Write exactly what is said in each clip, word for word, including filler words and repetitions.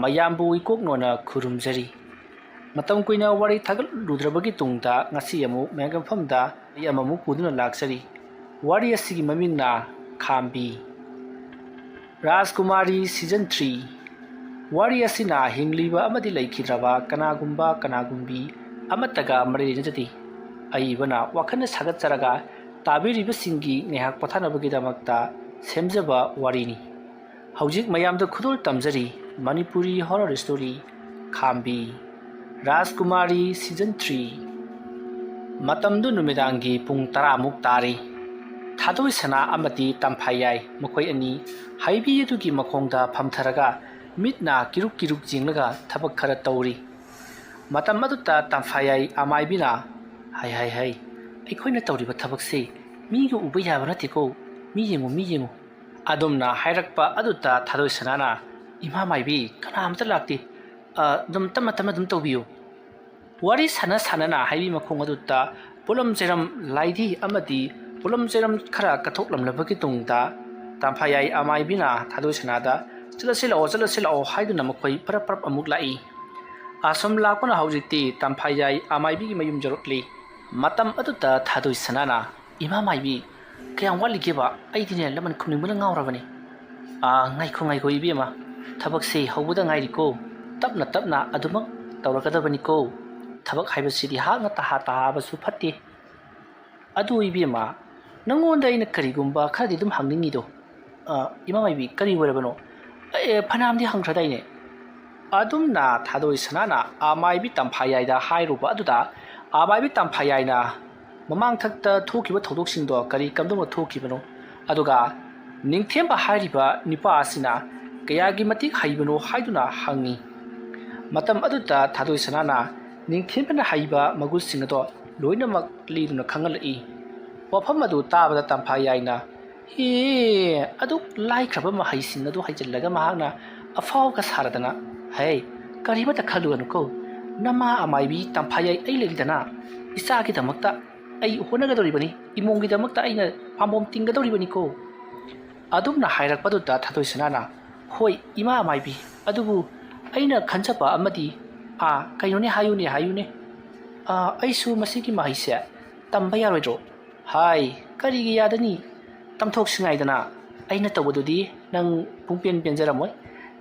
ꯃꯌꯥꯝꯕꯨ ꯏꯀꯣꯛ ꯅꯣꯟꯅ ꯈꯨꯔꯨꯝꯖꯔꯤ꯫ ꯃꯇꯝ ꯀꯨꯏꯅ ꯋꯥꯔꯤ ꯊꯥꯒꯠꯂꯨꯗ꯭ꯔꯕꯒꯤ ꯇꯨꯡꯗ ꯉꯁꯤ ꯑꯃꯨꯛ ꯃꯌꯥꯝꯒꯤ ꯃꯐꯝꯗ ꯋꯥꯔꯤ ꯑꯃꯃꯨꯛ ꯄꯨꯗꯨꯅ ꯂꯥꯛꯆꯔꯤ꯫ ꯋꯥꯔꯤ ꯑꯁꯤꯒꯤ ꯃꯃꯤꯡꯅ ꯈꯥꯝꯕꯤ꯫ ꯔꯥꯖꯀꯨꯃꯥꯔꯤ season three꯫ ꯋꯥꯔꯤ ꯑꯁꯤꯅ ꯍꯤꯡꯂꯤꯕ ꯑꯃꯗꯤ ꯂꯩꯈꯤꯗ꯭ꯔꯕ ꯀꯅꯥꯒꯨꯝꯕ ꯀꯅꯥꯒꯨꯝꯕꯤ ꯑꯃꯠꯇꯒ ꯃꯔꯤ ꯂꯩꯅꯖꯗꯦ꯫ ꯑꯏꯕꯅ ꯋꯥꯈꯜꯅ ꯁꯥꯒꯠꯆꯔꯒ ꯇꯥꯕꯤꯔꯤꯕꯁꯤꯡꯒꯤ ꯉꯥꯏꯍꯥꯛ ꯄꯣꯊꯥꯅꯕꯒꯤꯗꯃꯛꯇ ꯁꯦꯝꯖꯕ ꯋꯥꯔꯤꯅꯤ꯫ ꯍꯧꯖꯤꯛ ꯃꯌꯥꯝꯗ ꯈꯨꯗꯣꯜ ꯇꯝꯖꯔꯤ Manipuri horror story ꯈꯥꯝꯕꯤ꯫ ꯔꯥꯖꯀꯨꯃꯥꯔꯤ season three꯫ ꯃꯇꯝꯗꯨ ꯅꯨꯃꯤꯗꯥꯡꯒꯤ ꯄꯨꯡ ꯇꯔꯥꯃꯨꯛ ꯇꯥꯔꯤ꯫ ꯊꯥꯗꯣꯏ ꯁꯅꯥ ꯑꯃꯗꯤ ꯇꯝꯐꯥꯌꯥꯏ ꯃꯈꯣꯏ ꯑꯅꯤ ꯍꯩꯕꯤ ꯑꯗꯨꯒꯤ ꯃꯈꯣꯡꯗ ꯐꯝꯊꯔꯒ ꯃꯤꯠꯅ ꯀꯤꯔꯨꯛ ꯀꯤꯔꯨꯛ ꯌꯦꯡꯂꯒ ꯊꯕꯛ ꯈꯔ ꯇꯧꯔꯤ꯫ ꯃꯇꯝ ꯑꯗꯨꯗ ꯇꯝꯐꯥꯌꯥꯏ ꯑꯃꯥꯏꯕꯤꯅ, "ꯍꯩ, ꯍꯩ, ꯍꯩ, ꯑꯩꯈꯣꯏꯅ ꯇꯧꯔꯤꯕ ꯊꯕꯛꯁꯤ ꯃꯤꯒ ꯎꯕ ꯌꯥꯕ ꯅꯠꯇꯦꯀꯣ, ꯃꯤ ꯌꯦꯡꯉꯨ, ꯃꯤ ꯌꯦꯡꯉꯨ"꯫ ꯑꯗꯨꯝꯅ ꯍꯥꯏꯔꯛꯄ ꯑꯗꯨꯗ ꯊꯥꯗꯣꯏ ꯁꯅꯥꯅ, "ꯏꯃꯥ ꯃꯥꯏꯕꯤ, ꯀꯅꯥ ꯑꯃꯇ ꯂꯥꯛꯇꯦ꯫ ꯑ, ꯑꯗꯨꯝ ꯇꯞꯅ ꯇꯞꯅ ꯑꯗꯨꯝ ꯇꯧꯕꯤꯌꯨ"꯫ ꯋꯥꯔꯤ ꯁꯥꯟꯅ ꯁꯥꯟꯅꯅ ꯍꯩꯕꯤ ꯃꯈꯣꯡ ꯑꯗꯨꯗ ꯄꯣꯠꯂꯝ ꯆꯩꯔꯝ ꯂꯥꯏꯙꯤ ꯑꯃꯗꯤ ꯄꯣꯠꯂꯝ ꯆꯩꯔꯝ ꯈꯔ ꯀꯠꯊꯣꯛꯂꯝꯂꯕꯒꯤ ꯇꯨꯡꯗ ꯇꯝꯐꯥꯌꯥꯏ ꯑꯃꯥꯏꯕꯤꯅ ꯊꯥꯗꯣꯏ ꯁꯅꯥꯗ, "ꯆꯠꯂꯁꯤ ꯂꯥꯛꯑꯣ, ꯆꯠꯂꯁꯤ ꯂꯥꯛꯑꯣ" ꯍꯥꯏꯗꯨꯅ ꯃꯈꯣꯏ ꯄꯔꯞ ꯄꯔꯞ ꯑꯃꯨꯛ ꯂꯥꯛꯏ꯫ ꯑꯁꯨꯝ ꯂꯥꯛꯄꯅ ꯍꯧꯖꯤꯛꯇꯤ ꯇꯝꯐꯥꯌꯥꯏ ꯑꯃꯥꯏꯕꯤꯒꯤ ꯃꯌꯨꯝ ꯌꯧꯔꯛꯂꯤ꯫ ꯃꯇꯝ ꯑꯗꯨꯗ ꯊꯥꯗꯣꯏ ꯁꯅꯥꯅ, "ꯏꯃꯥ ꯃꯥꯏꯕꯤ, ꯀꯌꯥꯝ ꯋꯥꯠꯂꯤꯒꯦꯕ? ꯑꯩꯗꯤꯅꯦ ꯂꯃꯟ ꯈꯨꯝꯅꯤꯡꯕꯅ ꯉꯥꯎꯔꯕꯅꯤ"꯫ "ꯑꯥ, ꯉꯥꯏꯈꯣ, ꯉꯥꯏꯈꯣ ꯏꯕꯦꯝꯃ, ꯊꯕꯛꯁꯦ ꯍꯧꯕꯗ ꯉꯥꯏꯔꯤꯀꯣ꯫ ꯇꯞꯅ ꯇꯞꯅ ꯑꯗꯨꯃꯛ ꯇꯧꯔꯛꯀꯗꯕꯅꯤꯀꯣ꯫ ꯊꯕꯛ ꯍꯥꯏꯕꯁꯤꯗꯤ ꯍꯥꯡꯅ ꯇꯍꯥ ꯇꯍꯥꯕꯁꯨ ꯐꯠꯇꯦ꯫ ꯑꯗꯨ ꯏꯕꯦꯝꯃ, ꯅꯪꯉꯣꯟꯗ ꯑꯩꯅ ꯀꯔꯤꯒꯨꯝꯕ ꯈꯔꯗꯤ ꯑꯗꯨꯝ ꯍꯪꯅꯤꯡꯉꯤꯗꯣ"꯫ "ꯑ, ꯏꯃꯥ ꯃꯥꯏꯕꯤ, ꯀꯔꯤ ꯑꯣꯏꯔꯕꯅꯣ? ꯑꯦ, ꯐꯅꯌꯥꯝꯗꯤ ꯍꯪꯈ꯭ꯔꯗꯥꯏꯅꯦ?" ꯑꯗꯨꯝꯅ ꯊꯥꯗꯣꯏ ꯁꯅꯥꯅ ꯑꯃꯥꯏꯕꯤ ꯇꯝꯐꯥꯌꯥꯏꯗ ꯍꯥꯏꯔꯨꯕ ꯑꯗꯨꯗ ꯑꯃꯥꯏꯕꯤ ꯇꯝꯐꯥꯌꯥꯏꯅ ꯃꯃꯥꯡꯊꯛꯇ ꯊꯣꯛꯈꯤꯕ ꯊꯧꯗꯣꯛꯁꯤꯡꯗꯣ ꯀꯔꯤ ꯀꯝꯗꯧꯅ ꯊꯣꯛꯈꯤꯕꯅꯣ, ꯑꯗꯨꯒ ꯅꯤꯡꯊꯦꯝꯕ ꯍꯥꯏꯔꯤꯕ ꯅꯨꯄꯥ ꯑꯁꯤꯅ ꯀꯌꯥꯒꯤ ꯃꯇꯤꯛ ꯍꯩꯕꯅꯣ ꯍꯥꯏꯗꯨꯅ ꯍꯪꯉꯤ꯫ ꯃꯇꯝ ꯑꯗꯨꯗ ꯊꯥꯗꯣꯏ ꯁꯅꯥꯅ ꯅꯤꯡꯊꯦꯝꯕꯅ ꯍꯩꯕ ꯃꯒꯨꯟꯁꯤꯡ ꯑꯗꯣ ꯂꯣꯏꯅꯃꯛ ꯂꯤꯗꯨꯅ ꯈꯪꯍꯜꯂꯛꯏ꯫ ꯋꯥꯐꯝ ꯑꯗꯨ ꯇꯥꯕꯗ ꯇꯝꯐꯥꯌꯥꯏꯅ, "ꯑꯦ, ꯑꯗꯨꯛ ꯂꯥꯏꯈ꯭ꯔꯕ ꯃꯍꯩꯁꯤꯡ ꯑꯗꯨ ꯍꯩꯖꯤꯜꯂꯒ" ꯃꯍꯥꯛꯅ ꯑꯐꯥꯎꯒ ꯁꯥꯔꯗꯅ, "ꯍꯦ, ꯀꯔꯤꯃꯠꯇ ꯈꯜꯂꯨꯒꯅꯨꯀꯣ, ꯅꯃꯥ ꯑꯃꯥꯏꯕꯤ ꯇꯝꯐꯥꯌꯥꯏ ꯑꯩ ꯂꯩꯔꯤꯗꯅ, ꯏꯆꯥꯒꯤꯗꯃꯛꯇ ꯑꯩ ꯍꯣꯠꯅꯒꯗꯧꯔꯤꯕꯅꯤ, ꯏꯃꯣꯝꯒꯤꯗꯃꯛꯇ ꯑꯩꯅ ꯄꯥꯝꯕꯣꯝ ꯇꯤꯡꯒꯗꯧꯔꯤꯕꯅꯤꯀꯣ"꯫ ꯑꯗꯨꯝꯅ ꯍꯥꯏꯔꯛꯄꯗꯨꯗ ꯊꯥꯗꯣꯏ ꯁꯅꯥꯅ, "ꯍꯣꯏ ꯏꯃꯥ ꯑꯃꯥꯏꯕꯤ, ꯑꯗꯨꯕꯨ ꯑꯩꯅ ꯈꯟꯖꯕ ꯑꯃꯗꯤ, ꯑꯥ, ꯀꯩꯅꯣꯅꯦ, ꯍꯥꯏꯌꯨꯅꯦ, ꯍꯥꯏꯌꯨꯅꯦ꯫ ꯑꯥ, ꯑꯩꯁꯨ ꯃꯁꯤꯒꯤ ꯃꯍꯩꯁꯦ ꯇꯝꯕ ꯌꯥꯔꯣꯏꯗ꯭ꯔꯣ? ꯍꯥꯏ, ꯀꯔꯤꯒꯤ ꯌꯥꯗꯅꯤ? ꯇꯝꯊꯣꯛꯁꯤ ꯉꯥꯏꯗꯅ꯫ ꯑꯩꯅ ꯇꯧꯕꯗꯨꯗꯤ ꯅꯪ ꯄꯨꯡꯄꯦꯟ ꯄꯦꯟꯖꯔꯝꯃꯣꯏ꯫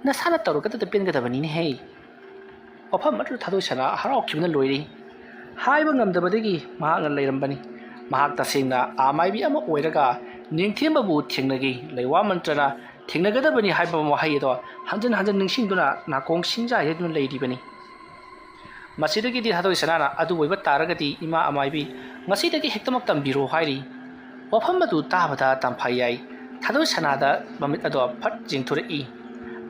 ꯅꯁꯥꯅ ꯇꯧꯔꯒꯗ ꯄꯦꯟꯒꯗꯕꯅꯤꯅꯦꯍꯦ꯫ ꯋꯥꯐꯝ ꯑꯗꯨꯗ ꯊꯥꯗꯣꯏ ꯁꯅꯥ ꯍꯔꯥꯎꯈꯤꯕꯅ ꯂꯣꯏꯔꯤ꯫ ꯍꯥꯏꯕ ꯉꯝꯗꯕꯗꯒꯤ ꯃꯍꯥꯛꯅ ꯂꯩꯔꯝꯕꯅꯤ꯫ ꯃꯍꯥꯛ ꯇꯁꯦꯡꯅ ꯑꯥꯃꯥꯏꯕꯤ ꯑꯃ ꯑꯣꯏꯔꯒ ꯅꯤꯡꯊꯦꯝꯕꯕꯨ ꯊꯦꯡꯅꯈꯤ꯫ ꯂꯩꯋꯥ ꯃꯟꯇ꯭ꯔꯅ ꯊꯦꯡꯅꯒꯗꯕꯅꯤ ꯍꯥꯏꯕ ꯋꯥꯍꯩ ꯑꯗꯣ ꯍꯟꯖꯤꯟ ꯍꯟꯖꯤꯟ ꯅꯤꯡꯁꯤꯡꯗꯨꯅ ꯅꯥꯀꯣꯡ ꯁꯤꯡꯖꯥ ꯌꯩꯗꯨꯅ ꯂꯩꯔꯤꯕꯅꯤ꯫ ꯃꯁꯤꯗꯒꯤꯗꯤ ꯊꯥꯗꯣꯏ ꯁꯅꯥꯅ, "ꯑꯗꯨ ꯑꯣꯏꯕ ꯇꯥꯔꯒꯗꯤ, ꯏꯃꯥ ꯑꯃꯥꯏꯕꯤ, ꯉꯁꯤꯗꯒꯤ ꯍꯦꯛꯇꯃꯛ ꯇꯝꯕꯤꯔꯣ" ꯍꯥꯏꯔꯤ꯫ ꯋꯥꯐꯝ ꯑꯗꯨ ꯇꯥꯕꯗ ꯇꯝꯐꯥꯏꯌꯥꯏ ꯊꯥꯗꯣꯏ ꯁꯅꯥꯗ ꯃꯃꯤꯠ ꯑꯗꯣ ꯐꯠ ꯌꯦꯡꯊꯣꯔꯛꯏ꯫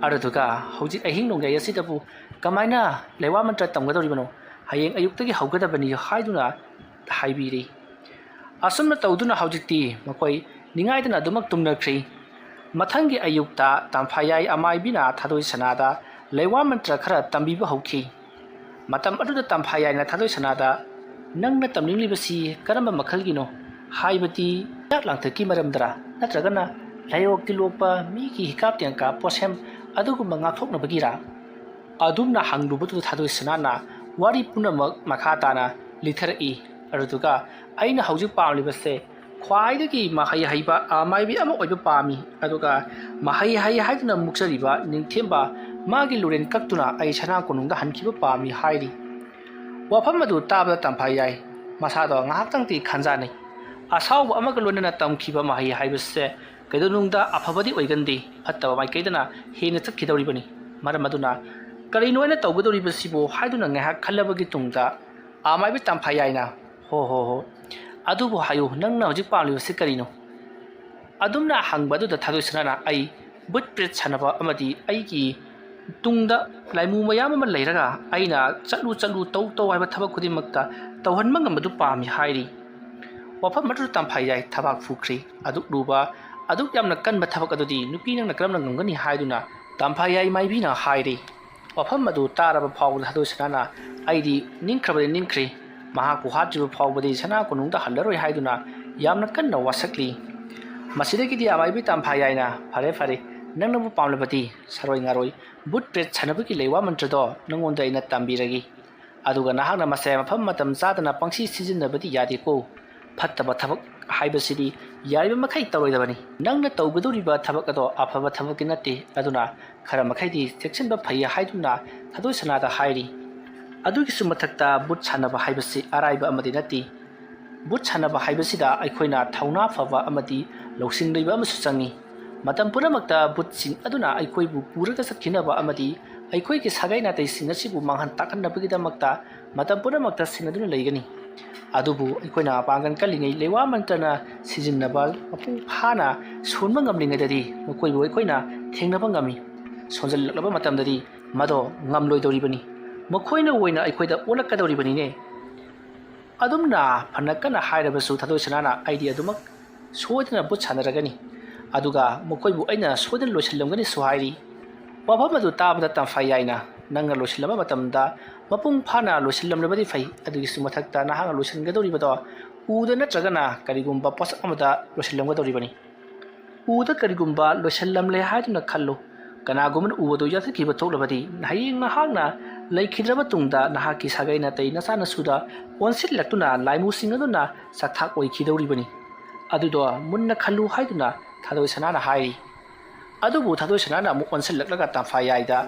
ꯑꯗꯨꯗꯨꯒ, "ꯍꯧꯖꯤꯛ ꯑꯍꯤꯡ ꯅꯣꯡꯌꯥꯏ ꯑꯁꯤꯗꯕꯨ ꯀꯃꯥꯏꯅ ꯂꯩꯋꯥ ꯃꯟꯇ꯭ꯔ ꯇꯝꯒꯗꯧꯔꯤꯕꯅꯣ? ꯍꯌꯦꯡ ꯑꯌꯨꯛꯇꯒꯤ ꯍꯧꯒꯗꯕꯅꯤ" ꯍꯥꯏꯗꯨꯅ ꯍꯥꯏꯕꯤꯔꯤ꯫ ꯑꯁꯨꯝꯅ ꯇꯧꯗꯨꯅ ꯍꯧꯖꯤꯛꯇꯤ ꯃꯈꯣꯏ ꯅꯤꯡꯉꯥꯏꯗꯅ ꯑꯗꯨꯃꯛ ꯇꯨꯝꯅꯈ꯭ꯔꯤ꯫ ꯃꯊꯪꯒꯤ ꯑꯌꯨꯛꯇ ꯇꯝꯐꯥꯌꯥꯏ ꯑꯃꯥꯏꯕꯤꯅ ꯊꯥꯗꯣꯏ ꯁꯅꯥꯗ ꯂꯩꯋꯥ ꯃꯟꯇ꯭ꯔ ꯈꯔ ꯇꯝꯕꯤꯕ ꯍꯧꯈꯤ꯫ ꯃꯇꯝ ꯑꯗꯨꯗ ꯇꯝꯐꯥꯌꯥꯏꯅ ꯊꯥꯗꯣꯏ ꯁꯅꯥꯗ, "ꯅꯪꯅ ꯇꯝꯅꯤꯡꯂꯤꯕꯁꯤ ꯀꯔꯝꯕ ꯃꯈꯜꯒꯤꯅꯣ? ꯍꯥꯏꯕꯗꯤ ꯍꯤꯗꯥꯛ ꯂꯥꯡꯊꯛꯀꯤ ꯃꯔꯝꯗꯔ, ꯅꯠꯇ꯭ꯔꯒꯅ ꯂꯥꯏꯑꯣꯛ ꯇꯤꯜꯂꯣꯛꯄ, ꯃꯤꯒꯤ ꯍꯤꯀꯥꯞ ꯇꯦꯡꯀꯥꯞ ꯄꯣꯠꯁꯦꯝ ꯑꯗꯨꯒꯨꯝꯕ ꯉꯥꯛꯊꯣꯛꯅꯕꯒꯤꯔ?" ꯑꯗꯨꯝꯅ ꯍꯪꯂꯨꯕꯗꯨꯗ ꯊꯥꯗꯣꯏ ꯁꯅꯥꯅ ꯋꯥꯔꯤ ꯄꯨꯝꯅꯃꯛ ꯃꯈꯥ ꯇꯥꯅ ꯂꯤꯊꯔꯛꯏ꯫ ꯑꯗꯨꯗꯨꯒ, "ꯑꯩꯅ ꯍꯧꯖꯤꯛ ꯄꯥꯝꯂꯤꯕꯁꯦ ꯈ꯭ꯋꯥꯏꯗꯒꯤ ꯃꯍꯩ ꯍꯩꯕ ꯑꯃꯥꯏꯕꯤ ꯑꯃ ꯑꯣꯏꯕ ꯄꯥꯝꯃꯤ, ꯑꯗꯨꯒ ꯃꯍꯩ ꯍꯩ ꯍꯥꯏꯗꯨꯅ ꯃꯨꯛꯆꯔꯤꯕ ꯅꯤꯡꯊꯦꯝꯕ ꯃꯥꯒꯤ ꯂꯨꯔꯦꯟ ꯀꯛꯇꯨꯅ ꯑꯩ ꯁꯅꯥ ꯀꯣꯅꯨꯡꯗ ꯍꯟꯈꯤꯕ ꯄꯥꯝꯃꯤ" ꯍꯥꯏꯔꯤ꯫ ꯋꯥꯐꯝ ꯑꯗꯨ ꯇꯥꯕꯗ ꯇꯝꯐꯥꯌꯥꯏ ꯃꯁꯥꯗꯣ ꯉꯥꯏꯍꯥꯛꯇꯪꯗꯤ ꯈꯟꯖꯥꯟꯅꯩ꯫ ꯑꯁꯥꯎꯕ ꯑꯃꯒ ꯂꯣꯏꯅꯅ ꯇꯝꯈꯤꯕ ꯃꯍꯩ ꯍꯥꯏꯕꯁꯦ ꯀꯩꯗꯧꯅꯨꯡꯗ ꯑꯐꯕꯗꯤ ꯑꯣꯏꯒꯟꯗꯦ, ꯐꯠꯇꯕ ꯃꯥꯏꯀꯩꯗꯅ ꯍꯦꯟꯅ ꯆꯠꯈꯤꯗꯧꯔꯤꯕꯅꯤ꯫ ꯃꯔꯝ ꯑꯗꯨꯅ, "ꯀꯔꯤꯅꯣ ꯑꯩꯅ ꯇꯧꯒꯗꯧꯔꯤꯕꯁꯤꯕꯨ?" ꯍꯥꯏꯗꯨꯅ ꯉꯥꯏꯍꯥꯛ ꯈꯜꯂꯕꯒꯤ ꯇꯨꯡꯗ ꯑꯃꯥꯏꯕꯤ ꯇꯝꯐꯥꯌꯥꯏꯅ, "ꯍꯣ ꯍꯣ ꯍꯣ, ꯑꯗꯨꯕꯨ ꯍꯥꯏꯌꯨ, ꯅꯪꯅ ꯍꯧꯖꯤꯛ ꯄꯥꯝꯂꯤꯕꯁꯤ ꯀꯔꯤꯅꯣ?" ꯑꯗꯨꯝꯅ ꯍꯪꯕ ꯑꯗꯨꯗ ꯊꯥꯗꯣꯏ ꯁꯅꯥꯅ, "ꯑꯩ ꯕꯨꯠ ꯄ꯭ꯔꯦꯠ ꯁꯥꯟꯅꯕ ꯑꯃꯗꯤ ꯑꯩꯒꯤ ꯇꯨꯡꯗ ꯂꯥꯏꯃꯨ ꯃꯌꯥꯝ ꯑꯃ ꯂꯩꯔꯒ ꯑꯩꯅ ꯆꯠꯂꯨ ꯆꯠꯂꯨ, ꯇꯧ ꯇꯧ ꯍꯥꯏꯕ ꯊꯕꯛ ꯈꯨꯗꯤꯡꯃꯛꯇ ꯇꯧꯍꯟꯕ ꯉꯝꯕꯗꯨ ꯄꯥꯝꯃꯤ" ꯍꯥꯏꯔꯤ꯫ ꯋꯥꯐꯝ ꯑꯗꯨꯗ ꯇꯝꯐꯥꯌꯥꯏ ꯊꯕꯥꯛ ꯐꯨꯈ꯭ꯔꯤ꯫ ꯑꯗꯨꯛ ꯂꯨꯕ, ꯑꯗꯨꯛ ꯌꯥꯝꯅ ꯀꯟꯕ ꯊꯕꯛ ꯑꯗꯨꯗꯤ ꯅꯨꯄꯤ ꯅꯪꯅ ꯀꯔꯝꯅ ꯉꯝꯒꯅꯤ ꯍꯥꯏꯗꯨꯅ ꯇꯝꯐꯥꯌꯥꯏ ꯃꯥꯏꯕꯤꯅ ꯍꯥꯏꯔꯤ꯫ ꯋꯥꯐꯝ ꯑꯗꯨ ꯇꯥꯔꯕ ꯐꯥꯎꯕꯗ ꯊꯥꯗꯣꯏ ꯁꯅꯥꯅ, "ꯑꯩꯗꯤ ꯅꯤꯡꯈ꯭ꯔꯕꯗꯤ ꯅꯤꯡꯈ꯭ꯔꯦ, ꯃꯍꯥꯛꯄꯨ ꯍꯥꯠꯇ꯭ꯔꯤꯕ ꯐꯥꯎꯕꯗꯤ ꯁꯅꯥ ꯀꯣꯅꯨꯡꯗ ꯍꯜꯂꯔꯣꯏ" ꯍꯥꯏꯗꯨꯅ ꯌꯥꯝꯅ ꯀꯟꯅ ꯋꯥꯁꯛꯂꯤ꯫ ꯃꯁꯤꯗꯒꯤꯗꯤ ꯑꯃꯥꯏꯕꯤ ꯇꯝꯐꯥꯌꯥꯏꯅ, "ꯐꯔꯦ ꯐꯔꯦ, ꯅꯪꯅꯕꯨ ꯄꯥꯝꯂꯕꯗꯤ ꯁꯔꯣꯏ ꯉꯥꯔꯣꯏ ꯕꯨꯠ ꯄ꯭ꯔꯦꯠ ꯁꯥꯟꯅꯕꯒꯤ ꯂꯩꯋꯥ ꯃꯟꯇ꯭ꯔꯗꯣ ꯅꯉꯣꯟꯗ ꯑꯩꯅ ꯇꯝꯕꯤꯔꯒꯦ꯫ ꯑꯗꯨꯒ ꯅꯍꯥꯛꯅ ꯃꯁꯦ ꯃꯐꯝ ꯃꯇꯝ ꯆꯥꯗꯅ ꯄꯪꯁꯤ ꯁꯤꯖꯤꯟꯅꯕꯗꯤ ꯌꯥꯗꯦꯀꯣ꯫ ꯐꯠꯇꯕ ꯊꯕꯛ ꯍꯥꯏꯕꯁꯤꯗꯤ ꯌꯥꯔꯤꯕ ꯃꯈꯩ ꯇꯧꯔꯣꯏꯗꯕꯅꯤ꯫ ꯅꯪꯅ ꯇꯧꯒꯗꯧꯔꯤꯕ ꯊꯕꯛ ꯑꯗꯣ ꯑꯐꯕ ꯊꯕꯛꯀꯤ ꯅꯠꯇꯦ꯫ ꯑꯗꯨꯅ ꯈꯔ ꯃꯈꯩꯗꯤ ꯆꯦꯛꯁꯤꯟꯕ ꯐꯩ ꯍꯥꯏꯗꯨꯅ ꯊꯥꯗꯣꯏ ꯁꯅꯥꯗ ꯍꯥꯏꯔꯤ꯫ ꯑꯗꯨꯒꯤꯁꯨ ꯃꯊꯛꯇ ꯕꯨꯠ ꯁꯥꯟꯅꯕ ꯍꯥꯏꯕꯁꯤ ꯑꯔꯥꯏꯕ ꯑꯃꯗꯤ ꯅꯠꯇꯦ꯫ ꯕꯨꯠ ꯁꯥꯟꯅꯕ ꯍꯥꯏꯕꯁꯤꯗ ꯑꯩꯈꯣꯏꯅ ꯊꯧꯅꯥ ꯐꯕ ꯑꯃꯗꯤ ꯂꯧꯁꯤꯡ ꯂꯩꯕ ꯑꯃꯁꯨ ꯆꯪꯏ꯫ ꯃꯇꯝ ꯄꯨꯝꯅꯃꯛꯇ ꯕꯨꯠꯁꯤꯡ ꯑꯗꯨꯅ ꯑꯩꯈꯣꯏꯕꯨ ꯄꯨꯔꯒ ꯆꯠꯈꯤꯅꯕ ꯑꯃꯗꯤ ꯑꯩꯈꯣꯏꯒꯤ ꯁꯥꯒꯩ ꯅꯥꯇꯩꯁꯤꯡ ꯑꯁꯤꯕꯨ ꯃꯥꯡꯍꯟ ꯇꯥꯛꯍꯟꯅꯕꯒꯤꯗꯃꯛꯇ ꯃꯇꯝ ꯄꯨꯝꯅꯃꯛꯇ ꯁꯤꯡꯅꯗꯨꯅ ꯂꯩꯒꯅꯤ꯫ ꯑꯗꯨꯕꯨ ꯑꯩꯈꯣꯏꯅ ꯄꯥꯡꯒꯜ ꯀꯜꯂꯤꯉꯩ ꯂꯩꯋꯥ ꯃꯟꯇ꯭ꯔꯅ ꯁꯤꯖꯤꯟꯅꯕ ꯃꯄꯨꯡ ꯐꯥꯅ ꯁꯣꯟꯕ ꯉꯝꯂꯤꯉꯩꯗꯗꯤ ꯃꯈꯣꯏꯕꯨ ꯑꯩꯈꯣꯏꯅ ꯊꯦꯡꯅꯕ ꯉꯝꯃꯤ꯫ ꯁꯣꯟꯖꯜꯂꯛꯂꯕ ꯃꯇꯝꯗꯗꯤ ꯃꯗꯣ ꯉꯝꯂꯣꯏꯗꯧꯔꯤꯕꯅꯤ꯫ ꯃꯈꯣꯏꯅ ꯑꯣꯏꯅ ꯑꯩꯈꯣꯏꯗ ꯑꯣꯜꯂꯛꯀꯗꯧꯔꯤꯕꯅꯤꯅꯦ꯫ ꯑꯗꯨꯝꯅ ꯐꯅ ꯀꯟꯅ ꯍꯥꯏꯔꯕꯁꯨ ꯊꯥꯗꯣꯏ ꯁꯅꯥꯅ ꯑꯩꯗꯤ ꯑꯗꯨꯃꯛ ꯁꯣꯏꯗꯅ ꯕꯨꯠ ꯁꯥꯟꯅꯔꯒꯅꯤ꯫ ꯑꯗꯨꯒ ꯃꯈꯣꯏꯕꯨ ꯑꯩꯅ ꯁꯣꯏꯗꯅ ꯂꯣꯏꯁꯤꯜꯂꯝꯒꯅꯤꯁꯨ ꯍꯥꯏꯔꯤ꯫ ꯋꯥꯐꯝ ꯑꯗꯨ ꯇꯥꯕꯗ ꯇꯝꯐꯥ ꯌꯥꯏꯅ ꯅꯪꯅ ꯂꯣꯏꯁꯤꯜꯂꯝꯕ ꯃꯇꯝꯗ ꯃꯄꯨꯡ ꯐꯥꯅ ꯂꯣꯏꯁꯤꯜꯂꯝꯂꯕꯗꯤ ꯐꯩ꯫ ꯑꯗꯨꯒꯤꯁꯨ ꯃꯊꯛꯇ ꯅꯍꯥꯛꯅ ꯂꯣꯏꯁꯤꯟꯒꯗꯧꯔꯤꯕꯗꯣ ꯎꯗ ꯅꯠꯇ꯭ꯔꯒꯅ ꯀꯔꯤꯒꯨꯝꯕ ꯄꯣꯠꯁꯛ ꯑꯃꯗ ꯂꯣꯏꯁꯤꯜꯂꯝꯒꯗꯧꯔꯤꯕꯅꯤ꯫ ꯎꯗ ꯀꯔꯤꯒꯨꯝꯕ ꯂꯣꯏꯁꯤꯜꯂꯝꯂꯦ ꯍꯥꯏꯗꯨꯅ ꯈꯜꯂꯨ꯫ ꯀꯅꯥꯒꯨꯝꯕꯅ ꯎ ꯑꯗꯨ ꯌꯥꯟꯊꯠꯈꯤꯕ ꯊꯣꯛꯂꯕꯗꯤ ꯍꯌꯦꯡ ꯅꯍꯥꯛꯅ ꯂꯩꯈꯤꯗ꯭ꯔꯕ ꯇꯨꯡꯗ ꯅꯍꯥꯛꯀꯤ ꯁꯥꯒꯩ ꯅꯥꯇꯩ ꯅꯆꯥꯅꯁꯨꯗ ꯑꯣꯟꯁꯤꯜꯂꯛꯇꯨꯅ ꯂꯥꯏꯃꯨꯁꯤꯡ ꯑꯗꯨꯅ ꯆꯥꯛꯊꯥꯛ ꯑꯣꯏꯈꯤꯗꯧꯔꯤꯕꯅꯤ꯫ ꯑꯗꯨꯗꯣ ꯃꯨꯟꯅ ꯈꯜꯂꯨ ꯍꯥꯏꯗꯨꯅ ꯊꯥꯗꯣꯏ ꯁꯅꯥꯅ ꯍꯥꯏꯔꯤ꯫ ꯑꯗꯨꯕꯨ ꯊꯥꯗꯣꯏ ꯁꯅꯥꯅ ꯑꯃꯨꯛ ꯑꯣꯟꯁꯤꯜꯂꯛꯂꯒ ꯇꯝꯐꯥ ꯌꯥꯏꯗ,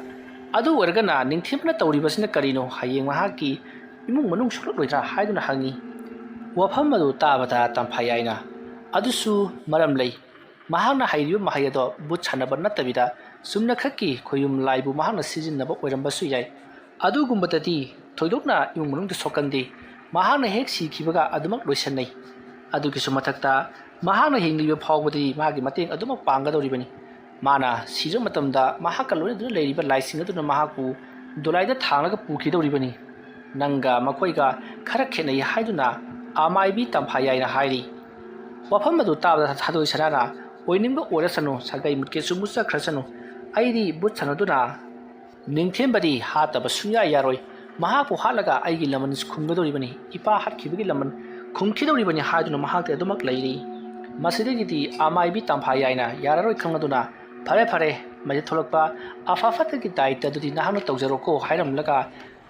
"ꯑꯗꯨ ꯑꯣꯏꯔꯒꯅ ꯅꯤꯡꯊꯦꯝꯕꯅ ꯇꯧꯔꯤꯕꯁꯤꯅ ꯀꯔꯤꯅꯣ? ꯍꯌꯦꯡ ꯃꯍꯥꯛꯀꯤ ꯏꯃꯨꯡ ꯃꯅꯨꯡ ꯁꯣꯛꯂꯛꯂꯣꯏꯗ꯭ꯔꯥ?" ꯍꯥꯏꯗꯨꯅ ꯍꯪꯉꯤ꯫ ꯋꯥꯐꯝ ꯑꯗꯨ ꯇꯥꯕꯗ ꯇꯝꯐꯥ ꯌꯥꯏꯅ, "ꯑꯗꯨꯁꯨ ꯃꯔꯝ ꯂꯩ꯫ ꯃꯍꯥꯛꯅ ꯍꯩꯔꯤꯕ ꯃꯍꯩ ꯑꯗꯣ ꯕꯨꯠ ꯁꯥꯟꯅꯕ ꯅꯠꯇꯕꯤꯗ ꯆꯨꯝꯅꯈꯛꯀꯤ ꯈꯣꯌꯨꯝ ꯂꯥꯏꯕꯨ ꯃꯍꯥꯛꯅ ꯁꯤꯖꯤꯟꯅꯕ ꯑꯣꯏꯔꯝꯕꯁꯨ ꯌꯥꯏ꯫ ꯑꯗꯨꯒꯨꯝꯕꯗꯗꯤ ꯊꯣꯏꯗꯣꯛꯅ ꯏꯃꯨꯡ ꯃꯅꯨꯡꯗ ꯁꯣꯛꯀꯟꯗꯦ꯫ ꯃꯍꯥꯛꯅ ꯍꯦꯛ ꯁꯤꯈꯤꯕꯒ ꯑꯗꯨꯃꯛ ꯂꯣꯏꯁꯟꯅꯩ꯫ ꯑꯗꯨꯒꯤꯁꯨ ꯃꯊꯛꯇ ꯃꯍꯥꯛꯅ ꯍꯤꯡꯂꯤꯕ ꯐꯥꯎꯕꯗꯤ ꯃꯥꯒꯤ ꯃꯇꯦꯡ ꯑꯗꯨꯃꯛ ꯄꯥꯡꯒꯗꯧꯔꯤꯕꯅꯤ꯫ ꯃꯥꯅ ꯁꯤꯔꯕ ꯃꯇꯝꯗ ꯃꯍꯥꯛꯀ ꯂꯣꯏꯅꯗꯨꯅ ꯂꯩꯔꯤꯕ ꯂꯥꯏꯁꯤꯡ ꯑꯗꯨꯅ ꯃꯍꯥꯛꯄꯨ ꯗꯣꯂꯥꯏꯗ ꯊꯥꯡꯂꯒ ꯄꯨꯈꯤꯗꯧꯔꯤꯕꯅꯤ꯫ ꯅꯪꯒ ꯃꯈꯣꯏꯒ ꯈꯔ ꯈꯦꯠꯅꯩ" ꯍꯥꯏꯗꯨꯅ ꯑꯃꯥꯏꯕꯤ ꯇꯝꯐꯥ ꯌꯥꯏꯅ ꯍꯥꯏꯔꯤ꯫ ꯋꯥꯐꯝ ꯑꯗꯨ ꯇꯥꯕꯗ ꯊꯥꯗꯣꯏ ꯁꯅꯥꯅ, "ꯑꯣꯏꯅꯤꯡꯕ ꯑꯣꯏꯔꯁꯅꯨ, ꯁꯥꯒꯩ ꯃꯨꯠꯀꯦꯁꯨ ꯃꯨꯠꯆꯈ꯭ꯔꯁꯅꯨ, ꯑꯩꯗꯤ ꯕꯨꯠ ꯁꯥꯟꯅꯗꯨꯅ ꯅꯤꯡꯊꯦꯝꯕꯗꯤ ꯍꯥꯠꯇꯕ ꯁꯨꯡꯌꯥ ꯌꯥꯔꯣꯏ꯫ ꯃꯍꯥꯛꯄꯨ ꯍꯥꯠꯂꯒ ꯑꯩꯒꯤ ꯂꯃꯟ ꯈꯨꯝꯒꯗꯧꯔꯤꯕꯅꯤ, ꯏꯄꯥ ꯍꯥꯠꯈꯤꯕꯒꯤ ꯂꯃꯟ ꯈꯨꯝꯈꯤꯗꯧꯔꯤꯕꯅꯤ" ꯍꯥꯏꯗꯨꯅ ꯃꯍꯥꯛꯇꯤ ꯑꯗꯨꯃꯛ ꯂꯩꯔꯤ꯫ ꯃꯁꯤꯗꯒꯤꯗꯤ ꯑꯃꯥꯏꯕꯤ ꯇꯝꯐꯥ ꯌꯥꯏꯅ ꯌꯥꯔꯔꯣꯏ ꯈꯪꯂꯗꯨꯅ "ꯐꯔꯦ ꯐꯔꯦ, ꯃꯁꯤ ꯊꯣꯛꯂꯛꯄ ꯑꯐ ꯐꯠꯇꯒꯤ ꯗꯥꯏꯇ ꯑꯗꯨꯗꯤ ꯅꯍꯥꯛꯅ ꯇꯧꯖꯔꯣꯀꯣ" ꯍꯥꯏꯔꯝꯂꯒ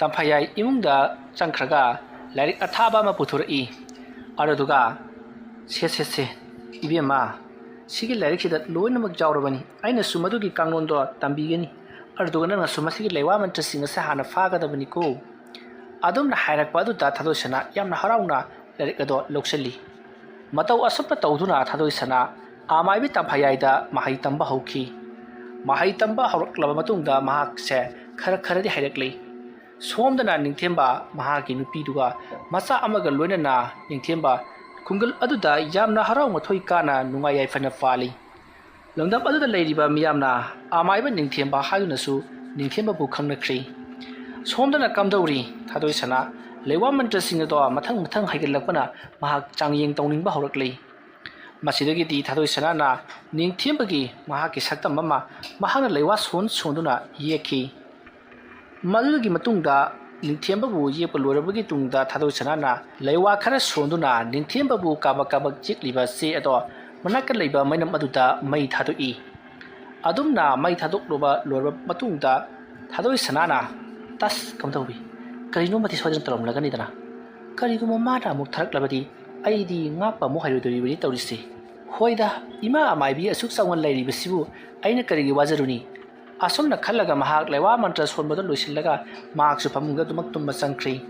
ꯇꯝꯐꯥꯌꯥꯏ ꯏꯃꯨꯡꯗ ꯆꯪꯈ꯭ꯔꯒ ꯂꯥꯏꯔꯤꯛ ꯑꯊꯥꯕ ꯑꯃ ꯄꯨꯊꯣꯔꯛꯏ꯫ ꯑꯗꯨꯗꯨꯒ, "ꯁꯦ ꯁꯦ ꯁꯦ, ꯏꯕꯦꯝꯃ, ꯁꯤꯒꯤ ꯂꯥꯏꯔꯤꯛꯁꯤꯗ ꯂꯣꯏꯅꯃꯛ ꯌꯥꯎꯔꯕꯅꯤ꯫ ꯑꯩꯅꯁꯨ ꯃꯗꯨꯒꯤ ꯀꯥꯡꯂꯣꯟꯗꯣ ꯇꯝꯕꯤꯒꯅꯤ꯫ ꯑꯗꯨꯗꯨꯒ ꯅꯪꯅꯁꯨ ꯃꯁꯤꯒꯤ ꯂꯩꯋꯥ ꯃꯟꯇ꯭ꯔꯁꯤꯡ ꯑꯁꯦ ꯍꯥꯟꯅ ꯐꯥꯒꯗꯕꯅꯤꯀꯣ"꯫ ꯑꯗꯨꯝꯅ ꯍꯥꯏꯔꯛꯄ ꯑꯗꯨꯗ ꯊꯥꯗꯣꯏꯁꯅꯥ ꯌꯥꯝꯅ ꯍꯔꯥꯎꯅ ꯂꯥꯏꯔꯤꯛ ꯑꯗꯣ ꯂꯧꯁꯤꯜꯂꯤ꯫ ꯃꯇꯧ ꯑꯁꯨꯝꯅ ꯇꯧꯗꯨꯅ ꯊꯥꯗꯣꯏꯁꯅꯥ ꯑꯃꯥꯏꯕꯤ ꯇꯝꯐꯥꯌꯥꯏꯗ ꯃꯍꯩ ꯇꯝꯕ ꯍꯧꯈꯤ꯫ ꯃꯍꯩ ꯇꯝꯕ ꯍꯧꯔꯛꯂꯕ ꯃꯇꯨꯡꯗ ꯃꯍꯥꯛꯁꯦ ꯈꯔ ꯈꯔꯗꯤ ꯍꯩꯔꯛꯂꯤ꯫ ꯁꯣꯝꯗꯅ ꯅꯤꯡꯊꯦꯝꯕ ꯃꯍꯥꯛꯀꯤ ꯅꯨꯄꯤꯗꯨꯒ ꯃꯆꯥ ꯑꯃꯒ ꯂꯣꯏꯅꯅ ꯅꯤꯡꯊꯦꯝꯕ ꯈꯨꯡꯒꯪ ꯑꯗꯨꯗ ꯌꯥꯝꯅ ꯍꯔꯥꯎ ꯃꯊꯣꯏ ꯀꯥꯅ ꯅꯨꯡꯉꯥꯏ ꯌꯥꯏꯐꯅ ꯄꯥꯜꯂꯤ꯫ ꯂꯝꯗꯝ ꯑꯗꯨꯗ ꯂꯩꯔꯤꯕ ꯃꯤꯌꯥꯝꯅ ꯑꯃꯥꯏꯕ ꯅꯤꯡꯊꯦꯝꯕ ꯍꯥꯏꯗꯨꯅꯁꯨ ꯅꯤꯡꯊꯦꯝꯕꯕꯨ ꯈꯪꯅꯈ꯭ꯔꯤ꯫ ꯁꯣꯝꯗꯅ ꯀꯝꯗꯧꯔꯤ? ꯊꯥꯗꯣꯏꯁꯅꯥ ꯂꯩꯋꯥ ꯃꯟꯇ꯭ꯔꯁꯤꯡ ꯑꯗꯣ ꯃꯊꯪ ꯃꯊꯪ ꯍꯩꯒꯠꯂꯛꯄꯅ ꯃꯍꯥꯛ ꯆꯥꯡꯌꯦꯡ ꯇꯧꯅꯤꯡꯕ ꯍꯧꯔꯛꯂꯤ꯫ ꯃꯁꯤꯗꯒꯤꯗꯤ ꯊꯥꯗꯣꯏꯁꯅꯥꯅ ꯅꯤꯡꯊꯦꯝꯕꯒꯤ ꯃꯍꯥꯛꯀꯤ ꯁꯛꯇꯝ ꯑꯃ ꯃꯍꯥꯛꯅ ꯂꯩꯋꯥ ꯁꯣꯟ ꯁꯣꯟꯗꯨꯅ ꯌꯦꯛꯈꯤ꯫ ꯃꯗꯨꯒꯤ ꯃꯇꯨꯡꯗ ꯅꯤꯡꯊꯦꯝꯕꯕꯨ ꯌꯦꯛꯄ ꯂꯣꯏꯔꯕꯒꯤ ꯇꯨꯡꯗ ꯊꯥꯗꯣꯏꯁꯅꯥꯅ ꯂꯩꯋꯥ ꯈꯔ ꯁꯣꯟꯗꯨꯅ ꯅꯤꯡꯊꯦꯝꯕꯕꯨ ꯀꯥꯕꯛ ꯀꯥꯕꯛ ꯌꯦꯛꯂꯤꯕ ꯆꯦ ꯑꯗꯣ ꯃꯅꯥꯛꯇ ꯂꯩꯕ ꯃꯩꯅꯝ ꯑꯗꯨꯗ ꯃꯩ ꯊꯥꯗꯣꯛꯏ꯫ ꯑꯗꯨꯝꯅ ꯃꯩ ꯊꯥꯗꯣꯛꯂꯨꯕ ꯂꯣꯏꯔꯕ ꯃꯇꯨꯡꯗ ꯊꯥꯗꯣꯏꯁꯅꯥꯅ, "ꯇꯁ, ꯀꯝꯗꯧꯏ? ꯀꯔꯤꯅꯣꯃꯗꯤ ꯁꯣꯏꯗꯅ ꯇꯧꯔꯝꯂꯒꯅꯤꯗꯅ꯫ ꯀꯔꯤꯒꯨꯝꯕ ꯃꯥꯅ ꯑꯃꯨꯛ ꯊꯥꯔꯛꯂꯕꯗꯤ ꯑꯩꯗꯤ ꯉꯥꯛꯄ ꯑꯃꯨꯛ ꯍꯩꯔꯣꯏꯗꯧꯔꯤꯕꯅꯤ ꯇꯧꯔꯤꯁꯦ꯫ ꯍꯣꯏꯗ, ꯏꯃꯥ ꯑꯃꯥꯏꯕꯤ ꯑꯁꯨꯛ ꯆꯥꯎꯅ ꯂꯩꯔꯤꯕꯁꯤꯕꯨ ꯑꯩꯅ ꯀꯔꯤꯒꯤ ꯋꯥꯖꯔꯨꯅꯤ?" ꯑꯁꯨꯝꯅ ꯈꯜꯂꯒ ꯃꯍꯥꯛ ꯂꯩꯋꯥ ꯃꯟꯇ꯭ꯔ ꯁꯣꯟꯕꯗꯨ ꯂꯣꯏꯁꯤꯜꯂꯒ ꯃꯍꯥꯛꯁꯨ ꯐꯃꯨꯡꯗ ꯑꯗꯨꯃꯛ ꯇꯨꯝꯕ ꯆꯪꯈ꯭ꯔꯤ꯫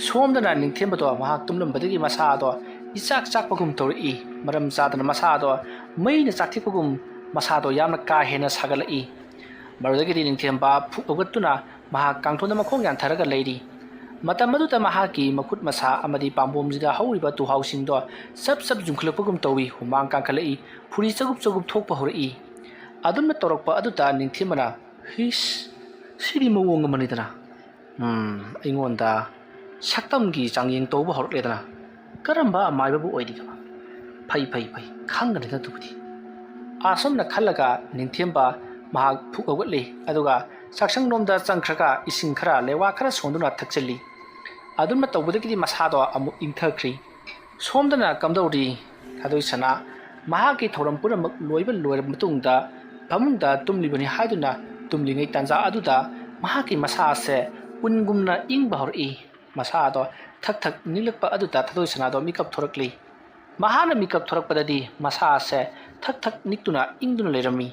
ꯁꯣꯝꯗꯅ ꯅꯤꯡꯊꯦꯝꯕꯗꯣ ꯃꯍꯥꯛ ꯇꯨꯝꯂꯝꯕꯗꯒꯤ ꯃꯁꯥꯗꯣ ꯏꯆꯥꯛ ꯆꯥꯛꯄꯒꯨꯝ ꯇꯧꯔꯛꯏ꯫ ꯃꯔꯝ ꯆꯥꯗꯅ ꯃꯁꯥꯗꯣ ꯃꯩꯅ ꯆꯥꯛꯊꯦꯛꯄꯒꯨꯝ ꯃꯁꯥꯗꯣ ꯌꯥꯝꯅ ꯀꯥ ꯍꯦꯟꯅ ꯁꯥꯒꯠꯂꯛꯏ꯫ ꯃꯗꯨꯗꯒꯤꯗꯤ ꯅꯤꯡꯊꯦꯝꯕ ꯐꯨꯛ ꯍꯧꯒꯠꯇꯨꯅ ꯃꯍꯥꯛ ꯀꯥꯡꯊꯣꯟꯗ ꯃꯈꯣꯡ ꯌꯥꯟꯊꯔꯒ ꯂꯩꯔꯤ꯫ ꯃꯇꯝ ꯑꯗꯨꯗ ꯃꯍꯥꯛꯀꯤ ꯃꯈꯨꯠ ꯃꯁꯥ ꯑꯃꯗꯤ ꯄꯥꯝꯕꯣꯝꯁꯤꯗ ꯍꯧꯔꯤꯕ ꯇꯨꯍꯥꯎꯁꯤꯡꯗꯣ ꯆꯞ ꯆꯞ ꯌꯨꯡꯈꯠꯂꯛꯄꯒꯨꯝ ꯇꯧꯏ꯫ ꯍꯨꯃꯥꯡ ꯀꯥꯡꯈꯠꯂꯛꯏ꯫ ꯐꯨꯔꯤ ꯆꯒꯨꯞ ꯆꯒꯨꯞ ꯊꯣꯛꯄ ꯍꯧꯔꯛꯏ꯫ ꯑꯗꯨꯝꯅ ꯇꯧꯔꯛꯄ ꯑꯗꯨꯗ ꯅꯤꯡꯊꯦꯝꯕꯅ, "ꯍꯤꯁ, ꯁꯤꯗꯤ ꯃꯑꯣꯡ ꯑꯃꯅꯤꯗꯅ꯫ ꯎꯝ, ꯑꯩꯉꯣꯟꯗ ꯁꯛꯇꯝꯒꯤ ꯆꯥꯡꯌꯦꯡ ꯇꯧꯕ ꯍꯧꯔꯛꯂꯦꯗꯅ꯫ ꯀꯔꯝꯕ ꯑꯃꯥꯏꯕꯕꯨ ꯑꯣꯏꯔꯤꯒꯕ? ꯐꯩ, ꯐꯩ, ꯐꯩ, ꯈꯪꯒꯅꯤꯗ ꯑꯗꯨꯕꯨꯗꯤ"꯫ ꯑꯁꯨꯝꯅ ꯈꯜꯂꯒ ꯅꯤꯡꯊꯦꯝꯕ ꯃꯍꯥꯛ ꯐꯨꯛ ꯍꯧꯒꯠꯂꯤ꯫ ꯑꯗꯨꯒ ꯆꯥꯛꯁꯪꯂꯣꯝꯗ ꯆꯪꯈ꯭ꯔꯒ ꯏꯁꯤꯡ ꯈꯔ, ꯂꯩꯋꯥ ꯈꯔ ꯁꯣꯟꯗꯨꯅ ꯊꯛꯆꯤꯜꯂꯤ꯫ ꯑꯗꯨꯝꯅ ꯇꯧꯕꯗꯒꯤꯗꯤ ꯃꯁꯥꯗꯣ ꯑꯃꯨꯛ ꯏꯪꯊꯈ꯭ꯔꯤ꯫ ꯁꯣꯝꯗꯅ ꯀꯝꯗꯧꯔꯤ? ꯊꯥꯗꯣꯏꯁꯅꯥ ꯃꯍꯥꯛꯀꯤ ꯊꯧꯔꯝ ꯄꯨꯝꯅꯃꯛ ꯂꯣꯏꯕ ꯂꯣꯏꯔꯕ ꯃꯇꯨꯡꯗ ꯐꯃꯨꯡꯗ ꯇꯨꯝꯂꯤꯕꯅꯤ ꯍꯥꯏꯗꯨꯅ ꯇꯨꯝꯂꯤꯉꯩ ꯇꯥꯟꯖꯥ ꯑꯗꯨꯗ ꯃꯍꯥꯛꯀꯤ ꯃꯁꯥ ꯑꯁꯦ ꯎꯟꯒꯨꯝꯅ ꯏꯪꯕ ꯍꯧꯔꯛꯏ꯫ ꯃꯁꯥ ꯑꯗꯣ ꯊꯛ ꯊꯛ ꯅꯤꯛꯂꯛꯄ ꯑꯗꯨꯗ ꯊꯥꯗꯣꯏ ꯁꯅꯥꯗꯣ ꯃꯤꯀꯞ ꯊꯣꯔꯛꯂꯤ꯫ ꯃꯍꯥꯛꯅ ꯃꯤꯀꯞ ꯊꯣꯔꯛꯄꯗꯗꯤ ꯃꯁꯥ ꯑꯁꯦ ꯊꯛ ꯊꯛ ꯅꯤꯛꯇꯨꯅ ꯏꯪꯗꯨꯅ ꯂꯩꯔꯝꯃꯤ꯫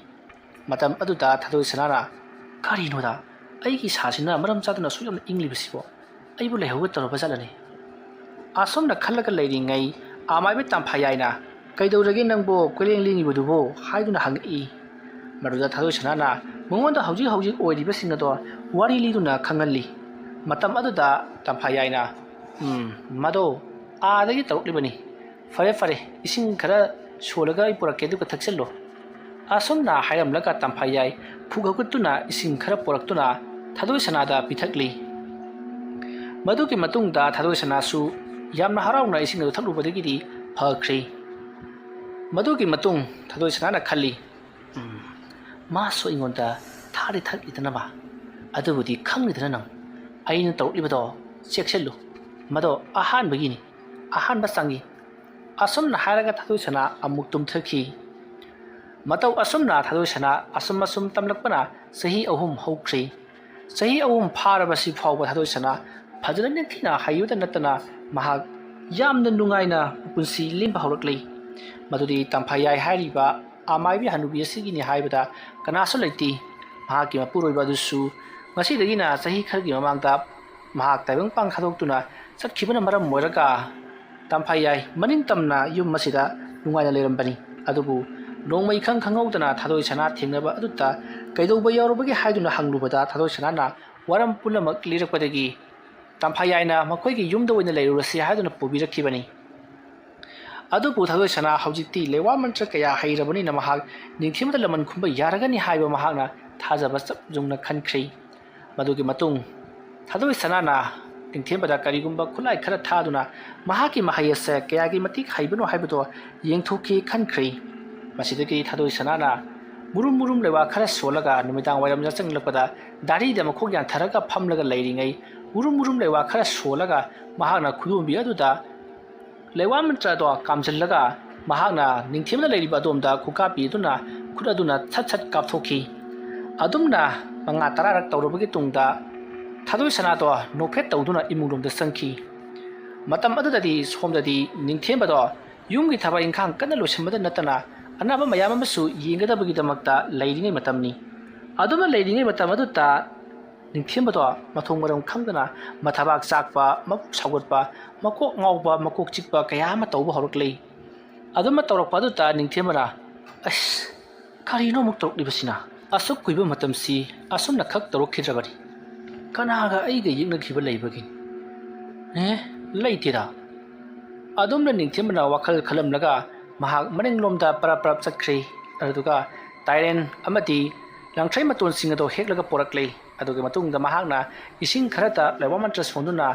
ꯃꯇꯝ ꯑꯗꯨꯗ ꯊꯥꯗꯣꯏ ꯁꯅꯥꯅ, "ꯀꯔꯤꯅꯣꯗ, ꯑꯩꯒꯤ ꯏꯁꯥꯁꯤꯅ ꯃꯔꯝ ꯆꯥꯗꯅ ꯑꯁꯨꯛ ꯌꯥꯝꯅ ꯏꯪꯂꯤꯕꯁꯤꯕꯣ? ꯑꯩꯕꯨ ꯂꯩꯍꯧꯒꯦ ꯇꯧꯔꯕ ꯖꯥꯠꯂꯅꯦ?" ꯑꯁꯨꯝꯅ ꯈꯜꯂꯒ ꯂꯩꯔꯤꯉꯩ ꯑꯃꯥꯏꯕꯤ ꯇꯝꯐꯥꯌꯥꯏꯅ, "ꯀꯩꯗꯧꯔꯒꯦ ꯅꯪꯕꯨ ꯀꯣꯏꯂꯦꯡ ꯂꯦꯡꯉꯤꯕꯗꯨꯕꯨ?" ꯍꯥꯏꯗꯨꯅ ꯍꯪꯉꯛꯏ꯫ ꯃꯗꯨꯗ ꯊꯥꯗꯣꯏ ꯁꯅꯥꯅ ꯃꯉꯣꯟꯗ ꯍꯧꯖꯤꯛ ꯍꯧꯖꯤꯛ ꯑꯣꯏꯔꯤꯕꯁꯤꯡ ꯑꯗꯣ ꯋꯥꯔꯤ ꯂꯤꯗꯨꯅ ꯈꯪꯍꯜꯂꯤ꯫ ꯃꯇꯝ ꯑꯗꯨꯗ ꯇꯝꯐꯥꯌꯥꯏꯅ, "ꯎꯝ, ꯃꯗꯣ ꯑꯥꯗꯒꯤ ꯇꯧꯔꯛꯂꯤꯕꯅꯤ꯫ ꯐꯔꯦ, ꯐꯔꯦ, ꯏꯁꯤꯡ ꯈꯔ ꯁꯣꯜꯂꯒ ꯑꯩ ꯄꯨꯔꯛꯀꯦ, ꯑꯗꯨꯒ ꯊꯛꯆꯜꯂꯣ꯫" ꯑꯁꯨꯝꯅ ꯍꯥꯏꯔꯝꯂꯒ ꯇꯝꯐꯥꯌꯥꯏ ꯐꯨꯛ ꯍꯧꯒꯠꯇꯨꯅ ꯏꯁꯤꯡ ꯈꯔ ꯄꯨꯔꯛꯇꯨꯅ ꯊꯥꯗꯣꯏ ꯁꯅꯥꯗ ꯄꯤꯊꯛꯂꯤ꯫ ꯃꯗꯨꯒꯤ ꯃꯇꯨꯡꯗ ꯊꯥꯗꯣꯏ ꯁꯅꯥꯁꯨ ꯌꯥꯝꯅ ꯍꯔꯥꯎꯅ ꯏꯁꯤꯡ ꯑꯗꯨ ꯊꯛꯂꯨꯕꯗꯒꯤꯗꯤ ꯐꯈ꯭ꯔꯦ꯫ ꯃꯗꯨꯒꯤ ꯃꯇꯨꯡ ꯊꯥꯗꯣꯏ ꯁꯅꯥꯅ ꯈꯜꯂꯤ, "ꯎꯝ, ꯃꯥꯁꯨ ꯑꯩꯉꯣꯟꯗ ꯊꯥꯔꯤ ꯊꯛꯂꯤꯗꯅꯕ꯫ ꯑꯗꯨꯕꯨꯗꯤ ꯈꯪꯂꯤꯗꯅ ꯅꯪ꯫ ꯑꯩꯅ ꯇꯧꯔꯛꯂꯤꯕꯗꯣ ꯆꯦꯛꯁꯤꯜꯂꯨ꯫ ꯃꯗꯣ ꯑꯍꯥꯟꯕꯒꯤꯅꯤ, ꯑꯍꯥꯟꯕ ꯆꯪꯏ꯫" ꯑꯁꯨꯝꯅ ꯍꯥꯏꯔꯒ ꯊꯥꯗꯣꯏ ꯁꯅꯥ ꯑꯃꯨꯛ ꯇꯨꯝꯊꯈꯤ꯫ ꯃꯇꯧ ꯑꯁꯨꯝꯅ ꯊꯥꯗꯣꯏ ꯁꯅꯥ ꯑꯁꯨꯝ ꯑꯁꯨꯝ ꯇꯝꯂꯛꯄꯅ ꯆꯍꯤ ꯑꯍꯨꯝ ꯍꯧꯈ꯭ꯔꯦ꯫ ꯆꯍꯤ ꯑꯍꯨꯝ ꯐꯥꯔꯕꯁꯤ ꯐꯥꯎꯕ ꯊꯥꯗꯣꯏ ꯁꯅꯥ ꯐꯖꯅ ꯅꯤꯡꯊꯤꯅ ꯍꯩꯕꯇ ꯅꯠꯇꯅ ꯃꯍꯥꯛ ꯌꯥꯝꯅ ꯅꯨꯡꯉꯥꯏꯅ ꯄꯨꯟꯁꯤ ꯂꯦꯟꯕ ꯍꯧꯔꯛꯂꯤ꯫ ꯃꯗꯨꯗꯤ ꯇꯝꯐꯥꯌꯥꯏ ꯍꯥꯏꯔꯤꯕ ꯑꯃꯥꯏꯕꯤ ꯍꯅꯨꯕꯤ ꯑꯁꯤꯒꯤꯅꯤ ꯍꯥꯏꯕꯗ ꯀꯅꯥꯁꯨ ꯂꯩꯇꯦ꯫ ꯃꯍꯥꯛꯀꯤ ꯃꯄꯨꯔꯣꯏꯕ ꯑꯗꯨꯁꯨ ꯉꯁꯤꯗꯒꯤꯅ ꯆꯍꯤ ꯈꯔꯒꯤ ꯃꯃꯥꯡꯗ ꯃꯍꯥꯛ ꯇꯥꯏꯕꯪꯄꯥꯟ ꯊꯥꯗꯣꯛꯇꯨꯅ ꯆꯠꯈꯤꯕꯅ ꯃꯔꯝ ꯑꯣꯏꯔꯒ ꯇꯝꯐꯥꯌꯥꯏ ꯃꯅꯤꯡꯇꯝꯅ ꯌꯨꯝ ꯑꯁꯤꯗ ꯅꯨꯡꯉꯥꯏꯅ ꯂꯩꯔꯝꯕꯅꯤ꯫ ꯑꯗꯨꯕꯨ ꯅꯣꯡꯃ ꯏꯈꯪ ꯈꯪꯍꯧꯗꯅ ꯊꯥꯗꯣꯏ ꯁꯅꯥ ꯊꯦꯡꯅꯕ ꯑꯗꯨꯗ ꯀꯩꯗꯧꯕ ꯌꯥꯎꯔꯕꯒꯦ ꯍꯥꯏꯗꯨꯅ ꯍꯪꯂꯨꯕꯗ ꯊꯥꯗꯣꯏ ꯁꯅꯥꯅ ꯋꯥꯔꯝ ꯄꯨꯝꯅꯃꯛ ꯂꯤꯔꯛꯄꯗꯒꯤ ꯇꯝꯐꯥꯌꯥꯏꯅ ꯃꯈꯣꯏꯒꯤ ꯌꯨꯝꯗ ꯑꯣꯏꯅ ꯂꯩꯔꯨꯔꯁꯤ ꯍꯥꯏꯗꯨꯅ ꯄꯨꯕꯤꯔꯛꯈꯤꯕꯅꯤ꯫ ꯑꯗꯨꯕꯨ ꯊꯥꯗꯣꯏ ꯁꯅꯥ ꯍꯧꯖꯤꯛꯇꯤ ꯂꯩꯋꯥ ꯃꯟꯇ꯭ꯔ ꯀꯌꯥ ꯍꯩꯔꯕꯅꯤꯅ ꯃꯍꯥꯛ ꯅꯤꯡꯊꯤꯕꯗ ꯂꯃꯟ ꯈꯨꯝꯕ ꯌꯥꯔꯒꯅꯤ ꯍꯥꯏꯕ ꯃꯍꯥꯛꯅ ꯊꯥꯖꯕ ꯆꯞ ꯌꯨꯡꯅ ꯈꯟꯈ꯭ꯔꯦ꯫ ꯃꯗꯨꯒꯤ ꯃꯇꯨꯡ ꯊꯥꯗꯣꯏ ꯁꯅꯥꯅ ꯅꯤꯡꯊꯦꯝꯕꯗ ꯀꯔꯤꯒꯨꯝꯕ ꯈꯨꯠꯂꯥꯏ ꯈꯔ ꯊꯥꯗꯨꯅ ꯃꯍꯥꯛꯀꯤ ꯃꯍꯩ ꯑꯁꯦ ꯀꯌꯥꯒꯤ ꯃꯇꯤꯛ ꯍꯩꯕꯅꯣ ꯍꯥꯏꯕꯗꯣ ꯌꯦꯡꯊꯣꯛꯀꯦ ꯈꯟꯈ꯭ꯔꯦ꯫ ꯃꯁꯤꯗꯒꯤ ꯊꯥꯗꯣꯏ ꯁꯅꯥꯅ ꯃꯨꯔꯨꯝ ꯃꯨꯔꯨꯝ ꯂꯩꯋꯥ ꯈꯔ ꯁꯣꯜꯂꯒ ꯅꯨꯃꯤꯗꯥꯡ ꯋꯥꯏꯔꯝ ꯌꯥꯆꯪꯂꯛꯄꯗ ꯗꯥꯔꯤꯗ ꯃꯈꯣꯛ ꯌꯥꯟꯊꯔꯒ ꯐꯝꯂꯒ ꯂꯩꯔꯤꯉꯩ ꯃꯨꯔꯨꯝ ꯃꯨꯔꯨꯝ ꯂꯩꯋꯥ ꯈꯔ ꯁꯣꯜꯂꯒ ꯃꯍꯥꯛꯅ ꯈꯨꯗꯣꯝꯕꯤ ꯑꯗꯨꯗ ꯂꯩꯋꯥ ꯃꯟꯇ꯭ꯔ ꯑꯗꯣ ꯀꯥꯝꯁꯤꯜꯂꯒ ꯃꯍꯥꯛꯅ ꯅꯤꯡꯊꯦꯝꯗ ꯂꯩꯔꯤꯕ ꯑꯗꯣꯝꯗ ꯈꯨꯀꯥꯞꯄꯤ ꯑꯗꯨꯅ ꯈꯨꯠ ꯑꯗꯨꯅ ꯁꯠ ꯁꯠ ꯀꯥꯞꯊꯣꯛꯈꯤ꯫ ꯑꯗꯨꯝꯅ ꯃꯉꯥ ꯇꯔꯥꯔꯛ ꯇꯧꯔꯕꯒꯤ ꯇꯨꯡꯗ ꯊꯥꯗꯣꯏ ꯁꯅꯥꯗꯣ ꯅꯣꯛꯐꯦꯠ ꯇꯧꯗꯨꯅ ꯏꯃꯨꯡꯂꯣꯝꯗ ꯆꯪꯈꯤ꯫ ꯃꯇꯝ ꯑꯗꯨꯗꯗꯤ ꯁꯣꯝꯗꯗꯤ ꯅꯤꯡꯊꯦꯝꯕꯗꯣ ꯌꯨꯝꯒꯤ ꯊꯕꯛ ꯏꯪꯈꯥꯡ ꯀꯟꯅ ꯂꯣꯏꯁꯤꯟꯕꯗ ꯅꯠꯇꯅ ꯑꯅꯥꯕ ꯃꯌꯥꯝ ꯑꯃꯁꯨ ꯌꯦꯡꯒꯗꯕꯒꯤꯗꯃꯛꯇ ꯂꯩꯔꯤꯉꯩ ꯃꯇꯝꯅꯤ꯫ ꯑꯗꯨꯅ ꯂꯩꯔꯤꯉꯩ ꯃꯇꯝ ꯑꯗꯨꯗ ꯅꯤꯡꯊꯦꯝꯕꯗꯣ ꯃꯊꯣꯡ ꯃꯔꯝ ꯈꯪꯗꯅ ꯃꯊꯕꯥꯛ ꯆꯥꯛꯄ, ꯃꯕꯨꯛ ꯁꯥꯎꯒꯠꯄ, ꯃꯀꯣꯛ ꯉꯥꯎꯕ, ꯃꯀꯣꯛ ꯆꯤꯛꯄ ꯀꯌꯥ ꯑꯃ ꯇꯧꯕ ꯍꯧꯔꯛꯂꯦ꯫ ꯑꯗꯨꯝꯅ ꯇꯧꯔꯛꯄ ꯑꯗꯨꯗ ꯅꯤꯡꯊꯦꯝꯕꯅ, "ꯑꯁ, ꯀꯔꯤꯅꯣ ꯑꯃꯨꯛ ꯇꯧꯔꯛꯂꯤꯕꯁꯤꯅ? ꯑꯁꯨꯛ ꯀꯨꯏꯕ ꯃꯇꯝꯁꯤ ꯑꯁꯨꯝꯅ ꯈꯛ ꯇꯧꯔꯛꯈꯤꯗ꯭ꯔꯕꯅꯤ꯫ ꯀꯅꯥꯒ ꯑꯩꯒ ꯌꯦꯛꯅꯈꯤꯕ ꯂꯩꯕꯒꯦ? ꯑꯦ, ꯂꯩꯇꯦꯗ꯫" ꯑꯗꯨꯝꯅ ꯅꯤꯡꯊꯦꯝꯕꯅ ꯋꯥꯈꯜ ꯈꯜꯂꯝꯂꯒ ꯃꯍꯥꯛ ꯃꯅꯤꯡꯂꯣꯝꯗ ꯄꯔꯞ ꯄꯔꯞ ꯆꯠꯈ꯭ꯔꯦ꯫ ꯑꯗꯨꯗꯨꯒ ꯇꯥꯏꯔꯦꯟ ꯑꯃꯗꯤ ꯂꯥꯡꯊ꯭ꯔꯩ ꯃꯇꯣꯟꯁꯤꯡ ꯑꯗꯨ ꯍꯦꯛꯂꯒ ꯄꯣꯔꯛꯂꯦ꯫ ꯑꯗꯨꯒꯤ ꯃꯇꯨꯡꯗ ꯃꯍꯥꯛꯅ ꯏꯁꯤꯡ ꯈꯔꯗ ꯂꯩꯋꯥ ꯃꯟꯇ꯭ꯔ ꯁꯣꯟꯗꯨꯅ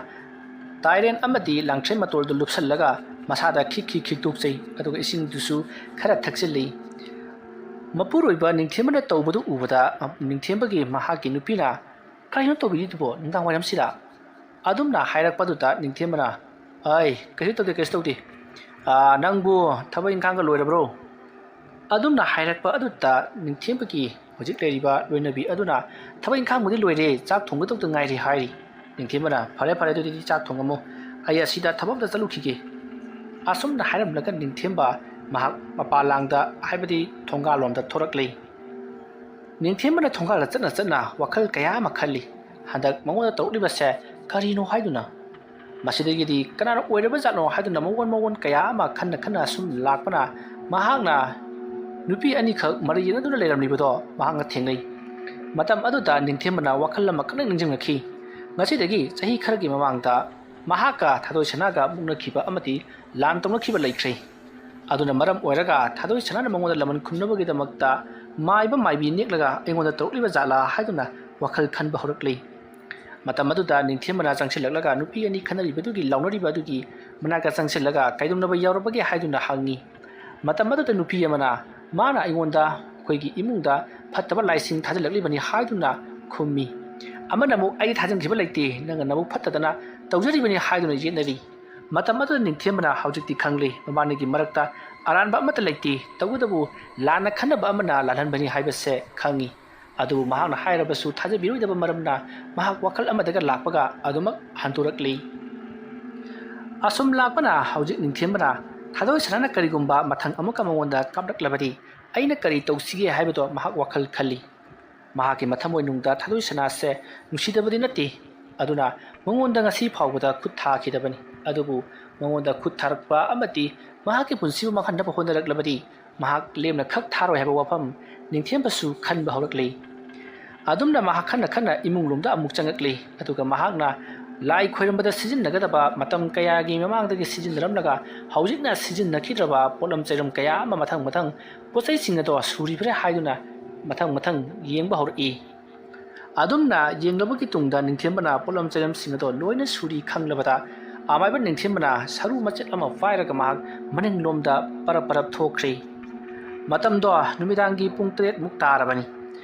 ꯇꯥꯏꯔꯦꯟ ꯑꯃꯗꯤ ꯂꯥꯡꯊ꯭ꯔꯩ ꯃꯇꯣꯜꯗꯨ ꯂꯨꯞꯁꯤꯜꯂꯒ ꯃꯁꯥꯗ ꯈꯤꯛ ꯈꯤꯛ ꯈꯤꯛꯇꯣꯛꯆꯩ꯫ ꯑꯗꯨꯒ ꯏꯁꯤꯡꯗꯨꯁꯨ ꯈꯔ ꯊꯛꯆꯤꯜꯂꯤ꯫ ꯃꯄꯨꯔꯣꯏꯕ ꯅꯤꯡꯊꯦꯝꯕꯅ ꯇꯧꯕꯗꯨ ꯎꯕꯗ ꯅꯤꯡꯊꯦꯝꯕꯒꯤ ꯃꯍꯥꯛꯀꯤ ꯅꯨꯄꯤꯅ, "ꯀꯔꯤꯅꯣ ꯇꯧꯕꯤꯔꯤꯗꯨꯕꯣ ꯅꯨꯡꯗꯥꯡ ꯋꯥꯏꯔꯝꯁꯤꯗ?" ꯑꯗꯨꯝꯅ ꯍꯥꯏꯔꯛꯄꯗꯨꯗ ꯅꯤꯡꯊꯦꯝꯕꯅ, "ꯑꯩ ꯀꯩꯁꯨ ꯇꯧꯗꯦ, ꯀꯩꯁꯨ ꯇꯧꯗꯦ꯫ ꯑꯥ, ꯅꯪꯕꯨ ꯊꯕꯛ ꯏꯪꯈꯥꯡꯒ ꯂꯣꯏꯔꯕ꯭ꯔꯣ?" ꯑꯗꯨꯝꯅ ꯍꯥꯏꯔꯛꯄ ꯑꯗꯨꯗ ꯅꯤꯡꯊꯦꯝꯕꯒꯤ ꯍꯧꯖꯤꯛ ꯂꯩꯔꯤꯕ ꯂꯣꯏꯅꯕꯤ ꯑꯗꯨꯅ, "ꯊꯕꯛ ꯏꯪꯈꯥꯡꯕꯨꯗꯤ ꯂꯣꯏꯔꯦ, ꯆꯥꯛ ꯊꯣꯡꯒꯗꯧꯗ ꯉꯥꯏꯔꯤ" ꯍꯥꯏꯔꯤ꯫ ꯅꯤꯡꯊꯦꯝꯕꯅ, "ꯐꯔꯦ, ꯐꯔꯦ, ꯑꯗꯨꯗꯤ ꯆꯥꯛ ꯊꯣꯡꯉꯝꯃꯣ, ꯑꯩ ꯑꯁꯤꯗ ꯊꯕꯛ ꯑꯝꯇ ꯆꯠꯂꯨꯈꯤꯒꯦ"꯫ ꯑꯁꯨꯝꯅ ꯍꯥꯏꯔꯝꯂꯒ ꯅꯤꯡꯊꯦꯝꯕ ꯃꯍꯥꯛ ꯃꯄꯥꯟ ꯂꯥꯡꯗ, ꯍꯥꯏꯕꯗꯤ ꯊꯣꯡꯒꯥꯜꯂꯣꯝꯗ ꯊꯣꯔꯛꯂꯦ꯫ ꯅꯤꯡꯊꯦꯝꯕꯅ ꯊꯣꯡꯒꯥꯜꯗ ꯆꯠꯅ ꯆꯠꯅ ꯋꯥꯈꯜ ꯀꯌꯥ ꯑꯃ ꯈꯜꯂꯤ꯫ ꯍꯟꯗꯛ ꯃꯉꯣꯟꯗ ꯇꯧꯔꯛꯂꯤꯕꯁꯦ ꯀꯔꯤꯅꯣ ꯍꯥꯏꯗꯨꯅ? ꯃꯁꯤꯗꯒꯤꯗꯤ ꯀꯅꯥꯅ ꯑꯣꯏꯔꯕ ꯖꯥꯠꯅꯣ ꯍꯥꯏꯗꯨꯅ ꯃꯑꯣꯟ ꯃꯑꯣꯟ ꯀꯌꯥ ꯑꯃ ꯈꯟꯅ ꯈꯟꯅ ꯁꯨꯝ ꯂꯥꯛꯄꯅ ꯃꯍꯥꯛꯅ ꯅꯨꯄꯤ ꯑꯅꯤꯈꯛ ꯃꯔꯩ ꯌꯦꯠꯅꯗꯨꯅ ꯂꯩꯔꯝꯂꯤꯕꯗꯣ ꯃꯍꯥꯛꯅ ꯊꯦꯡꯅꯩ꯫ ꯃꯇꯝ ꯑꯗꯨꯗ ꯅꯤꯡꯊꯦꯝꯕꯅ ꯋꯥꯈꯜ ꯑꯃ ꯈꯪꯅꯤꯡ ꯅꯤꯡꯁꯤꯡꯂꯛꯈꯤ꯫ ꯉꯁꯤꯗꯒꯤ ꯆꯍꯤ ꯈꯔꯒꯤ ꯃꯃꯥꯡꯗ ꯃꯍꯥꯛꯀ ꯊꯥꯗꯣꯏ ꯁꯅꯥꯒ ꯃꯨꯛꯅꯈꯤꯕ ꯑꯃꯗꯤ ꯂꯥꯟ ꯇꯧꯅꯈꯤꯕ ꯂꯩꯈ꯭ꯔꯦ꯫ ꯑꯗꯨꯅ ꯃꯔꯝ ꯑꯣꯏꯔꯒ ꯊꯥꯗꯣꯏ ꯁꯅꯥꯅ ꯃꯉꯣꯟꯗ ꯂꯃꯟ ꯈꯨꯝꯅꯕꯒꯤꯗꯃꯛꯇ ꯃꯥꯏꯕ ꯃꯥꯏꯕꯤ ꯅꯦꯛꯂꯒ ꯑꯩꯉꯣꯟꯗ ꯇꯧꯔꯛꯂꯤꯕ ꯖꯥꯠꯂꯥ ꯍꯥꯏꯗꯨꯅ ꯋꯥꯈꯜ ꯈꯟꯕ ꯍꯧꯔꯛꯂꯤ꯫ ꯃꯇꯝ ꯑꯗꯨꯗ ꯅꯤꯡꯊꯦꯝꯕꯅ ꯆꯪꯁꯤꯜꯂꯛꯂꯒ ꯅꯨꯄꯤ ꯑꯅꯤ ꯈꯠꯅꯔꯤꯕꯗꯨꯒꯤ ꯂꯥꯎꯅꯔꯤꯕ ꯑꯗꯨꯒꯤ ꯃꯅꯥꯛꯇ ꯆꯪꯁꯤꯜꯂꯒ ꯀꯩꯗꯧꯅꯕ ꯌꯥꯎꯔꯕꯒꯦ ꯍꯥꯏꯗꯨꯅ ꯍꯪꯉꯤ꯫ ꯃꯇꯝ ꯑꯗꯨꯗ ꯅꯨꯄꯤ ꯑꯃꯅ ꯃꯥꯅ ꯑꯩꯉꯣꯟꯗ ꯑꯩꯈꯣꯏꯒꯤ ꯏꯃꯨꯡꯗ ꯐꯠꯇꯕ ꯂꯥꯏꯁꯤꯡ ꯊꯥꯖꯤꯜꯂꯛꯂꯤꯕꯅꯤ ꯍꯥꯏꯗꯨꯅ ꯈꯨꯝꯃꯤ꯫ ꯑꯃꯅ ꯑꯃꯨꯛ, "ꯑꯩ ꯊꯥꯖꯤꯟꯈꯤꯕ ꯂꯩꯇꯦ, ꯅꯪꯅ ꯅꯕꯨꯛ ꯐꯠꯇꯗꯅ ꯇꯧꯖꯔꯤꯕꯅꯤ" ꯍꯥꯏꯗꯨꯅ ꯌꯦꯠꯅꯔꯤ꯫ ꯃꯇꯝ ꯑꯗꯨꯗ ꯅꯤꯡꯊꯦꯝꯕꯅ ꯍꯧꯖꯤꯛꯇꯤ ꯈꯪꯂꯤ, ꯃꯕꯥꯅꯤꯒꯤ ꯃꯔꯛꯇ ꯑꯔꯥꯟꯕ ꯑꯃꯠꯇ ꯂꯩꯇꯦ, ꯇꯧꯕꯇꯕꯨ ꯂꯥꯟꯅ ꯈꯟꯅꯕ ꯑꯃꯅ ꯂꯥꯜꯍꯟꯕꯅꯤ ꯍꯥꯏꯕꯁꯦ ꯈꯪꯏ꯫ ꯑꯗꯨꯕꯨ ꯃꯍꯥꯛꯅ ꯍꯥꯏꯔꯕꯁꯨ ꯊꯥꯖꯕꯤꯔꯣꯏꯗꯕ ꯃꯔꯝꯅ ꯃꯍꯥꯛ ꯋꯥꯈꯜ ꯑꯃꯗꯒ ꯂꯥꯛꯄꯒ ꯑꯗꯨꯃꯛ ꯍꯟꯗꯣꯔꯛꯂꯤ꯫ ꯑꯁꯨꯝ ꯂꯥꯛꯄꯅ ꯍꯧꯖꯤꯛ ꯅꯤꯡꯊꯦꯝꯕꯅ ꯊꯥꯗꯣꯏ ꯁꯅꯥꯅ ꯀꯔꯤꯒꯨꯝꯕ ꯃꯊꯪ ꯑꯃꯨꯛꯀ ꯃꯉꯣꯟꯗ ꯀꯥꯞꯂꯛꯂꯕꯗꯤ ꯑꯩꯅ ꯀꯔꯤ ꯇꯧꯁꯤꯒꯦ ꯍꯥꯏꯕꯗꯣ ꯃꯍꯥꯛ ꯋꯥꯈꯜ ꯈꯜꯂꯤ꯫ ꯃꯍꯥꯛꯀꯤ ꯃꯊꯃꯣꯏꯅꯨꯡꯗ ꯊꯥꯗꯣꯏ ꯁꯅꯥꯁꯦ ꯅꯨꯡꯁꯤꯗꯕꯗꯤ ꯅꯠꯇꯦ, ꯑꯗꯨꯅ ꯃꯉꯣꯟꯗ ꯉꯁꯤ ꯐꯥꯎꯕꯗ ꯈꯨꯠ ꯊꯥꯈꯤꯗꯕꯅꯤ꯫ ꯑꯗꯨꯕꯨ ꯃꯉꯣꯟꯗ ꯈꯨꯠ ꯊꯥꯔꯛꯄ ꯑꯃꯗꯤ ꯃꯍꯥꯛꯀꯤ ꯄꯨꯟꯁꯤꯕꯨ ꯃꯥꯡꯍꯟꯅꯕ ꯍꯣꯠꯅꯔꯛꯂꯕꯗꯤ ꯃꯍꯥꯛ ꯂꯦꯝꯅ ꯈꯛ ꯊꯥꯔꯣꯏ ꯍꯥꯏꯕ ꯋꯥꯐꯝ ꯅꯤꯡꯊꯦꯝꯕꯁꯨ ꯈꯟꯕ ꯍꯧꯔꯛꯂꯤ꯫ ꯑꯗꯨꯝꯅ ꯃꯍꯥꯛ ꯈꯟꯅ ꯈꯟꯅ ꯏꯃꯨꯡ ꯂꯣꯝꯗ ꯑꯃꯨꯛ ꯆꯪꯉꯛꯂꯤ꯫ ꯑꯗꯨꯒ ꯃꯍꯥꯛꯅ ꯂꯥꯏ ꯈꯣꯏꯔꯝꯕꯗ ꯁꯤꯖꯤꯟꯅꯒꯗꯕ ꯃꯇꯝ ꯀꯌꯥꯒꯤ ꯃꯃꯥꯡꯗꯒꯤ ꯁꯤꯖꯤꯟꯅꯔꯝꯂꯒ ꯍꯧꯖꯤꯛꯅ ꯁꯤꯖꯤꯟꯅꯈꯤꯗ꯭ꯔꯕ ꯄꯣꯠꯂꯝ ꯆꯩꯔꯝ ꯀꯌꯥ ꯑꯃ ꯃꯊꯪ ꯃꯊꯪ ꯄꯣꯠ ꯆꯩꯁꯤꯡ ꯑꯗꯣ ꯁꯨꯔꯤꯕ꯭ꯔꯥ ꯍꯥꯏꯗꯨꯅ ꯃꯊꯪ ꯃꯊꯪ ꯌꯦꯡꯕ ꯍꯧꯔꯛꯏ꯫ ꯑꯗꯨꯝꯅ ꯌꯦꯡꯂꯕꯒꯤ ꯇꯨꯡꯗ ꯅꯤꯡꯊꯦꯝꯕꯅ ꯄꯣꯠꯂꯝ ꯆꯩꯔꯝꯁꯤꯡ ꯑꯗꯣ ꯂꯣꯏꯅ ꯁꯨꯔꯤ ꯈꯪꯂꯕꯗ ꯑꯃꯥꯏꯕ ꯅꯤꯡꯊꯦꯝꯕꯅ ꯁꯔꯨ ꯃꯆꯦꯠ ꯑꯃ ꯄꯥꯏꯔꯒ ꯃꯍꯥꯛ ꯃꯅꯤꯡꯂꯣꯝꯗ ꯄꯔꯞ ꯄꯔꯞ ꯊꯣꯛꯈ꯭ꯔꯤ꯫ ꯃꯇꯝꯗꯣ ꯅꯨꯃꯤꯗꯥꯡꯒꯤ ꯄꯨꯡ ꯇꯔꯦꯠ ꯃꯨꯛ ꯇꯥꯔꯕꯅꯤ꯫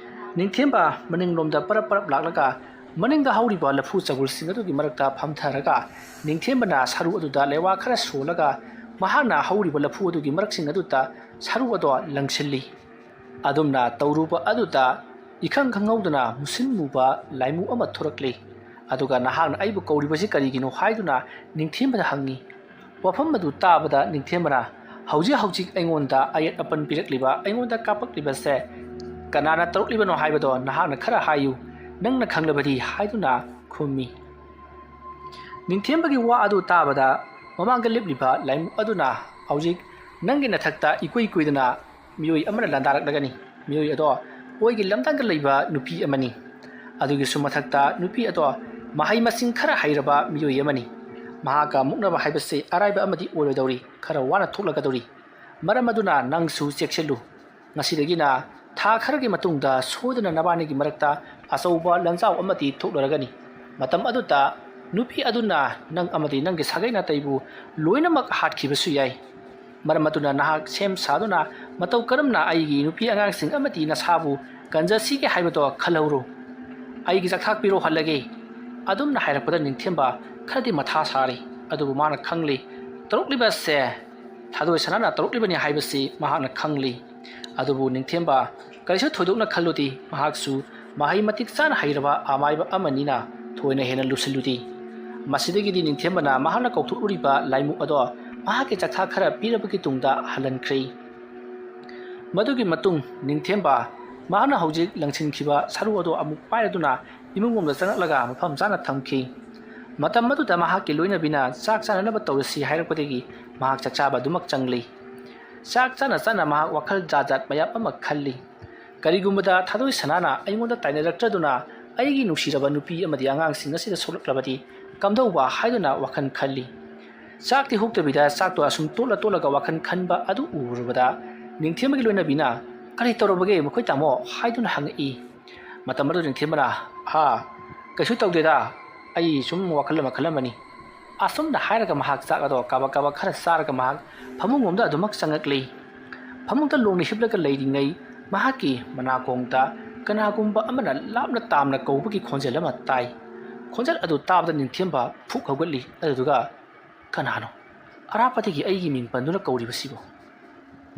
ꯅꯤꯡꯊꯦꯝꯕ ꯃꯅꯤꯡꯂꯣꯝꯗ ꯄꯔꯞ ꯄꯔꯞ ꯂꯥꯛꯂꯒ ꯃꯅꯤꯡꯗ ꯍꯧꯔꯤꯕ ꯂꯐꯨ ꯆꯕꯨꯜꯁꯤꯡ ꯑꯗꯨꯒꯤ ꯃꯔꯛꯇ ꯐꯝꯊꯔꯒ ꯅꯤꯡꯊꯦꯝꯕꯅ ꯁꯔꯨ ꯑꯗꯨꯗ ꯂꯩꯋꯥ ꯈꯔ ꯁꯣꯜꯂꯒ ꯃꯍꯥꯛꯅ ꯍꯧꯔꯤꯕ ꯂꯐꯨ ꯑꯗꯨꯒꯤ ꯃꯔꯛꯁꯤꯡ ꯑꯗꯨꯗ ꯁꯔꯨ ꯑꯗꯣ ꯂꯪꯁꯤꯜꯂꯤ꯫ ꯑꯗꯨꯝꯅ ꯇꯧꯔꯨꯕ ꯑꯗꯨꯗ ꯏꯈꯪ ꯈꯪꯍꯧꯗꯅ ꯃꯨꯁꯤꯟ ꯃꯨꯕ ꯂꯥꯏꯃꯨ ꯑꯃ ꯊꯣꯔꯛꯂꯤ꯫ ꯑꯗꯨꯒ ꯅꯍꯥꯛꯅ ꯑꯩꯕꯨ ꯀꯧꯔꯤꯕꯁꯤ ꯀꯔꯤꯒꯤꯅꯣ ꯍꯥꯏꯗꯨꯅ ꯅꯤꯡꯊꯦꯝꯕꯗ ꯍꯪꯉꯤ꯫ ꯋꯥꯐꯝ ꯑꯗꯨ ꯇꯥꯕꯗ ꯅꯤꯡꯊꯦꯝꯕꯅ ꯍꯧꯖꯤꯛ ꯍꯧꯖꯤꯛ ꯑꯩꯉꯣꯟꯗ ꯑꯌꯦꯠ ꯑꯄꯟ ꯄꯤꯔꯛꯂꯤꯕ, ꯑꯩꯉꯣꯟꯗ ꯀꯥꯞꯄꯛꯂꯤꯕꯁꯦ ꯀꯅꯥꯅ ꯇꯧꯔꯛꯂꯤꯕꯅꯣ ꯍꯥꯏꯕꯗꯣ ꯅꯍꯥꯛꯅ ꯈꯔ ꯍꯥꯏꯌꯨ꯫ ꯅꯪꯅ ꯈꯪꯂꯕꯗꯤ ꯍꯥꯏꯗꯨꯅ ꯈꯨꯝꯃꯤ꯫ ꯅꯤꯡꯊꯦꯝꯕꯒꯤ ꯋꯥ ꯑꯗꯨ ꯇꯥꯕꯗ ꯃꯃꯥꯡꯗ ꯂꯦꯞꯂꯤꯕ ꯂꯥꯏꯃꯨ ꯑꯗꯨꯅ ꯍꯧꯖꯤꯛ ꯅꯪꯒꯤ ꯅꯊꯛꯇ ꯏꯀꯨꯏ ꯀꯨꯏꯗꯅ ꯃꯤꯑꯣꯏ ꯑꯃꯅ ꯂꯥꯟꯗꯥꯔꯛꯂꯒꯅꯤ꯫ ꯃꯤꯑꯣꯏ ꯑꯗꯣ ꯑꯣꯏꯒꯤ ꯂꯝꯗꯥꯡꯗ ꯂꯩꯕ ꯅꯨꯄꯤ ꯑꯃꯅꯤ꯫ ꯑꯗꯨꯒꯤꯁꯨ ꯃꯊꯛꯇ ꯅꯨꯄꯤ ꯑꯗꯣ ꯃꯍꯩ ꯃꯁꯤꯡ ꯈꯔ ꯍꯩꯔꯕ ꯃꯤꯑꯣꯏ ꯑꯃꯅꯤ꯫ ꯃꯍꯥꯛꯀ ꯃꯨꯛꯅꯕ ꯍꯥꯏꯕꯁꯤ ꯑꯔꯥꯏꯕ ꯑꯃꯗꯤ ꯑꯣꯏꯔꯣꯏꯗꯧꯔꯤ, ꯈꯔ ꯋꯥꯅ ꯊꯣꯛꯂꯒꯗꯧꯔꯤ꯫ ꯃꯔꯝ ꯑꯗꯨꯅ ꯅꯪꯁꯨ ꯆꯦꯛꯁꯤꯜꯂꯨ꯫ ꯉꯁꯤꯗꯒꯤꯅ ꯊꯥ ꯈꯔꯒꯤ ꯃꯇꯨꯡꯗ ꯁꯣꯏꯗꯅ ꯅꯕꯥꯅꯤꯒꯤ ꯃꯔꯛꯇ ꯑꯆꯧꯕ ꯂꯥꯟꯖꯥꯎ ꯑꯃꯗꯤ ꯊꯣꯛꯂꯔꯒꯅꯤ꯫ ꯃꯇꯝ ꯑꯗꯨꯗ ꯅꯨꯄꯤ ꯑꯗꯨꯅ ꯅꯪ ꯑꯃꯗꯤ ꯅꯪꯒꯤ ꯁꯥꯒꯩ ꯅꯥꯇꯩꯕꯨ ꯂꯣꯏꯅꯃꯛ ꯍꯥꯠꯈꯤꯕꯁꯨ ꯌꯥꯏ꯫ ꯃꯔꯝ ꯑꯗꯨꯅ ꯅꯍꯥꯛ ꯁꯦꯝ ꯁꯥꯗꯨꯅ ꯃꯇꯧ ꯀꯔꯝꯅ ꯑꯩꯒꯤ ꯅꯨꯄꯤ ꯑꯉꯥꯡꯁꯤꯡ ꯑꯃꯗꯤ ꯅꯁꯥꯕꯨ ꯀꯟꯖꯁꯤꯒꯦ ꯍꯥꯏꯕꯗꯣ ꯈꯜꯍꯧꯔꯨ꯫ ꯑꯩꯒꯤ ꯆꯥꯛꯊꯥꯛ ꯄꯤꯔꯣ ꯍꯜꯂꯒꯦ꯫ ꯑꯗꯨꯝꯅ ꯍꯥꯏꯔꯛꯄꯗ ꯅꯤꯡꯊꯦꯝꯕ ꯈꯔꯗꯤ ꯃꯊꯥ ꯁꯥꯔꯤ꯫ ꯑꯗꯨꯕꯨ ꯃꯥꯅ ꯈꯪꯂꯤ, ꯇꯧꯔꯛꯂꯤꯕ ꯑꯁꯦ ꯊꯥꯗꯣꯏ ꯁꯅꯥꯅ ꯇꯧꯔꯛꯂꯤꯕꯅꯤ ꯍꯥꯏꯕꯁꯤ ꯃꯍꯥꯛꯅ ꯈꯪꯂꯤ꯫ ꯑꯗꯨꯕꯨ ꯅꯤꯡꯊꯦꯝꯕ ꯀꯔꯤꯁꯨ ꯊꯣꯏꯗꯣꯛꯅ ꯈꯜꯂꯨꯗꯦ꯫ ꯃꯍꯥꯛꯁꯨ ꯃꯍꯩ ꯃꯇꯤꯛ ꯆꯥꯅ ꯍꯩꯔꯕ ꯑꯃꯥꯏꯕ ꯑꯃꯅꯤꯅ ꯊꯣꯏꯅ ꯍꯦꯟꯅ ꯂꯨꯁꯤꯜꯂꯨꯗꯦ꯫ ꯃꯁꯤꯗꯒꯤꯗꯤ ꯅꯤꯡꯊꯦꯝꯕꯅ ꯃꯍꯥꯛꯅ ꯀꯧꯊꯣꯛꯂꯨꯔꯤꯕ ꯂꯥꯏꯃꯨꯛ ꯑꯗꯣ ꯃꯍꯥꯛꯀꯤ ꯆꯥꯛꯊꯥ ꯈꯔ ꯄꯤꯔꯕꯒꯤ ꯇꯨꯡꯗ ꯍꯜꯍꯟꯈ꯭ꯔꯦ꯫ ꯃꯗꯨꯒꯤ ꯃꯇꯨꯡ ꯅꯤꯡꯊꯦꯝꯕ ꯃꯍꯥꯛꯅ ꯍꯧꯖꯤꯛ ꯂꯪꯁꯤꯟꯈꯤꯕ ꯁꯔꯨ ꯑꯗꯨ ꯑꯃꯨꯛ ꯄꯥꯏꯔꯗꯨꯅ ꯏꯃꯨꯡꯂꯣꯝꯗ ꯆꯪꯂꯛꯂꯒ ꯃꯐꯝ ꯆꯥꯅ ꯊꯝꯈꯤ꯫ ꯃꯇꯝ ꯑꯗꯨꯗ ꯃꯍꯥꯛꯀꯤ ꯂꯣꯏꯅꯕꯤꯅ ꯆꯥꯛ ꯆꯥꯅꯅꯕ ꯇꯧꯔꯁꯤ ꯍꯥꯏꯔꯛꯄꯗꯒꯤ ꯃꯍꯥꯛ ꯆꯥꯛ ꯆꯥꯕ ꯑꯗꯨꯃꯛ ꯆꯪꯂꯤ꯫ ꯆꯥꯛ ꯆꯥꯅ ꯆꯥꯅ ꯃꯍꯥꯛ ꯋꯥꯈꯜ ꯖꯥꯠ ꯖꯥꯠ ꯃꯌꯥꯝ ꯑꯃ ꯈꯜꯂꯤ꯫ ꯀꯔꯤꯒꯨꯝꯕꯗ ꯊꯥꯗꯣꯏ ꯁꯅꯥꯅ ꯑꯩꯉꯣꯟꯗ ꯇꯥꯏꯅꯔꯛꯇ꯭ꯔꯗꯨꯅ ꯑꯩꯒꯤ ꯅꯨꯡꯁꯤꯔꯕ ꯅꯨꯄꯤ ꯑꯃꯗꯤ ꯑꯉꯥꯡꯁꯤꯡ ꯑꯁꯤꯗ ꯁꯣꯛꯂꯛꯂꯕꯗꯤ ꯀꯝꯗꯧꯕ ꯍꯥꯏꯗꯨꯅ ꯋꯥꯈꯜ ꯈꯜꯂꯤ꯫ ꯆꯥꯛꯇꯤ ꯍꯨꯛꯇꯕꯤꯗ ꯆꯥꯛꯇꯣ ꯑꯁꯨꯝ ꯇꯣꯠꯂ ꯇꯣꯠꯂꯒ ꯋꯥꯈꯜ ꯈꯟꯕ ꯑꯗꯨ ꯎꯔꯨꯕꯗ ꯅꯤꯡꯊꯦꯝꯕꯒꯤ ꯂꯣꯏꯅꯕꯤꯅ "ꯀꯔꯤ ꯇꯧꯔꯕꯒꯦ ꯃꯈꯣꯏ ꯇꯥꯃꯣ?" ꯍꯥꯏꯗꯨꯅ ꯍꯪꯉꯛꯏ꯫ ꯃꯇꯝ ꯑꯗꯨ ꯅꯤꯡꯊꯦꯝꯕꯅ "ꯑꯥ, ꯀꯩꯁꯨ ꯇꯧꯗꯦꯗ, ꯑꯩ ꯁꯨꯝ ꯋꯥꯈꯜ ꯑꯃ ꯈꯜꯂꯝꯕꯅꯤ" ꯑꯁꯨꯝꯅ ꯍꯥꯏꯔꯒ ꯃꯍꯥꯛ ꯆꯥꯛ ꯑꯗꯣ ꯀꯥꯕꯛ ꯀꯥꯕꯛ ꯈꯔ ꯆꯥꯔꯒ ꯃꯍꯥꯛ ꯐꯃꯨꯡꯂꯣꯝꯗ ꯑꯗꯨꯃꯛ ꯆꯪꯉꯛꯂꯤ꯫ ꯐꯃꯨꯡꯗ ꯂꯣꯡꯅ ꯍꯤꯞꯂꯒ ꯂꯩꯔꯤꯉꯩ ꯃꯍꯥꯛꯀꯤ ꯃꯅꯥꯀꯣꯡꯗ ꯀꯅꯥꯒꯨꯝꯕ ꯑꯃꯅ ꯂꯥꯞꯅ ꯇꯥꯝꯅ ꯀꯧꯕꯒꯤ ꯈꯣꯟꯖꯦꯜ ꯑꯃ ꯇꯥꯏ꯫ ꯈꯣꯟꯖꯦꯜ ꯑꯗꯨ ꯇꯥꯕꯗ ꯅꯤꯡꯊꯦꯝꯕ ꯐꯨꯛ ꯍꯧꯒꯠꯂꯤ꯫ ꯑꯗꯨꯗꯨꯒ "ꯀꯅꯥꯅꯣ ꯑꯔꯥꯞꯄꯗꯒꯤ ꯑꯩꯒꯤ ꯃꯤꯡ ꯄꯟꯗꯨꯅ ꯀꯧꯔꯤꯕꯁꯤꯕꯨ?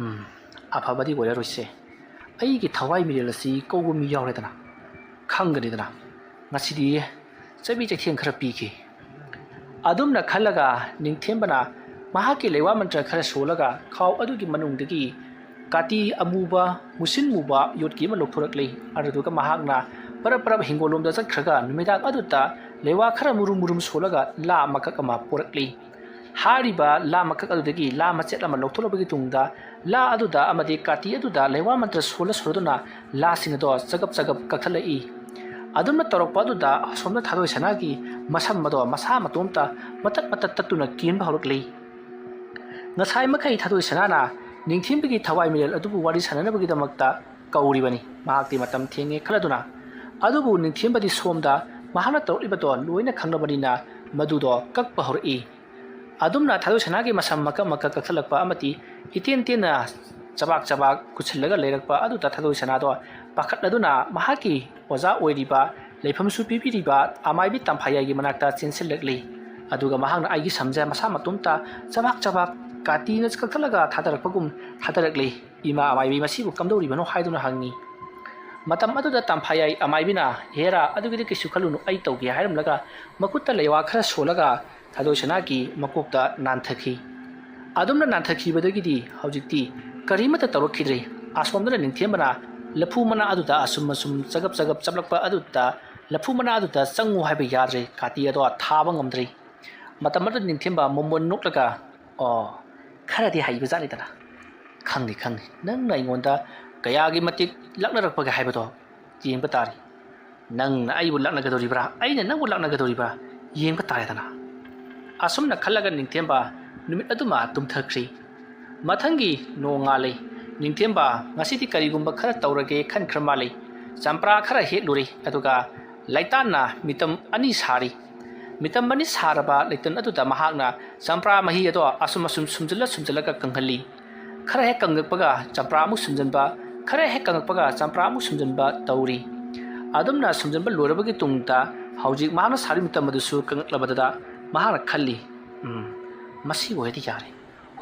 ꯎꯝ, ꯑꯐꯕꯗꯤ ꯑꯣꯏꯔꯔꯣꯏꯁꯦ꯫ ꯑꯩꯒꯤ ꯊꯋꯥꯏ ꯃꯤꯔꯦꯜ ꯑꯁꯤ ꯀꯧꯕ ꯃꯤ ꯌꯥꯎꯔꯦꯗꯅ, ꯈꯪꯒꯅꯤꯗꯅ꯫ ꯉꯁꯤꯗꯤ ꯆꯩꯕꯤ ꯆꯩꯊꯦꯡ ꯈꯔ ꯄꯤꯈꯤ"꯫ ꯑꯗꯨꯝꯅ ꯈꯜꯂꯒ ꯅꯤꯡꯊꯦꯝꯕꯅ ꯃꯍꯥꯛꯀꯤ ꯂꯩꯋꯥ ꯃꯟꯇ꯭ꯔ ꯈꯔ ꯁꯣꯜꯂꯒ ꯈꯥꯎ ꯑꯗꯨꯒꯤ ꯃꯅꯨꯡꯗꯒꯤ ꯀꯥꯇꯤ ꯑꯃꯨꯕ, ꯃꯨꯁꯤꯟ ꯃꯨꯕ ꯌꯣꯠꯀꯤ ꯑꯃ ꯂꯧꯊꯣꯔꯛꯂꯤ꯫ ꯑꯗꯨꯗꯨꯒ ꯃꯍꯥꯛꯅ ꯄꯔꯞ ꯄꯔꯞ ꯍꯤꯡꯒꯣꯜꯂꯣꯝꯗ ꯆꯠꯈ꯭ꯔꯒ ꯅꯨꯃꯤꯗꯥꯡ ꯑꯗꯨꯗ ꯂꯩꯋꯥ ꯈꯔ ꯃꯨꯔꯨꯝ ꯃꯨꯔꯨꯝ ꯁꯣꯜꯂꯒ ꯂꯥ ꯃꯀꯛ ꯑꯃ ꯄꯣꯔꯛꯂꯤ꯫ ꯍꯥꯏꯔꯤꯕ ꯂꯥ ꯃꯀꯛ ꯑꯗꯨꯗꯒꯤ ꯂꯥ ꯃꯆꯦꯠ ꯑꯃ ꯂꯧꯊꯣꯛꯂꯕꯒꯤ ꯇꯨꯡꯗ ꯂꯥ ꯑꯗꯨꯗ ꯑꯃꯗꯤ ꯀꯥꯇꯤ ꯑꯗꯨꯗ ꯂꯩꯋꯥ ꯃꯟꯇ꯭ꯔ ꯁꯣꯜꯂ ꯁꯣꯜꯂꯗꯨꯅ ꯂꯥꯁꯤꯡ ꯑꯗꯣ ꯆꯒꯞ ꯆꯒꯞ ꯀꯛꯊꯠꯂꯛꯏ꯫ ꯑꯗꯨꯝꯅ ꯇꯧꯔꯛꯄ ꯑꯗꯨꯗ ꯑꯁꯣꯝꯗ ꯊꯥꯗꯣꯏ ꯁꯅꯥꯒꯤ ꯃꯁꯝ ꯑꯗꯣ ꯃꯁꯥ ꯃꯇꯣꯝꯇ ꯃꯇꯠ ꯃꯇꯠ ꯇꯠꯇꯨꯅ ꯀꯦꯟꯕ ꯍꯧꯔꯛꯂꯤ꯫ ꯉꯁꯥꯏ ꯃꯈꯩ ꯊꯥꯗꯣꯏ ꯁꯅꯥꯅ ꯅꯤꯡꯊꯦꯝꯕꯒꯤ ꯊꯋꯥꯏ ꯃꯤꯔꯦꯜ ꯑꯗꯨꯕꯨ ꯋꯥꯔꯤ ꯁꯥꯟꯅꯅꯕꯒꯤꯗꯃꯛꯇ ꯀꯧꯔꯤꯕꯅꯤ꯫ ꯃꯍꯥꯛꯇꯤ ꯃꯇꯝ ꯊꯦꯡꯉꯦ ꯈꯜꯂꯗꯨꯅ꯫ ꯑꯗꯨꯕꯨ ꯅꯤꯡꯊꯦꯝꯕꯗꯤ ꯁꯣꯝꯗ ꯃꯍꯥꯛꯅ ꯇꯧꯔꯛꯂꯤꯕꯗꯣ ꯂꯣꯏꯅ ꯈꯪꯂꯕꯅꯤꯅ ꯃꯗꯨꯗꯣ ꯀꯛꯄ ꯍꯧꯔꯛꯏ꯫ ꯑꯗꯨꯝꯅ ꯊꯥꯗꯣꯏ ꯁꯅꯥꯒꯤ ꯃꯁꯝ ꯃꯀꯛ ꯃꯀꯛ ꯀꯛꯊꯠꯂꯛꯄ ꯑꯃꯗꯤ ꯏꯇꯦꯟ ꯇꯦꯟꯅ ꯆꯕꯥꯛ ꯆꯕꯥꯛ ꯀꯨꯠꯁꯤꯜꯂꯒ ꯂꯩꯔꯛꯄ ꯑꯗꯨꯗ ꯊꯥꯗꯣꯏ ꯁꯅꯥꯗꯣ ꯄꯥꯈꯠꯂꯗꯨꯅ ꯃꯍꯥꯛꯀꯤ ꯑꯣꯖꯥ ꯑꯣꯏꯔꯤꯕ, ꯂꯩꯐꯝꯁꯨ ꯄꯤꯕꯤꯔꯤꯕ ꯑꯃꯥꯏꯕꯤ ꯇꯝꯐꯥꯌꯥꯏꯒꯤ ꯃꯅꯥꯛꯇ ꯆꯦꯟꯁꯤꯜꯂꯛꯂꯤ꯫ ꯑꯗꯨꯒ ꯃꯍꯥꯛꯅ ꯑꯩꯒꯤ ꯁꯝꯁꯦ ꯃꯁꯥ ꯃꯇꯣꯝꯇ ꯆꯕꯥꯛ ꯆꯕꯥꯛ ꯀꯥꯇꯤꯅ ꯀꯛꯊꯠꯂꯒ ꯊꯥꯗꯔꯛꯄꯒꯨꯝ ꯊꯥꯗꯔꯛꯂꯤ꯫ "ꯏꯃꯥ ꯑꯃꯥꯏꯕꯤ, ꯃꯁꯤꯕꯨ ꯀꯝꯗꯧꯔꯤꯕꯅꯣ?" ꯍꯥꯏꯗꯨꯅ ꯍꯪꯉꯤ꯫ ꯃꯇꯝ ꯑꯗꯨꯗ ꯇꯝꯐꯥꯌꯥꯏ ꯑꯃꯥꯏꯕꯤꯅ, "ꯍꯦꯔꯥ, ꯑꯗꯨꯒꯤꯗꯤ ꯀꯩꯁꯨ ꯈꯜꯂꯨꯅꯨ, ꯑꯩ ꯇꯧꯒꯦ" ꯍꯥꯏꯔꯝꯂꯒ ꯃꯈꯨꯠꯇ ꯂꯩꯋꯥ ꯈꯔ ꯁꯣꯜꯂꯒ ꯊꯥꯗꯣꯏ ꯁꯅꯥꯒꯤ ꯃꯀꯣꯛꯇ ꯅꯥꯟꯊꯈꯤ꯫ ꯑꯗꯨꯝꯅ ꯅꯥꯟꯊꯈꯤꯕꯗꯒꯤꯗꯤ ꯍꯧꯖꯤꯛꯇꯤ ꯀꯔꯤꯃꯠꯇ ꯇꯧꯔꯛꯈꯤꯗ꯭ꯔꯦ꯫ ꯑꯁꯣꯝꯗꯅ ꯅꯤꯡꯊꯦꯝꯕꯅ ꯂꯐꯨ ꯃꯅꯥ ꯑꯗꯨꯗ ꯑꯁꯨꯝ ꯑꯁꯨꯝ ꯆꯒꯞ ꯆꯒꯞ ꯆꯞꯂꯛꯄ ꯑꯗꯨꯗ ꯂꯐꯨ ꯃꯅꯥ ꯑꯗꯨꯗ ꯆꯪꯉꯨ ꯍꯥꯏꯕ ꯌꯥꯗ꯭ꯔꯦ, ꯀꯥꯇꯤ ꯑꯗꯣ ꯊꯥꯕ ꯉꯝꯗ꯭ꯔꯦ꯫ ꯃꯇꯝ ꯑꯗꯨꯗ ꯅꯤꯡꯊꯦꯝꯕ ꯃꯣꯃꯣꯟ ꯅꯣꯛꯂꯒ, "ꯑꯣ, ꯈꯔꯗꯤ ꯍꯩꯕꯖꯥꯠꯅꯤꯗꯅ꯫ ꯈꯪꯅꯤ, ꯈꯪꯅꯤ, ꯅꯪꯅ ꯑꯩꯉꯣꯟꯗ ꯀꯌꯥꯒꯤ ꯃꯇꯤꯛ ꯂꯛꯅꯔꯛꯄꯒꯦ ꯍꯥꯏꯕꯗꯣ ꯌꯦꯡꯕ ꯇꯥꯔꯦ꯫ ꯅꯪꯅ ꯑꯩꯕꯨ ꯂꯛꯅꯒꯗꯧꯔꯤꯕ꯭ꯔꯥ, ꯑꯩꯅ ꯅꯪꯕꯨ ꯂꯛꯅꯒꯗꯧꯔꯤꯕ꯭ꯔꯥ, ꯌꯦꯡꯕ ꯇꯥꯔꯦꯗꯅ"꯫ ꯑꯁꯨꯝꯅ ꯈꯜꯂꯒ ꯅꯤꯡꯊꯦꯝꯕ ꯅꯨꯃꯤꯠ ꯑꯗꯨꯃ ꯇꯨꯝꯊꯈ꯭ꯔꯤ꯫ ꯃꯊꯪꯒꯤ ꯅꯣꯡꯉꯥꯜꯂꯤ꯫ ꯅꯤꯡꯊꯦꯝꯕ ꯉꯁꯤꯗꯤ ꯀꯔꯤꯒꯨꯝꯕ ꯈꯔ ꯇꯧꯔꯒꯦ ꯈꯟꯈ꯭ꯔ ꯃꯥꯜꯂꯤ꯫ ꯆꯝꯄ꯭ꯔꯥ ꯈꯔ ꯍꯦꯛꯂꯨꯔꯦ, ꯑꯗꯨꯒ ꯂꯩꯇꯥꯟꯅ ꯃꯤꯇꯝ ꯑꯅꯤ ꯁꯥꯔꯤ꯫ ꯃꯤꯇꯝ ꯑꯅꯤ ꯁꯥꯔꯕ ꯂꯩꯇꯟ ꯑꯗꯨꯗ ꯃꯍꯥꯛꯅ ꯆꯝꯄ꯭ꯔꯥ ꯃꯍꯤ ꯑꯗꯣ ꯑꯁꯨꯝ ꯑꯁꯨꯝ ꯁꯨꯝꯖꯤꯜꯂ ꯁꯨꯝꯖꯤꯜꯂꯒ ꯀꯪꯍꯜꯂꯤ꯫ ꯈꯔ ꯍꯦꯛ ꯀꯪꯂꯛꯄꯒ ꯆꯝꯄ꯭ꯔꯥ ꯑꯃꯨꯛ ꯁꯨꯝꯖꯤꯟꯕ, ꯈꯔ ꯍꯦꯛ ꯀꯪꯂꯛꯄꯒ ꯆꯝꯄ꯭ꯔꯥ ꯑꯃꯨꯛ ꯁꯨꯝꯖꯤꯟꯕ ꯇꯧꯔꯤ꯫ ꯑꯗꯨꯝꯅ ꯁꯨꯝꯖꯤꯟꯕ ꯂꯣꯏꯔꯕꯒꯤ ꯇꯨꯡꯗ ꯍꯧꯖꯤꯛ ꯃꯍꯥꯛꯅ ꯁꯥꯔꯤꯕ ꯃꯤꯇꯝ ꯑꯗꯨꯁꯨ ꯀꯪꯂꯛꯂꯕꯗꯨꯗ ꯃꯍꯥꯛꯅ ꯈꯜꯂꯤ, "ꯎꯝ, ꯃꯁꯤ ꯑꯣꯏꯔꯗꯤ ꯌꯥꯔꯦ꯫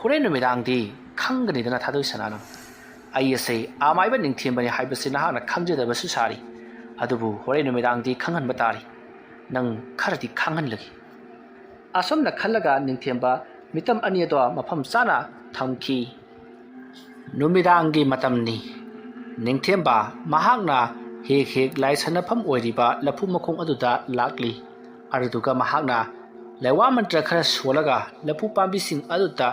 ꯍꯣꯔꯦꯟ ꯅꯨꯃꯤꯗꯥꯡꯗꯤ ꯈꯪꯒꯅꯤꯗꯅ ꯊꯥꯗꯣꯏ ꯁꯅꯥꯅ꯫ ꯑꯩ ꯑꯁꯦ ꯑꯃꯥꯏꯕ ꯅꯤꯡꯊꯦꯝꯕꯅꯤ ꯍꯥꯏꯕꯁꯤ ꯅꯍꯥꯛꯅ ꯈꯪꯖꯗꯕꯁꯨ ꯁꯥꯔꯤ꯫ ꯑꯗꯨꯕꯨ ꯍꯣꯔꯦꯟ ꯅꯨꯃꯤꯗꯥꯡꯗꯤ ꯈꯪꯍꯟꯕ ꯇꯥꯔꯤ꯫ ꯅꯪ ꯈꯔꯗꯤ ꯈꯥꯡꯍꯜꯂꯒꯦ"꯫ ꯑꯁꯨꯝꯅ ꯈꯜꯂꯒ ꯅꯤꯡꯊꯦꯝꯕ ꯃꯤꯇꯝ ꯑꯅꯤ ꯑꯗꯣ ꯃꯐꯝ ꯆꯥꯅ ꯊꯝꯈꯤ꯫ ꯅꯨꯃꯤꯗꯥꯡꯒꯤ ꯃꯇꯝꯅꯤ꯫ ꯅꯤꯡꯊꯦꯝꯕ ꯃꯍꯥꯛꯅ ꯍꯦꯛ ꯍꯦꯛ ꯂꯥꯏ ꯁꯥꯟꯅꯐꯝ ꯑꯣꯏꯔꯤꯕ ꯂꯐꯨ ꯃꯈꯣꯡ ꯑꯗꯨꯗ ꯂꯥꯛꯂꯤ꯫ ꯑꯗꯨꯗꯨꯒ ꯃꯍꯥꯛꯅ ꯂꯩꯋꯥ ꯃꯟꯇ꯭ꯔ ꯈꯔ ꯁꯣꯜꯂꯒ ꯂꯐꯨ ꯄꯥꯝꯕꯤꯁꯤꯡ ꯑꯗꯨꯗ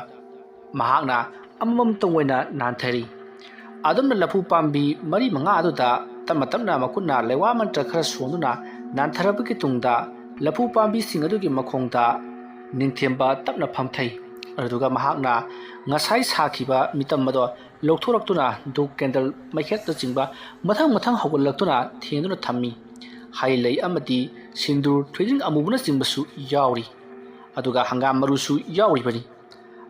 ꯃꯍꯥꯛꯅ ꯑꯃꯃꯝꯇꯪ ꯑꯣꯏꯅ ꯅꯥꯟꯊꯔꯤ꯫ ꯑꯗꯨꯝꯅ ꯂꯐꯨ ꯄꯥꯝꯕꯤ ꯃꯔꯤ ꯃꯉꯥ ꯑꯗꯨꯗ ꯇꯞꯅ ꯇꯞꯅ ꯃꯈꯨꯠꯅ ꯂꯩꯋꯥ ꯃꯟꯇ꯭ꯔ ꯈꯔ ꯁꯣꯟꯗꯨꯅ ꯅꯥꯟꯊꯔꯕꯒꯤ ꯇꯨꯡꯗ ꯂꯐꯨ ꯄꯥꯝꯕꯤꯁꯤꯡ ꯑꯗꯨꯒꯤ ꯃꯈꯣꯡꯗ ꯅꯤꯡꯊꯦꯝꯕ ꯇꯞꯅ ꯐꯝꯊꯩ꯫ ꯑꯗꯨꯗꯨꯒ ꯃꯍꯥꯛꯅ ꯉꯁꯥꯏ ꯁꯥꯈꯤꯕ ꯃꯤꯇꯝ ꯑꯗꯣ ꯂꯧꯊꯣꯔꯛꯇꯨꯅ ꯙꯨꯞ, ꯀꯦꯟꯗꯜ, ꯃꯩꯈꯦꯠꯅꯆꯤꯡꯕ ꯃꯊꯪ ꯃꯊꯪ ꯍꯧꯒꯠꯂꯛꯇꯨꯅ ꯊꯦꯟꯗꯨꯅ ꯊꯝꯃꯤ꯫ ꯍꯩ ꯂꯩ ꯑꯃꯗꯤ ꯁꯤꯟꯗꯨꯔ, ꯊꯣꯏꯗꯤꯡ ꯑꯃꯨꯕꯅꯆꯤꯡꯕꯁꯨ ꯌꯥꯎꯔꯤ꯫ ꯑꯗꯨꯒ ꯍꯪꯒꯥꯝ ꯃꯔꯨꯁꯨ ꯌꯥꯎꯔꯤꯕꯅꯤ꯫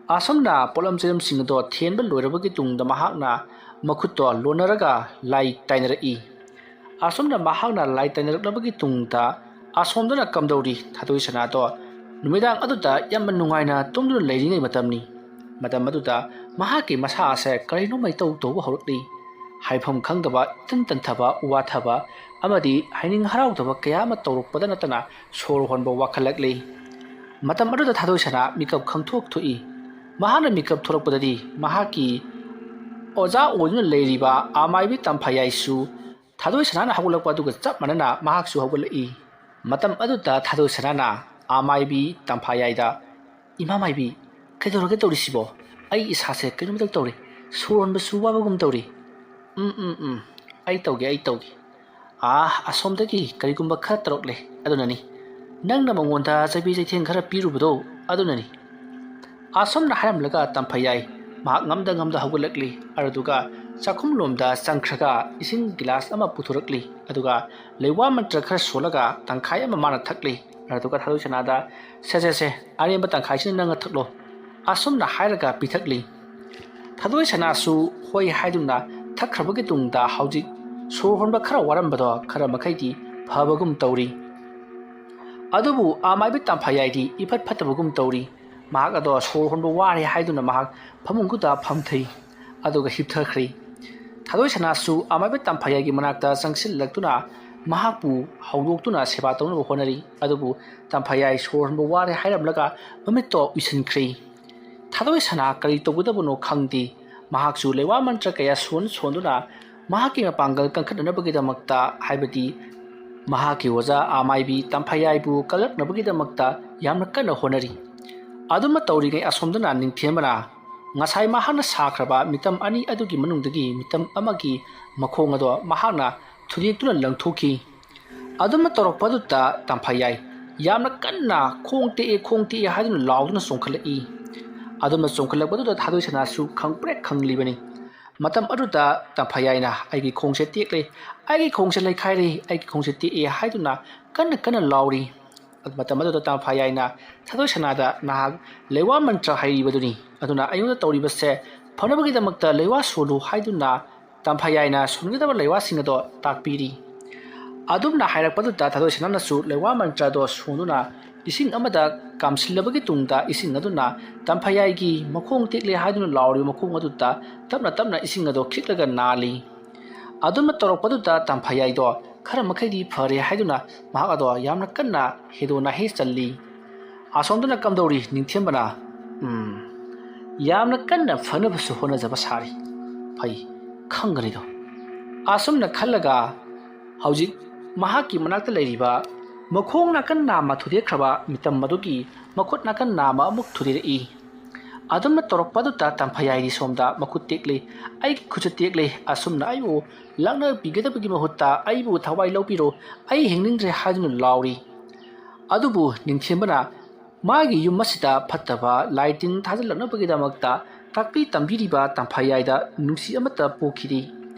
ꯑꯁꯨꯝꯅ ꯄꯣꯠꯂꯝ ꯆꯩꯂꯝꯁꯤꯡ ꯑꯗꯣ ꯊꯦꯟꯕ ꯂꯣꯏꯔꯕꯒꯤ ꯇꯨꯡꯗ ꯃꯍꯥꯛꯅ ꯃꯈꯨꯠꯇꯣ ꯂꯣꯟꯅꯔꯒ ꯂꯥꯏ ꯇꯥꯏꯅꯔꯛꯏ꯫ ꯑꯁꯨꯝꯅ ꯃꯍꯥꯛꯅ ꯂꯥꯏ ꯇꯥꯏꯅꯔꯛꯂꯕꯒꯤ ꯇꯨꯡꯗ ꯑꯁꯣꯝꯗꯅ ꯀꯝꯗꯧꯔꯤ? ꯊꯥꯗꯣꯏ ꯁꯅꯥꯗꯣ ꯅꯨꯃꯤꯗꯥꯡ ꯑꯗꯨꯗ ꯌꯥꯝꯅ ꯅꯨꯡꯉꯥꯏꯅ ꯇꯨꯝꯗꯨꯅ ꯂꯩꯔꯤꯉꯩ ꯃꯇꯝꯅꯤ꯫ ꯃꯇꯝ ꯑꯗꯨꯗ ꯃꯍꯥꯛꯀꯤ ꯃꯁꯥ ꯑꯁꯦ ꯀꯔꯤꯅꯣꯃ ꯏꯇꯧ ꯇꯧꯕ ꯍꯧꯔꯛꯂꯤ꯫ ꯍꯥꯏꯐꯝ ꯈꯪꯗꯕ, ꯏꯇꯟ ꯇꯟꯊꯕ, ꯋꯥꯊꯕ ꯑꯃꯗꯤ ꯍꯥꯏꯅꯤꯡ ꯍꯔꯥꯎꯗꯕ ꯀꯌꯥ ꯑꯃ ꯇꯧꯔꯛꯄꯗ ꯅꯠꯇꯅ ꯁꯣꯔ ꯍꯣꯟꯕ ꯋꯥꯈꯠꯂꯛꯂꯤ꯫ ꯃꯇꯝ ꯑꯗꯨꯗ ꯊꯥꯗꯣꯏ ꯁꯅꯥ ꯃꯤꯀꯞ ꯈꯪꯊꯣꯛ ꯊꯣꯛꯏ꯫ ꯃꯍꯥꯛꯅ ꯃꯤꯀꯞ ꯊꯣꯛꯂꯛꯄꯗꯗꯤ ꯃꯍꯥꯛꯀꯤ ꯑꯣꯖꯥ ꯑꯣꯏꯗꯨꯅ ꯂꯩꯔꯤꯕ ꯑꯃꯥꯏꯕꯤ ꯇꯝꯐꯥꯌꯥꯏꯁꯨ ꯊꯥꯗꯣꯏ ꯁꯅꯥꯅ ꯍꯧꯒꯠꯂꯛꯄ ꯑꯗꯨꯒ ꯆꯞ ꯃꯥꯟꯅꯅ ꯃꯍꯥꯛꯁꯨ ꯍꯧꯒꯠꯂꯛꯏ꯫ ꯃꯇꯝ ꯑꯗꯨꯗ ꯊꯥꯗꯣꯏ ꯁꯅꯥꯅ ꯑꯃꯥꯏꯕꯤ ꯇꯝꯐꯥꯌꯥꯏꯗ, "ꯏꯃꯥ ꯃꯥꯏꯕꯤ, ꯀꯩꯗꯧꯔꯒꯦ ꯇꯧꯔꯤꯁꯤꯕꯣ? ꯑꯩ ꯏꯁꯥꯁꯦ ꯀꯩꯅꯣꯝꯇ ꯇꯧꯔꯦ꯫ ꯁꯣꯔ ꯍꯣꯟꯕꯁꯨ ꯋꯥꯕꯒꯨꯝ ꯇꯧꯔꯤ꯫" "ꯎꯝ, ꯎꯝ, ꯎꯝ, ꯑꯩ ꯇꯧꯒꯦ, ꯑꯩ ꯇꯧꯒꯦ꯫ ꯑꯥ, ꯑꯁꯣꯝꯗꯒꯤ ꯀꯔꯤꯒꯨꯝꯕ ꯈꯔ ꯇꯧꯔꯛꯂꯦ, ꯑꯗꯨꯅꯅꯤ꯫ ꯅꯪꯅ ꯃꯉꯣꯟꯗ ꯆꯩꯕꯤ ꯆꯩꯊꯦꯡ ꯈꯔ ꯄꯤꯔꯨꯕꯗꯣ, ꯑꯗꯨꯅꯅꯤ꯫" ꯑꯁꯨꯝꯅ ꯍꯥꯏꯔꯝꯂꯒ ꯇꯝꯐꯥꯌꯥꯏ ꯃꯍꯥꯛ ꯉꯝꯗ ꯉꯝꯗ ꯍꯧꯒꯠꯂꯛꯂꯤ꯫ ꯑꯗꯨꯗꯨꯒ ꯆꯥꯛꯈꯨꯝꯂꯣꯝꯗ ꯆꯪꯈ꯭ꯔꯒ ꯏꯁꯤꯡ ꯒꯤꯂꯥꯁ ꯑꯃ ꯄꯨꯊꯣꯔꯛꯂꯤ꯫ ꯑꯗꯨꯒ ꯂꯩꯋꯥ ꯃꯟꯇ꯭ꯔ ꯈꯔ ꯁꯣꯜꯂꯒ ꯇꯪꯈꯥꯏ ꯑꯃ ꯃꯥꯅ ꯊꯛꯂꯤ꯫ ꯑꯗꯨꯗꯨꯒ ꯊꯥꯗꯣꯏ ꯁꯅꯥꯗ, "ꯁꯦ, ꯁꯦ, ꯁꯦ, ꯑꯔꯦꯝꯕ ꯇꯪꯈꯥꯏꯁꯤꯅ ꯅꯪꯅ ꯊꯛꯂꯣ꯫" ꯑꯁꯨꯝꯅ ꯍꯥꯏꯔꯒ ꯄꯤꯊꯛꯂꯤ꯫ ꯊꯥꯗꯣꯏ ꯁꯅꯥꯁꯨ ꯍꯣꯏ ꯍꯥꯏꯗꯨꯅ ꯊꯛꯈ꯭ꯔꯕꯒꯤ ꯇꯨꯡꯗ ꯍꯧꯖꯤꯛ ꯁꯣꯔ ꯍꯣꯟꯕ ꯈꯔ ꯋꯥꯔꯝꯕꯗꯣ ꯈꯔ ꯃꯈꯩꯗꯤ ꯐꯕꯒꯨꯝ ꯇꯧꯔꯤ꯫ ꯑꯗꯨꯕꯨ ꯑꯃꯥꯏꯕꯤ ꯇꯝꯐꯥꯌꯥꯏꯗꯤ ꯏꯐꯠ ꯐꯠꯇꯕꯒꯨꯝ ꯇꯧꯔꯤ꯫ ꯃꯍꯥꯛ ꯑꯗꯣ ꯁꯣꯔ ꯍꯣꯟꯕ ꯋꯥꯔꯦ ꯍꯥꯏꯗꯨꯅ ꯃꯍꯥꯛ ꯐꯃꯨꯡꯗꯨꯗ ꯐꯝꯊꯩ꯫ ꯑꯗꯨꯒ ꯍꯤꯞꯊꯈ꯭ꯔꯦ꯫ ꯊꯥꯗꯣꯏ ꯁꯅꯥꯁꯨ ꯑꯃꯥꯏꯕ ꯇꯝꯐꯥꯌꯥꯏꯒꯤ ꯃꯅꯥꯛꯇ ꯆꯪꯁꯤꯜꯂꯛꯇꯨꯅ ꯃꯍꯥꯛꯄꯨ ꯍꯧꯗꯣꯛꯇꯨꯅ ꯁꯦꯕꯥ ꯇꯧꯅꯕ ꯍꯣꯠꯅꯔꯤ꯫ ꯑꯗꯨꯕꯨ ꯇꯝꯐꯥꯌꯥꯏ ꯁꯣꯔ ꯍꯣꯟꯕ ꯋꯥꯔꯦ ꯍꯥꯏꯔꯝꯂꯒ ꯃꯃꯤꯠꯇꯣ ꯎꯏꯁꯤꯟꯈ꯭ꯔꯦ꯫ ꯊꯥꯗꯣꯏ ꯁꯅꯥ ꯀꯔꯤ ꯇꯧꯒꯗꯕꯅꯣ ꯈꯪꯗꯦ꯫ ꯃꯍꯥꯛꯁꯨ ꯂꯩꯋꯥ ꯃꯟꯇ꯭ꯔ ꯀꯌꯥ ꯁꯣꯟ ꯁꯣꯟꯗꯨꯅ ꯃꯍꯥꯛꯀꯤ ꯃꯄꯥꯡꯒꯜ ꯀꯟꯈꯠꯅꯅꯕꯒꯤꯗꯃꯛꯇ, ꯍꯥꯏꯕꯗꯤ ꯃꯍꯥꯛꯀꯤ ꯑꯣꯖꯥ ꯑꯃꯥꯏꯕꯤ ꯇꯝꯐꯥꯌꯥꯏꯕꯨ ꯀꯜꯂꯛꯅꯕꯒꯤꯗꯃꯛꯇ ꯌꯥꯝꯅ ꯀꯟꯅ ꯍꯣꯠꯅꯔꯤ꯫ ꯑꯗꯨꯃ ꯇꯧꯔꯤꯉꯩ ꯑꯁꯣꯝꯗꯅ ꯅꯤꯡꯊꯦꯝꯕꯅ ꯉꯁꯥꯏ ꯃꯍꯥꯛꯅ ꯁꯥꯈ꯭ꯔꯕ ꯃꯤꯇꯝ ꯑꯅꯤ ꯑꯗꯨꯒꯤ ꯃꯅꯨꯡꯗꯒꯤ ꯃꯤꯇꯝ ꯑꯃꯒꯤ ꯃꯈꯣꯡ ꯑꯗꯣ ꯃꯍꯥꯛꯅ ꯊꯨꯗꯦꯛꯇꯨꯅ ꯂꯪꯊꯣꯛꯈꯤ꯫ ꯑꯗꯨꯃ ꯇꯧꯔꯛꯄꯗꯨꯗ ꯇꯝꯐꯥꯌꯥꯏ ꯌꯥꯝꯅ ꯀꯟꯅ "ꯈꯣꯡ ꯇꯦꯛꯑꯦ, ꯈꯣꯡ ꯇꯦꯛꯑꯦ" ꯍꯥꯏꯗꯨꯅ ꯂꯥꯎꯗꯨꯅ ꯆꯣꯡꯈꯠꯂꯛꯏ꯫ ꯑꯗꯨꯃ ꯆꯣꯡꯈꯠꯂꯛꯄꯗꯨꯗ ꯊꯥꯗꯣꯏ ꯁꯅꯥꯁꯨ ꯈꯪꯄ꯭ꯔꯦꯛ ꯈꯪꯂꯤꯕꯅꯤ꯫ ꯃꯇꯝ ꯑꯗꯨꯗ ꯇꯝꯐꯥꯌꯥꯏꯅ, "ꯑꯩꯒꯤ ꯈꯣꯡꯁꯦ ꯇꯦꯛꯂꯦ, ꯑꯩꯒꯤ ꯈꯣꯡꯁꯦ ꯂꯩꯈꯥꯏꯔꯦ, ꯑꯩꯒꯤ ꯈꯣꯡꯁꯦ ꯇꯦꯛꯑꯦ" ꯍꯥꯏꯗꯨꯅ ꯀꯟꯅ ꯀꯟꯅ ꯂꯥꯎꯔꯤ꯫ ꯃꯇꯝ ꯑꯗꯨꯗ ꯇꯝꯐꯥꯌꯥꯏꯅ ꯊꯥꯗꯣꯏ ꯁꯅꯥꯗ, "ꯅꯍꯥꯛ ꯂꯩꯋꯥ ꯃꯟꯇ꯭ꯔ ꯍꯩꯔꯤꯕꯗꯨꯅꯤ, ꯑꯗꯨꯅ ꯑꯩꯉꯣꯟꯗ ꯇꯧꯔꯤꯕꯁꯦ ꯐꯅꯕꯒꯤꯗꯃꯛꯇ ꯂꯩꯋꯥ ꯁꯣꯜꯂꯨ" ꯍꯥꯏꯗꯨꯅ ꯇꯝꯐꯥꯌꯥꯏꯅ ꯁꯣꯟꯒꯗꯕ ꯂꯩꯋꯥꯁꯤꯡ ꯑꯗꯣ ꯇꯥꯛꯄꯤꯔꯤ꯫ ꯑꯗꯨꯝꯅ ꯍꯥꯏꯔꯛꯄꯗꯨꯗ ꯊꯥꯗꯣꯏ ꯁꯅꯥꯅꯁꯨ ꯂꯩꯋꯥ ꯃꯟꯇ꯭ꯔꯗꯣ ꯁꯣꯟꯗꯨꯅ ꯏꯁꯤꯡ ꯑꯃꯗ ꯀꯥꯝꯁꯤꯜꯂꯕꯒꯤ ꯇꯨꯡꯗ ꯏꯁꯤꯡ ꯑꯗꯨꯅ ꯇꯝꯐꯌꯥꯏꯒꯤ ꯃꯈꯣꯡ ꯇꯦꯛꯂꯦ ꯍꯥꯏꯗꯨꯅ ꯂꯥꯎꯔꯤꯕ ꯃꯈꯣꯡ ꯑꯗꯨꯗ ꯇꯞꯅ ꯇꯞꯅ ꯏꯁꯤꯡ ꯑꯗꯣ ꯈꯤꯛꯂꯒ ꯅꯥꯜꯂꯤ꯫ ꯑꯗꯨꯝꯅ ꯇꯧꯔꯛꯄꯗꯨꯗ ꯇꯝꯐꯌꯥꯏꯗꯣ ꯈꯔ ꯃꯈꯩꯗꯤ ꯐꯔꯦ ꯍꯥꯏꯗꯨꯅ ꯃꯍꯥꯛ ꯑꯗꯣ ꯌꯥꯝꯅ ꯀꯟꯅ ꯍꯦꯗꯣ ꯅꯥꯍꯦ ꯆꯜꯂꯤ꯫ ꯑꯁꯣꯝꯗꯅ ꯀꯝꯗꯧꯔꯤ ꯅꯤꯡꯊꯦꯝꯕꯅ? ꯎꯝ, ꯌꯥꯝꯅ ꯀꯟꯅ ꯐꯅꯕꯁꯨ ꯍꯣꯠꯅꯖꯕ ꯁꯥꯔꯤ꯫ ꯐꯩ, ꯈꯪꯒꯅꯤꯗꯣ꯫ ꯑꯁꯨꯝꯅ ꯈꯜꯂꯒ ꯍꯧꯖꯤꯛ ꯃꯍꯥꯛꯀꯤ ꯃꯅꯥꯛꯇ ꯂꯩꯔꯤꯕ ꯃꯈꯣꯡ ꯅꯥꯀꯟ ꯅꯥꯝꯃ ꯊꯨꯗꯦꯛꯈ꯭ꯔꯕ ꯃꯤꯇꯝ ꯑꯗꯨꯒꯤ ꯃꯈꯨꯠ ꯅꯥꯀꯟ ꯅꯥꯝꯃ ꯑꯃꯨꯛ ꯊꯨꯗꯦꯔꯛꯏ꯫ ꯑꯗꯨꯝꯅ ꯇꯧꯔꯛꯄ ꯑꯗꯨꯗ ꯇꯝꯐꯌꯥꯏꯗꯤ ꯁꯣꯝꯗ ꯃꯈꯨꯠ ꯇꯦꯛꯂꯦ, ꯑꯩꯒꯤ ꯈꯨꯠꯁꯨ ꯇꯦꯛꯂꯦ, ꯑꯁꯨꯝꯅ ꯑꯩꯕꯨ ꯂꯛꯅꯕꯤꯒꯗꯕꯒꯤ ꯃꯍꯨꯠꯇ ꯑꯩꯕꯨ ꯊꯋꯥꯏ ꯂꯧꯕꯤꯔꯣ, ꯑꯩ ꯍꯤꯡꯅꯤꯡꯗ꯭ꯔꯦ ꯍꯥꯏꯗꯨꯅ ꯂꯥꯎꯔꯤ꯫ ꯑꯗꯨꯕꯨ ꯅꯤꯡꯊꯦꯝꯕꯅ ꯃꯥꯒꯤ ꯌꯨꯝ ꯑꯁꯤꯗ ꯐꯠꯇꯕ ꯂꯥꯏ ꯇꯤꯟ ꯊꯥꯖꯤꯜꯂꯛꯅꯕꯒꯤꯗꯃꯛꯇ ꯇꯥꯛꯄꯤ ꯇꯝꯕꯤꯔꯤꯕ ꯇꯝꯐꯌꯥꯏꯗ ꯅꯨꯡꯁꯤ ꯑꯃꯠꯇ ꯄꯣꯛꯈꯤꯗꯦ꯫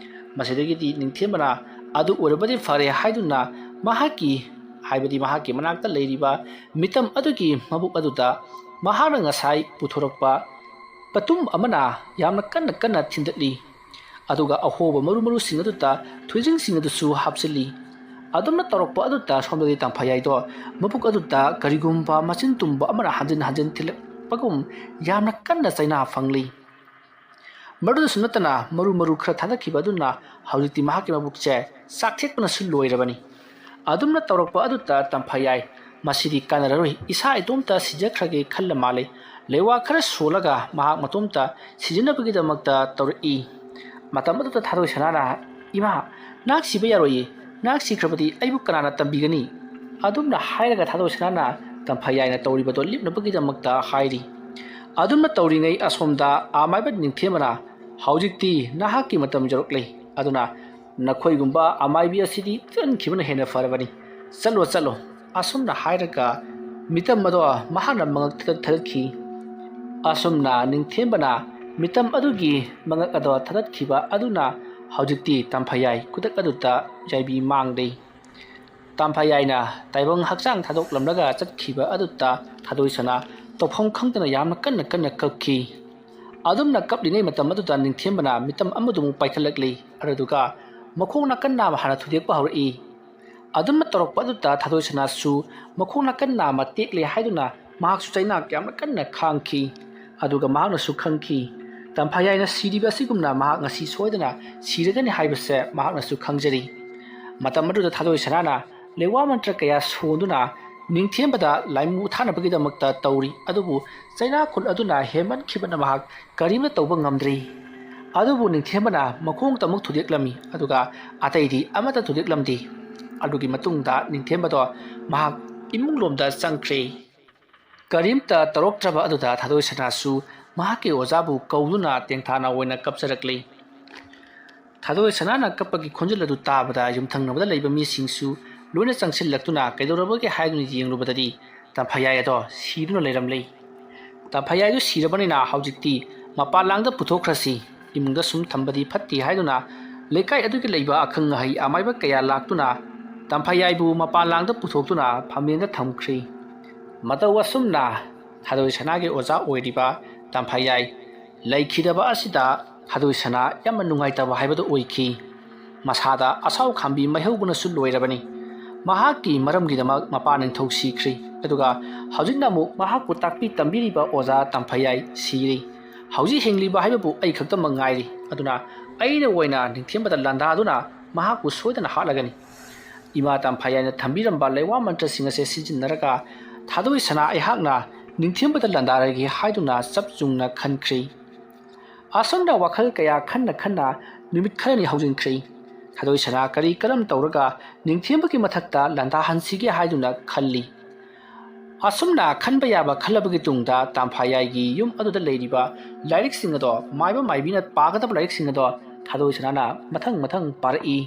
ꯃꯁꯤꯗꯒꯤꯗꯤ ꯅꯤꯡꯊꯦꯝꯕꯅ ꯑꯗꯨ ꯑꯣꯏꯔꯕꯗꯤ ꯐꯔꯦ ꯍꯥꯏꯗꯨꯅ ꯃꯍꯥꯛꯀꯤ, ꯍꯥꯏꯕꯗꯤ ꯃꯍꯥꯛꯀꯤ ꯃꯅꯥꯛꯇ ꯂꯩꯔꯤꯕ ꯃꯤꯇꯝ ꯑꯗꯨꯒꯤ ꯃꯕꯨꯛ ꯑꯗꯨꯗ ꯃꯍꯥꯛꯅ ꯉꯁꯥꯏ ꯄꯨꯊꯣꯔꯛꯄ ꯄꯇꯨꯝ ꯑꯃꯅ ꯌꯥꯝꯅ ꯀꯟꯅ ꯀꯟꯅ ꯊꯤꯟꯗꯠꯂꯤ꯫ ꯑꯗꯨꯒ ꯑꯍꯣꯕ ꯃꯔꯨ ꯃꯔꯨꯁꯤꯡ ꯑꯗꯨꯗ ꯊꯣꯏꯖꯤꯡꯁꯤꯡ ꯑꯗꯨꯁꯨ ꯍꯥꯞꯆꯤꯜꯂꯤ꯫ ꯑꯗꯨꯝꯅ ꯇꯧꯔꯛꯄ ꯑꯗꯨꯗ ꯁꯣꯝꯗꯗꯤ ꯇꯝꯐꯌꯥꯏꯗꯣ ꯃꯕꯨꯛ ꯑꯗꯨꯗ ꯀꯔꯤꯒꯨꯝꯕ ꯃꯆꯤꯟ ꯇꯨꯝꯕ ꯑꯃꯅ ꯍꯟꯖꯤꯟ ꯍꯟꯖꯤꯟ ꯊꯤꯜꯂꯛꯄꯒꯨꯝ ꯌꯥꯝꯅ ꯀꯟꯅ ꯆꯩꯅꯥ ꯐꯪꯂꯤ꯫ ꯃꯗꯨꯗꯁꯨ ꯅꯠꯇꯅ ꯃꯔꯨ ꯃꯔꯨ ꯈꯔ ꯊꯥꯗꯈꯤꯕ ꯑꯗꯨꯅ ꯍꯧꯖꯤꯛꯇꯤ ꯃꯍꯥꯛꯀꯤ ꯃꯕꯨꯛꯁꯦ ꯆꯥꯛꯊꯦꯛꯄꯅꯁꯨ ꯂꯣꯏꯔꯕꯅꯤ꯫ ꯑꯗꯨꯝꯅ ꯇꯧꯔꯛꯄ ꯑꯗꯨꯗ ꯇꯝꯐꯌꯥꯏ, ꯃꯁꯤꯗꯤ ꯀꯥꯟꯅꯔꯔꯣꯏ, ꯏꯁꯥ ꯏꯇꯣꯝꯇ ꯁꯤꯖꯈ꯭ꯔꯒꯦ ꯈꯜꯂ ꯃꯥꯜꯂꯦ꯫ ꯂꯩꯋꯥ ꯈꯔ ꯁꯣꯜꯂꯒ ꯃꯍꯥꯛ ꯃꯇꯣꯝꯇ ꯁꯤꯖꯤꯟꯅꯕꯒꯤꯗꯃꯛꯇ ꯇꯧꯔꯛꯏ꯫ ꯃꯇꯝ ꯑꯗꯨꯗ ꯊꯥꯗꯣꯏ ꯁꯅꯥꯅ, "ꯏꯃꯥ, ꯅꯍꯥꯛ ꯁꯤꯕ ꯌꯥꯔꯣꯏꯌꯦ, ꯅꯍꯥꯛ ꯁꯤꯈ꯭ꯔꯕꯗꯤ ꯑꯩꯕꯨ ꯀꯅꯥꯅ ꯇꯝꯕꯤꯒꯅꯤ?" ꯑꯗꯨꯝꯅ ꯍꯥꯏꯔꯒ ꯊꯥꯗꯣꯏ ꯁꯅꯥꯅ ꯇꯝꯐꯌꯥꯏꯅ ꯇꯧꯔꯤꯕꯗꯣ ꯂꯤꯞꯅꯕꯒꯤꯗꯃꯛꯇ ꯍꯥꯏꯔꯤ꯫ ꯑꯗꯨꯝꯅ ꯇꯧꯔꯤꯉꯩ ꯑꯁꯣꯝꯗ ꯑꯃꯥꯏꯕ ꯅꯤꯡꯊꯦꯝꯕꯅ, "ꯍꯧꯖꯤꯛꯇꯤ ꯅꯍꯥꯛꯀꯤ ꯃꯇꯝ ꯌꯧꯔꯛꯂꯦ, ꯑꯗꯨꯅ ꯅꯈꯣꯏꯒꯨꯝꯕ ꯑꯃꯥꯏꯕꯤ ꯑꯁꯤꯗꯤ ꯊꯤꯖꯤꯟꯈꯤꯕꯅ ꯍꯦꯟꯅ ꯐꯔꯕꯅꯤ꯫ ꯆꯠꯂꯣ, ꯆꯠꯂꯣ꯫" ꯑꯁꯨꯝꯅ ꯍꯥꯏꯔꯒ ꯃꯤꯇꯝ ꯑꯗꯣ ꯃꯍꯥꯛꯅ ꯃꯉꯛ ꯊꯗꯠ ꯊꯗꯠꯈꯤ꯫ ꯑꯁꯨꯝꯅ ꯅꯤꯡꯊꯦꯝꯕꯅ ꯃꯤꯇꯝ ꯑꯗꯨꯒꯤ ꯃꯉꯛ ꯑꯗꯣ ꯊꯗꯠꯈꯤꯕ ꯑꯗꯨꯅ ꯍꯧꯖꯤꯛꯇꯤ ꯇꯝꯐꯌꯥꯏ ꯈꯨꯗꯛ ꯑꯗꯨꯗ ꯌꯥꯏꯕꯤ ꯃꯥꯡꯂꯦ꯫ ꯇꯝꯐꯌꯥꯏꯅ ꯇꯥꯏꯕꯪ ꯍꯛꯆꯥꯡ ꯊꯥꯗꯣꯛꯂꯝꯂꯒ ꯆꯠꯈꯤꯕ ꯑꯗꯨꯗ ꯊꯥꯗꯣꯏ ꯁꯅꯥ ꯇꯧꯐꯝ ꯈꯪꯗꯅ ꯌꯥꯝꯅ ꯀꯟꯅ ꯀꯟꯅ ꯀꯞꯈꯤ꯫ ꯑꯗꯨꯝꯅ ꯀꯞꯂꯤꯉꯩ ꯃꯇꯝ ꯑꯗꯨꯗ ꯅꯤꯡꯊꯦꯝꯕꯅ ꯃꯤꯇꯝ ꯑꯃꯗꯨꯃꯨꯛ ꯄꯥꯏꯈꯠꯂꯛꯂꯤ꯫ ꯑꯗꯨꯗꯨꯒ ꯃꯈꯣꯡ ꯅꯥꯀꯟ ꯅꯥꯝꯃ ꯍꯥꯟꯅ ꯊꯨꯗꯦꯛꯄ ꯍꯧꯔꯛꯏ꯫ ꯑꯗꯨꯝꯅ ꯇꯧꯔꯛꯄ ꯑꯗꯨꯗ ꯊꯥꯗꯣꯏ ꯁꯅꯥꯁꯨ ꯃꯈꯣꯡ ꯅꯥꯀꯟ ꯅꯥꯝꯃ ꯇꯦꯛꯂꯦ ꯍꯥꯏꯗꯨꯅ ꯃꯍꯥꯛꯁꯨ ꯆꯩꯅꯥ ꯌꯥꯝꯅ ꯀꯟꯅ ꯈꯥꯡꯈꯤ꯫ ꯑꯗꯨꯒ ꯃꯍꯥꯛꯅꯁꯨ ꯈꯪꯈꯤ, ꯇꯝꯐꯥꯌꯥꯏꯅ ꯁꯤꯔꯤꯕ ꯑꯁꯤꯒꯨꯝꯅ ꯃꯍꯥꯛ ꯉꯁꯤ ꯁꯣꯏꯗꯅ ꯁꯤꯔꯒꯅꯤ ꯍꯥꯏꯕꯁꯦ ꯃꯍꯥꯛꯅꯁꯨ ꯈꯪꯖꯔꯤ꯫ ꯃꯇꯝ ꯑꯗꯨꯗ ꯊꯥꯗꯣꯏ ꯁꯅꯥꯅ ꯂꯩꯋꯥ ꯃꯟꯇ꯭ꯔ ꯀꯌꯥ ꯁꯣꯟꯗꯨꯅ ꯅꯤꯡꯊꯦꯝꯕꯗ ꯂꯥꯏꯃꯨ ꯊꯥꯅꯕꯒꯤꯗꯃꯛꯇ ꯇꯧꯔꯤ꯫ ꯑꯗꯨꯕꯨ ꯆꯩꯅꯥ ꯈꯨꯜ ꯑꯗꯨꯅ ꯍꯦꯟꯃꯟꯈꯤꯕꯅ ꯃꯍꯥꯛ ꯀꯔꯤꯝꯇ ꯇꯧꯕ ꯉꯝꯗ꯭ꯔꯤ꯫ ꯑꯗꯨꯕꯨ ꯅꯤꯡꯊꯦꯝꯕꯅ ꯃꯈꯣꯡꯇ ꯑꯃꯨꯛ ꯊꯨꯗꯦꯛꯂꯝꯃꯤ, ꯑꯗꯨꯒ ꯑꯇꯩꯗꯤ ꯑꯃꯠꯇ ꯊꯨꯗꯦꯛꯂꯝꯗꯦ꯫ ꯑꯗꯨꯒꯤ ꯃꯇꯨꯡꯗ ꯅꯤꯡꯊꯦꯝꯕꯗꯣ ꯃꯍꯥꯛ ꯏꯃꯨꯡꯂꯣꯝꯗ ꯆꯪꯈ꯭ꯔꯦ꯫ ꯀꯔꯤꯝꯇ ꯇꯧꯔꯛꯇ꯭ꯔꯕ ꯑꯗꯨꯗ ꯊꯥꯗꯣꯏ ꯁꯅꯥꯁꯨ ꯃꯍꯥꯛꯀꯤ ꯑꯣꯖꯥꯕꯨ ꯀꯧꯗꯨꯅ ꯇꯦꯡꯊꯥꯅ ꯑꯣꯏꯅ ꯀꯞꯆꯔꯛꯂꯤ꯫ ꯊꯥꯗꯣꯏ ꯁꯅꯥꯅ ꯀꯞꯄꯒꯤ ꯈꯣꯟꯖꯦꯜ ꯑꯗꯨ ꯇꯥꯕꯗ ꯌꯨꯝꯊꯪꯅꯕꯗ ꯂꯩꯕ ꯃꯤꯁꯤꯡꯁꯨ ꯂꯣꯏꯅ ꯆꯪꯁꯤꯜꯂꯛꯇꯨꯅ ꯀꯩꯗꯧꯔꯕꯒꯦ ꯍꯥꯏꯗꯨꯅ ꯌꯦꯡꯂꯨꯕꯗꯗꯤ ꯇꯝꯐꯥꯌꯥꯏ ꯑꯗꯣ ꯁꯤꯗꯨꯅ ꯂꯩꯔꯝꯂꯦ꯫ ꯇꯝꯐꯥꯌꯥꯏꯗꯨ ꯁꯤꯔꯕꯅꯤꯅ ꯍꯧꯖꯤꯛꯇꯤ ꯃꯄꯥꯟ ꯂꯥꯡꯗ ꯄꯨꯊꯣꯛꯈ꯭ꯔꯁꯤ, ꯏꯃꯨꯡꯗ ꯁꯨꯝ ꯊꯝꯕꯗꯤ ꯐꯠꯇꯦ ꯍꯥꯏꯗꯨꯅ ꯂꯩꯀꯥꯏ ꯑꯗꯨꯒꯤ ꯂꯩꯕ ꯑꯈꯪ ꯑꯍꯩ ꯑꯃꯥꯏꯕ ꯀꯌꯥ ꯂꯥꯛꯇꯨꯅ ꯇꯝꯐꯥꯌꯥꯏꯕꯨ ꯃꯄꯥꯟ ꯂꯥꯡꯗ ꯄꯨꯊꯣꯛꯇꯨꯅ ꯐꯝꯂꯦꯟꯗ ꯊꯝꯈ꯭ꯔꯤ꯫ ꯃꯇꯧ ꯑꯁꯨꯝꯅ ꯊꯥꯗꯣꯏ ꯁꯅꯥꯒꯤ ꯑꯣꯖꯥ ꯑꯣꯏꯔꯤꯕ ꯇꯝꯐꯥꯌꯥꯏ ꯂꯩꯈꯤꯗꯕ ꯑꯁꯤꯗ ꯊꯥꯗꯣꯏ ꯁꯅꯥ ꯌꯥꯝꯅ ꯅꯨꯡꯉꯥꯏꯇꯕ ꯍꯥꯏꯕꯗꯨ ꯑꯣꯏꯈꯤ꯫ ꯃꯁꯥꯗ ꯑꯁꯥꯎ ꯈꯥꯝꯕꯤ ꯃꯩꯍꯧꯕꯅꯁꯨ ꯂꯣꯏꯔꯕꯅꯤ꯫ ꯃꯍꯥꯛꯀꯤ ꯃꯔꯝꯒꯤꯗꯃꯛ ꯃꯄꯥ ꯅꯤꯡꯊꯧ ꯁꯤꯈ꯭ꯔꯤ, ꯑꯗꯨꯒ ꯍꯧꯖꯤꯛꯅ ꯑꯃꯨꯛ ꯃꯍꯥꯛꯄꯨ ꯇꯥꯛꯄꯤ ꯇꯝꯕꯤꯔꯤꯕ ꯑꯣꯖꯥ ꯇꯝꯐꯥꯌꯥꯏ ꯁꯤꯔꯤ꯫ ꯍꯧꯖꯤꯛ ꯍꯤꯡꯂꯤꯕ ꯍꯥꯏꯕꯕꯨ ꯑꯩ ꯈꯛꯇꯃꯛ ꯉꯥꯏꯔꯤ, ꯑꯗꯨꯅ ꯑꯩꯅ ꯑꯣꯏꯅ ꯅꯤꯡꯊꯦꯝꯕꯗ ꯂꯥꯟꯗꯥꯗꯨꯅ ꯃꯍꯥꯛꯄꯨ ꯁꯣꯏꯗꯅ ꯍꯥꯠꯂꯒꯅꯤ꯫ ꯏꯃꯥ ꯇꯝꯐꯥꯌꯥꯏꯅ ꯊꯝꯕꯤꯔꯝꯕ ꯂꯩꯋꯥ ꯃꯟꯇ꯭ꯔꯁꯤꯡ ꯑꯁꯦ ꯁꯤꯖꯤꯟꯅꯔꯒ ꯊꯥꯗꯣꯏ ꯁꯅꯥ ꯑꯩꯍꯥꯛꯅ ꯅꯤꯡꯊꯦꯝꯕꯗ ꯂꯥꯟꯗꯥꯔꯒꯦ ꯍꯥꯏꯗꯨꯅ ꯆꯞ ꯆꯨꯝꯅ ꯈꯟꯈ꯭ꯔꯤ꯫ ꯑꯁꯨꯝꯅ ꯋꯥꯈꯜ ꯀꯌꯥ ꯈꯟꯅ ꯈꯟꯅ ꯅꯨꯃꯤꯠ ꯈꯔꯅꯤ ꯍꯧꯖꯤꯟꯈ꯭ꯔꯦ꯫ ꯊꯥꯗꯣꯏ ꯁꯅꯥ ꯀꯔꯤ ꯀꯔꯝ ꯇꯧꯔꯒ ꯅꯤꯡꯊꯦꯝꯕꯒꯤ ꯃꯊꯛꯇ ꯂꯥꯟꯗꯥꯍꯟꯁꯤꯒꯦ ꯍꯥꯏꯗꯨꯅ ꯈꯜꯂꯤ꯫ ꯑꯁꯨꯝꯅ ꯈꯟꯕ ꯌꯥꯕ ꯈꯜꯂꯕꯒꯤ ꯇꯨꯡꯗ ꯇꯥꯝꯐꯥꯌꯥꯏꯒꯤ ꯌꯨꯝ ꯑꯗꯨꯗ ꯂꯩꯔꯤꯕ ꯂꯥꯏꯔꯤꯛꯁꯤꯡ ꯑꯗꯣ ꯃꯥꯏꯕ ꯃꯥꯏꯕꯤꯅ ꯄꯥꯒꯗꯕ ꯂꯥꯏꯔꯤꯛꯁꯤꯡ ꯑꯗꯣ ꯊꯥꯗꯣꯏ ꯁꯅꯥꯅ ꯃꯊꯪ ꯃꯊꯪ ꯄꯥꯔꯛꯏ꯫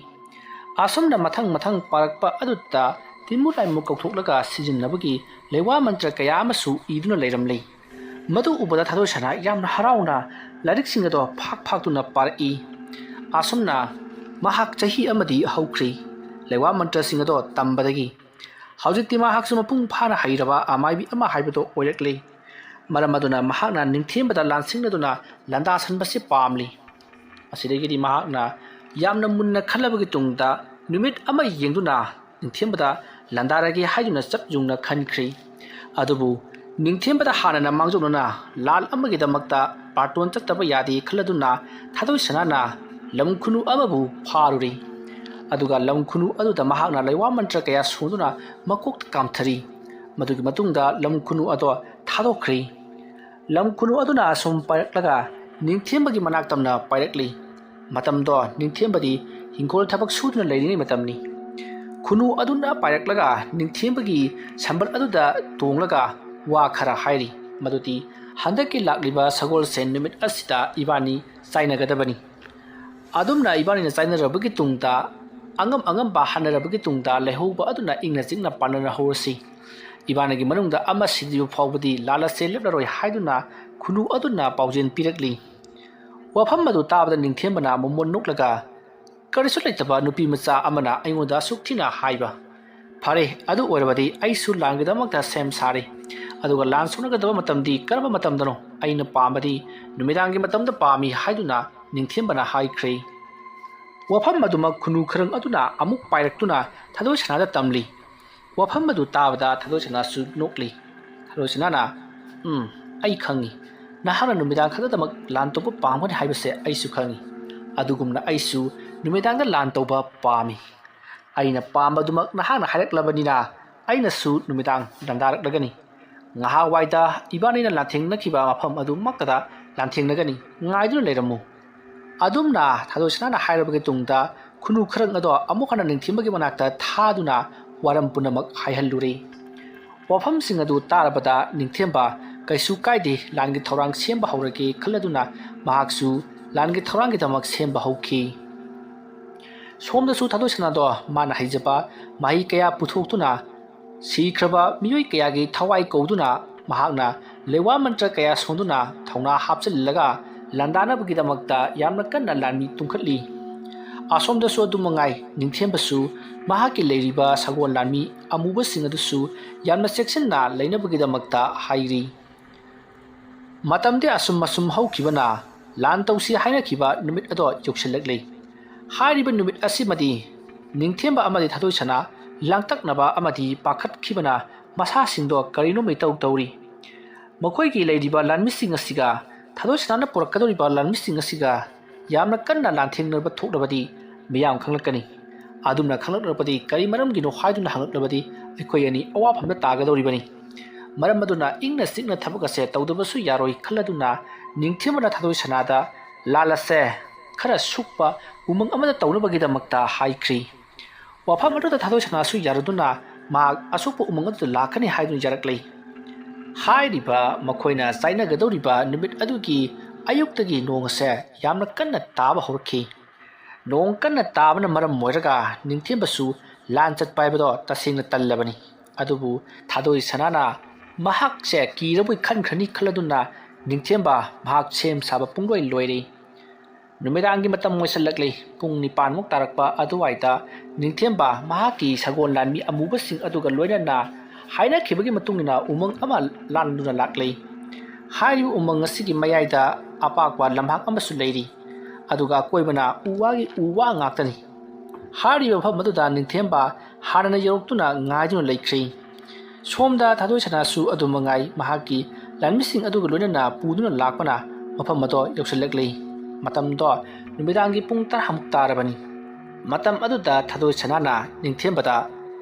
ꯑꯁꯨꯝꯅ ꯃꯊꯪ ꯃꯊꯪ ꯄꯥꯔꯛꯄ ꯑꯗꯨꯗ ꯇꯤꯟꯃꯨ ꯂꯥꯏꯃꯨ ꯀꯧꯊꯣꯛꯂꯒ ꯁꯤꯖꯤꯟꯅꯕꯒꯤ ꯂꯩꯋꯥ ꯃꯟꯇ꯭ꯔ ꯀꯌꯥ ꯑꯃꯁꯨ ꯏꯗꯨꯅ ꯂꯩꯔꯝꯂꯤ꯫ ꯃꯗꯨ ꯎꯕꯗ ꯊꯥꯗꯣꯏ ꯁꯅꯥ ꯌꯥꯝꯅ ꯍꯔꯥꯎꯅ ꯂꯥꯏꯔꯤꯛꯁꯤꯡ ꯑꯗꯣ ꯐꯥꯛ ꯐꯥꯛꯇꯨꯅ ꯄꯥꯔꯛꯏ꯫ ꯑꯁꯨꯝꯅ ꯃꯍꯥꯛ ꯆꯍꯤ ꯑꯃꯗꯤ ꯍꯧꯈ꯭ꯔꯤ꯫ ꯂꯩꯋꯥ ꯃꯟꯇ꯭ꯔꯁꯤꯡ ꯑꯗꯣ ꯇꯝꯕꯗꯒꯤ ꯍꯧꯖꯤꯛꯇꯤ ꯃꯍꯥꯛꯁꯨ ꯃꯄꯨꯡ ꯐꯥꯅ ꯍꯩꯔꯕ ꯑꯃꯥꯏꯕꯤ ꯑꯃ ꯍꯥꯏꯕꯗꯣ ꯑꯣꯏꯔꯛꯂꯤ꯫ ꯃꯔꯝ ꯑꯗꯨꯅ ꯃꯍꯥꯛꯅ ꯅꯤꯡꯊꯦꯝꯕꯗ ꯂꯥꯟꯁꯤꯡꯅꯗꯨꯅ ꯂꯥꯟꯗꯥꯁꯟꯕꯁꯤ ꯄꯥꯝꯂꯤ꯫ ꯑꯁꯤꯗꯒꯤꯗꯤ ꯃꯍꯥꯛꯅ ꯌꯥꯝꯅ ꯃꯨꯟꯅ ꯈꯜꯂꯕꯒꯤ ꯇꯨꯡꯗ ꯅꯨꯃꯤꯠ ꯑꯃ ꯌꯦꯡꯗꯨꯅ ꯅꯤꯡꯊꯦꯝꯕꯗ ꯂꯥꯟꯗꯥꯔꯒꯦ ꯍꯥꯏꯗꯨꯅ ꯆꯞ ꯌꯨꯡꯅ ꯈꯟꯈ꯭ꯔꯤ꯫ ꯑꯗꯨꯕꯨ ꯅꯤꯡꯊꯦꯝꯕꯗ ꯍꯥꯟꯅꯅ ꯃꯥꯡꯖꯧꯅꯅ ꯂꯥꯜ ꯑꯃꯒꯤꯗꯃꯛꯇ ꯄꯥꯔꯇꯣꯟ ꯆꯠꯇꯕ ꯌꯥꯗꯦ ꯈꯜꯂꯗꯨꯅ ꯊꯥꯗꯣꯏ ꯁꯅꯥꯅ ꯂꯝ ꯈꯨꯅꯨ ꯑꯃꯕꯨ ꯐꯥꯔꯨꯔꯤ꯫ ꯑꯗꯨꯒ ꯂꯝ ꯈꯨꯅꯨ ꯑꯗꯨꯗ ꯃꯍꯥꯛꯅ ꯂꯩꯋꯥ ꯃꯟꯇ꯭ꯔ ꯀꯌꯥ ꯁꯣꯟꯗꯨꯅ ꯃꯀꯣꯛꯇ ꯀꯥꯝꯊꯔꯤ꯫ ꯃꯗꯨꯒꯤ ꯃꯇꯨꯡꯗ ꯂꯝ ꯈꯨꯅꯨ ꯑꯗꯣ ꯊꯥꯗꯣꯛꯈ꯭ꯔꯤ꯫ ꯂꯝ ꯈꯨꯅꯨ ꯑꯗꯨꯅ ꯑꯁꯨꯝ ꯄꯥꯏꯔꯛꯂꯒ ꯅꯤꯡꯊꯦꯝꯕꯒꯤ ꯃꯅꯥꯛ ꯇꯝꯅ ꯄꯥꯏꯔꯛꯂꯤ꯫ ꯃꯇꯝꯗꯣ ꯅꯤꯡꯊꯦꯝꯕꯗꯤ ꯍꯤꯡꯈꯣꯜ ꯊꯕꯛ ꯁꯨꯗꯨꯅ ꯂꯩꯔꯤꯉꯩ ꯃꯇꯝꯅꯤ꯫ ꯈꯨꯅꯨ ꯑꯗꯨꯅ ꯄꯥꯏꯔꯛꯂꯒ ꯅꯤꯡꯊꯦꯝꯕꯒꯤ ꯁꯝꯕꯜ ꯑꯗꯨꯗ ꯇꯣꯡꯂꯒ ꯋꯥ ꯈꯔ ꯍꯥꯏꯔꯤ, ꯃꯗꯨꯗꯤ, "ꯍꯟꯗꯛꯀꯤ ꯂꯥꯛꯂꯤꯕ ꯁꯒꯣꯜꯁꯦꯟ ꯅꯨꯃꯤꯠ ꯑꯁꯤꯗ ꯏꯕꯥꯅꯤ ꯆꯥꯏꯅꯒꯗꯕꯅꯤ꯫ ꯑꯗꯨꯝꯅ ꯏꯕꯥꯅꯤꯅ ꯆꯥꯏꯅꯔꯕꯒꯤ ꯇꯨꯡꯗ, ꯑꯉꯝ ꯑꯉꯝꯕ ꯍꯥꯟꯅꯔꯕꯒꯤ ꯇꯨꯡꯗ ꯂꯩꯍꯧꯕ ꯑꯗꯨꯅ ꯏꯪꯅ ꯆꯤꯛꯅ ꯄꯥꯟꯅꯍꯧꯔꯁꯤ꯫ ꯏꯕꯥꯅꯤꯒꯤ ꯃꯅꯨꯡꯗ ꯑꯃ ꯁꯤꯗ꯭ꯔꯤꯕ ꯐꯥꯎꯕꯗꯤ ꯂꯥꯜ ꯑꯁꯦ ꯂꯦꯞꯂꯔꯣꯏ" ꯍꯥꯏꯗꯨꯅ ꯈꯨꯅꯨ ꯑꯗꯨꯅ ꯄꯥꯎꯖꯦꯜ ꯄꯤꯔꯛꯂꯤ꯫ ꯋꯥꯐꯝ ꯑꯗꯨ ꯇꯥꯕꯗ ꯅꯤꯡꯊꯦꯝꯕꯅ ꯃꯃꯣꯟ ꯅꯣꯛꯂꯒ, "ꯀꯔꯤꯁꯨ ꯂꯩꯇꯕ ꯅꯨꯄꯤ ꯃꯆꯥ ꯑꯃꯅ ꯑꯩꯉꯣꯟꯗ ꯑꯁꯨꯛ ꯊꯤꯅ ꯍꯥꯏꯕ? ꯐꯔꯦ, ꯑꯗꯨ ꯑꯣꯏꯔꯕꯗꯤ ꯑꯩꯁꯨ ꯂꯥꯟꯒꯤꯗꯃꯛꯇ ꯁꯦꯝ ꯁꯥꯔꯤ꯫ ꯑꯗꯨꯒ ꯂꯥꯟ ꯁꯣꯛꯅꯒꯗꯕ ꯃꯇꯝꯗꯤ ꯀꯔꯝꯕ ꯃꯇꯝꯗꯅꯣ? ꯑꯩꯅ ꯄꯥꯝꯕꯗꯤ ꯅꯨꯃꯤꯗꯥꯡꯒꯤ ꯃꯇꯝꯗ ꯄꯥꯝꯃꯤ" ꯍꯥꯏꯗꯨꯅ ꯅꯤꯡꯊꯦꯝꯕꯅ ꯍꯥꯏꯈ꯭ꯔꯦ꯫ ꯋꯥꯐꯝ ꯑꯗꯨꯃꯛ ꯈꯨꯅꯨ ꯈꯔꯪ ꯑꯗꯨꯅ ꯑꯃꯨꯛ ꯄꯥꯏꯔꯛꯇꯨꯅ ꯊꯥꯗꯣꯏ ꯁꯅꯥꯗ ꯇꯝꯂꯤ꯫ ꯋꯥꯐꯝ ꯑꯗꯨ ꯇꯥꯕꯗ ꯊꯥꯗꯣꯏ ꯁꯅꯥꯁꯨ ꯅꯣꯛꯂꯤ꯫ ꯊꯥꯗꯣꯏ ꯁꯅꯥꯅ, "ꯎꯝ, ꯑꯩ ꯈꯪꯉꯤ꯫ ꯅꯍꯥꯛꯅ ꯅꯨꯃꯤꯗꯥꯡ ꯈꯛꯇꯗꯃꯛ ꯂꯥꯟ ꯇꯧꯕ ꯄꯥꯝꯒꯅꯤ ꯍꯥꯏꯕꯁꯦ ꯑꯩꯁꯨ ꯈꯪꯉꯤ꯫ ꯑꯗꯨꯒꯨꯝꯅ ꯑꯩꯁꯨ ꯅꯨꯃꯤꯗꯥꯡꯗ ꯂꯥꯟ ꯇꯧꯕ ꯄꯥꯝꯃꯤ꯫ ꯑꯩꯅ ꯄꯥꯝꯕꯗꯨꯃꯛ ꯅꯍꯥꯛꯅ ꯍꯥꯏꯔꯛꯂꯕꯅꯤꯅ ꯑꯩꯅꯁꯨ ꯅꯨꯃꯤꯗꯥꯡ ꯂꯥꯟꯗꯥꯔꯛꯂꯒꯅꯤ꯫ ꯉꯥꯏꯍꯥꯛ ꯋꯥꯏꯗ ꯏꯕꯥꯅꯤꯅ ꯂꯥꯟꯊꯦꯡꯅꯈꯤꯕ ꯃꯐꯝ ꯑꯗꯨꯃꯛꯇꯗ ꯂꯥꯟꯊꯦꯡꯅꯒꯅꯤ꯫ ꯉꯥꯏꯗꯨꯅ ꯂꯩꯔꯝꯃꯨ"꯫ ꯑꯗꯨꯝꯅ ꯊꯥꯗꯣꯏ ꯁꯅꯥꯅ ꯍꯥꯏꯔꯕꯒꯤ ꯇꯨꯡꯗ ꯈꯨꯅꯨ ꯈꯔꯪ ꯑꯗꯣ ꯑꯃꯨꯛ ꯍꯟꯅ ꯅꯤꯡꯊꯦꯝꯕꯒꯤ ꯃꯅꯥꯛꯇ ꯊꯥꯗꯨꯅ ꯋꯥꯔꯝ ꯄꯨꯝꯅꯃꯛ ꯍꯥꯏꯍꯜꯂꯨꯔꯦ꯫ ꯋꯥꯐꯝꯁꯤꯡ ꯑꯗꯨ ꯇꯥꯔꯕꯗ ꯅꯤꯡꯊꯦꯝꯕ ꯀꯩꯁꯨ ꯀꯥꯏꯗꯦ, ꯂꯥꯟꯒꯤ ꯊꯧꯔꯥꯡ ꯁꯦꯝꯕ ꯍꯧꯔꯒꯦ ꯈꯜꯂꯗꯨꯅ ꯃꯍꯥꯛꯁꯨ ꯂꯥꯟꯒꯤ ꯊꯧꯔꯥꯡꯒꯤꯗꯃꯛ ꯁꯦꯝꯕ ꯍꯧꯈꯤ꯫ ꯁꯣꯝꯗꯁꯨ ꯊꯥꯗꯣꯏ ꯁꯅꯥꯗꯣ ꯃꯥꯅ ꯍꯩꯖꯕ ꯃꯍꯩ ꯀꯌꯥ ꯄꯨꯊꯣꯛꯇꯨꯅ ꯁꯤꯈ꯭ꯔꯕ ꯃꯤꯑꯣꯏ ꯀꯌꯥꯒꯤ ꯊꯋꯥꯏ ꯀꯧꯗꯨꯅ ꯃꯍꯥꯛꯅ ꯂꯩꯋꯥ ꯃꯟꯇ꯭ꯔ ꯀꯌꯥ ꯁꯣꯟꯗꯨꯅ ꯊꯧꯅꯥ ꯍꯥꯞꯆꯤꯜꯂꯒ ꯂꯥꯟꯗꯥꯅꯕꯒꯤꯗꯃꯛꯇ ꯌꯥꯝꯅ ꯀꯟꯅ ꯂꯥꯟꯃꯤ ꯇꯨꯡꯈꯠꯂꯤ꯫ ꯑꯁꯣꯝꯗꯁꯨ ꯑꯗꯨ ꯃꯉꯥꯏ, ꯅꯤꯡꯊꯦꯝꯕꯁꯨ ꯃꯍꯥꯛꯀꯤ ꯂꯩꯔꯤꯕ ꯁꯒꯣꯜ ꯂꯥꯟꯃꯤ ꯑꯃꯨꯕꯁꯤꯡ ꯑꯗꯨꯁꯨ ꯌꯥꯝꯅ ꯆꯦꯛꯁꯤꯟꯅ ꯂꯩꯅꯕꯒꯤꯗꯃꯛꯇ ꯍꯥꯏꯔꯤ꯫ ꯃꯇꯝꯗꯤ ꯑꯁꯨꯝ ꯑꯁꯨꯝ ꯍꯧꯈꯤꯕꯅ ꯂꯥꯟ ꯇꯧꯁꯤ ꯍꯥꯏꯅꯈꯤꯕ ꯅꯨꯃꯤꯠ ꯑꯗꯣ ꯌꯧꯁꯤꯜꯂꯛꯂꯤ꯫ ꯍꯥꯏꯔꯤꯕ ꯅꯨꯃꯤꯠ ꯑꯁꯤꯃꯗꯤ ꯅꯤꯡꯊꯦꯝꯕ ꯑꯃꯗꯤ ꯊꯥꯗꯣꯏ ꯁꯅꯥ ꯂꯥꯡꯇꯛꯅꯕ ꯑꯃꯗꯤ ꯄꯥꯈꯠꯈꯤꯕꯅ ꯃꯁꯥꯁꯤꯡꯗꯣ ꯀꯔꯤꯅꯣ ꯃꯤꯇꯧ ꯇꯧꯔꯤ꯫ ꯃꯈꯣꯏꯒꯤ ꯂꯩꯔꯤꯕ ꯂꯥꯟꯃꯤꯁꯤꯡ ꯑꯁꯤꯒ, ꯊꯥꯗꯣꯏ ꯁꯅꯥꯅ ꯄꯨꯔꯛꯀꯗꯧꯔꯤꯕ ꯂꯥꯟꯃꯤꯁꯤꯡ ꯑꯁꯤꯒ ꯌꯥꯝꯅ ꯀꯟꯅ ꯂꯥꯟꯊꯦꯡꯅꯕ ꯊꯣꯛꯂꯕꯗꯤ ꯃꯤꯌꯥꯝ ꯈꯪꯂꯛꯀꯅꯤ꯫ ꯑꯗꯨꯝꯅ ꯈꯪꯂꯛꯂꯕꯗꯤ ꯀꯔꯤ ꯃꯔꯝꯒꯤꯅꯣ ꯍꯥꯏꯗꯨꯅ ꯍꯪꯂꯛꯂꯕꯗꯤ ꯑꯩꯈꯣꯏ ꯑꯅꯤ ꯑꯋꯥꯐꯝꯗ ꯇꯥꯒꯗꯧꯔꯤꯕꯅꯤ꯫ ꯃꯔꯝ ꯑꯗꯨꯅ ꯏꯪꯅ ꯆꯤꯛꯅ ꯊꯕꯛ ꯑꯁꯦ ꯇꯧꯗꯕꯁꯨ ꯌꯥꯔꯣꯏ ꯈꯜꯂꯗꯨꯅ ꯅꯤꯡꯊꯦꯝꯕꯅ ꯊꯥꯗꯣꯏ ꯁꯅꯥꯗ ꯂꯥꯟ ꯑꯁꯦ ꯈꯔ ꯁꯨꯛꯄ ꯎꯃꯪ ꯑꯃꯗ ꯇꯧꯅꯕꯒꯤꯗꯃꯛꯇ ꯍꯥꯏꯈ꯭ꯔꯤ꯫ ꯋꯥꯐꯝ ꯑꯗꯨꯗ ꯊꯥꯗꯣꯏ ꯁꯅꯥꯁꯨ ꯌꯥꯔꯗꯨꯅ ꯃꯍꯥꯛ ꯑꯁꯨꯛꯄ ꯎꯃꯪ ꯑꯗꯨꯗ ꯂꯥꯛꯀꯅꯤ ꯍꯥꯏꯗꯨꯅ ꯌꯥꯔꯛꯂꯤ꯫ ꯍꯥꯏꯔꯤꯕ ꯃꯈꯣꯏꯅ ꯆꯥꯏꯅꯒꯗꯧꯔꯤꯕ ꯅꯨꯃꯤꯠ ꯑꯗꯨꯒꯤ ꯑꯌꯨꯛꯇꯒꯤ ꯅꯣꯡ ꯑꯁꯦ ꯌꯥꯝꯅ ꯀꯟꯅ ꯇꯥꯕ ꯍꯧꯔꯛꯈꯤ꯫ ꯅꯣꯡ ꯀꯟꯅ ꯇꯥꯕꯅ ꯃꯔꯝ ꯑꯣꯏꯔꯒ ꯅꯤꯡꯊꯦꯝꯕꯁꯨ ꯂꯥꯟ ꯆꯠꯄ ꯍꯥꯏꯕꯗꯣ ꯇꯁꯦꯡꯅ ꯇꯜꯂꯕꯅꯤ꯫ ꯑꯗꯨꯕꯨ ꯊꯥꯗꯣꯏ ꯁꯅꯥꯅ ꯃꯍꯥꯛꯁꯦ ꯀꯤꯔꯕꯣꯏ ꯈꯟꯈ꯭ꯔꯅꯤ ꯈꯜꯂꯗꯨꯅ ꯅꯤꯡꯊꯦꯝꯕ ꯃꯍꯥꯛ ꯁꯦꯝ ꯁꯥꯕ ꯄꯨꯡꯂꯣꯏ ꯂꯣꯏꯔꯦ꯫ ꯅꯨꯃꯤꯗꯥꯡꯒꯤ ꯃꯇꯝ ꯑꯣꯏꯁꯜꯂꯛꯂꯤ꯫ ꯄꯨꯡ ꯅꯤꯄꯥꯟꯃꯨꯛ ꯇꯥꯔꯛꯄ ꯑꯗꯨꯋꯥꯏꯗ ꯅꯤꯡꯊꯦꯝꯕ ꯃꯍꯥꯛꯀꯤ ꯁꯒꯣꯜ ꯂꯥꯟꯃꯤ ꯑꯃꯨꯕꯁꯤꯡ ꯑꯗꯨꯒ ꯂꯣꯏꯅꯅ ꯍꯥꯏꯅꯈꯤꯕꯒꯤ ꯃꯇꯨꯡ ꯏꯟꯅ ꯎꯃꯪ ꯑꯃ ꯂꯥꯟꯗꯨꯅ ꯂꯥꯛꯂꯤ꯫ ꯍꯥꯏꯔꯤꯕ ꯎꯃꯪ ꯑꯁꯤꯒꯤ ꯃꯌꯥꯏꯗ ꯑꯄꯥꯛꯄ ꯂꯝꯍꯥꯡ ꯑꯃꯁꯨ ꯂꯩꯔꯤ꯫ ꯑꯗꯨꯒ ꯑꯀꯣꯏꯕꯅ ꯎ ꯋꯥꯒꯤ ꯎ ꯋꯥ ꯉꯥꯛꯇꯅꯤ꯫ ꯍꯥꯏꯔꯤꯕ ꯃꯐꯝ ꯑꯗꯨꯗ ꯅꯤꯡꯊꯦꯝꯕ ꯍꯥꯟꯅꯅ ꯌꯧꯔꯛꯇꯨꯅ ꯉꯥꯏꯗꯨꯅ ꯂꯩꯈ꯭ꯔꯤ꯫ ꯁꯣꯝꯗ ꯊꯥꯗꯣꯏ ꯁꯅꯥꯁꯨ ꯑꯗꯨ ꯃꯉꯥꯏ ꯃꯍꯥꯛꯀꯤ ꯂꯥꯟꯃꯤꯁꯤꯡ ꯑꯗꯨꯒ ꯂꯣꯏꯅꯅ ꯄꯨꯗꯨꯅ ꯂꯥꯛꯄꯅ ꯃꯐꯝ ꯑꯗꯣ ꯌꯧꯁꯤꯜꯂꯛꯂꯤ꯫ ꯃꯇꯝꯗꯣ ꯅꯨꯃꯤꯗꯥꯡꯒꯤ ꯄꯨꯡ ꯇꯔꯥꯃꯨꯛ ꯇꯥꯔꯕꯅꯤ꯫ ꯃꯇꯝ ꯑꯗꯨꯗ ꯊꯥꯗꯣꯏ ꯁꯅꯥꯅ ꯅꯤꯡꯊꯦꯝꯕꯗ,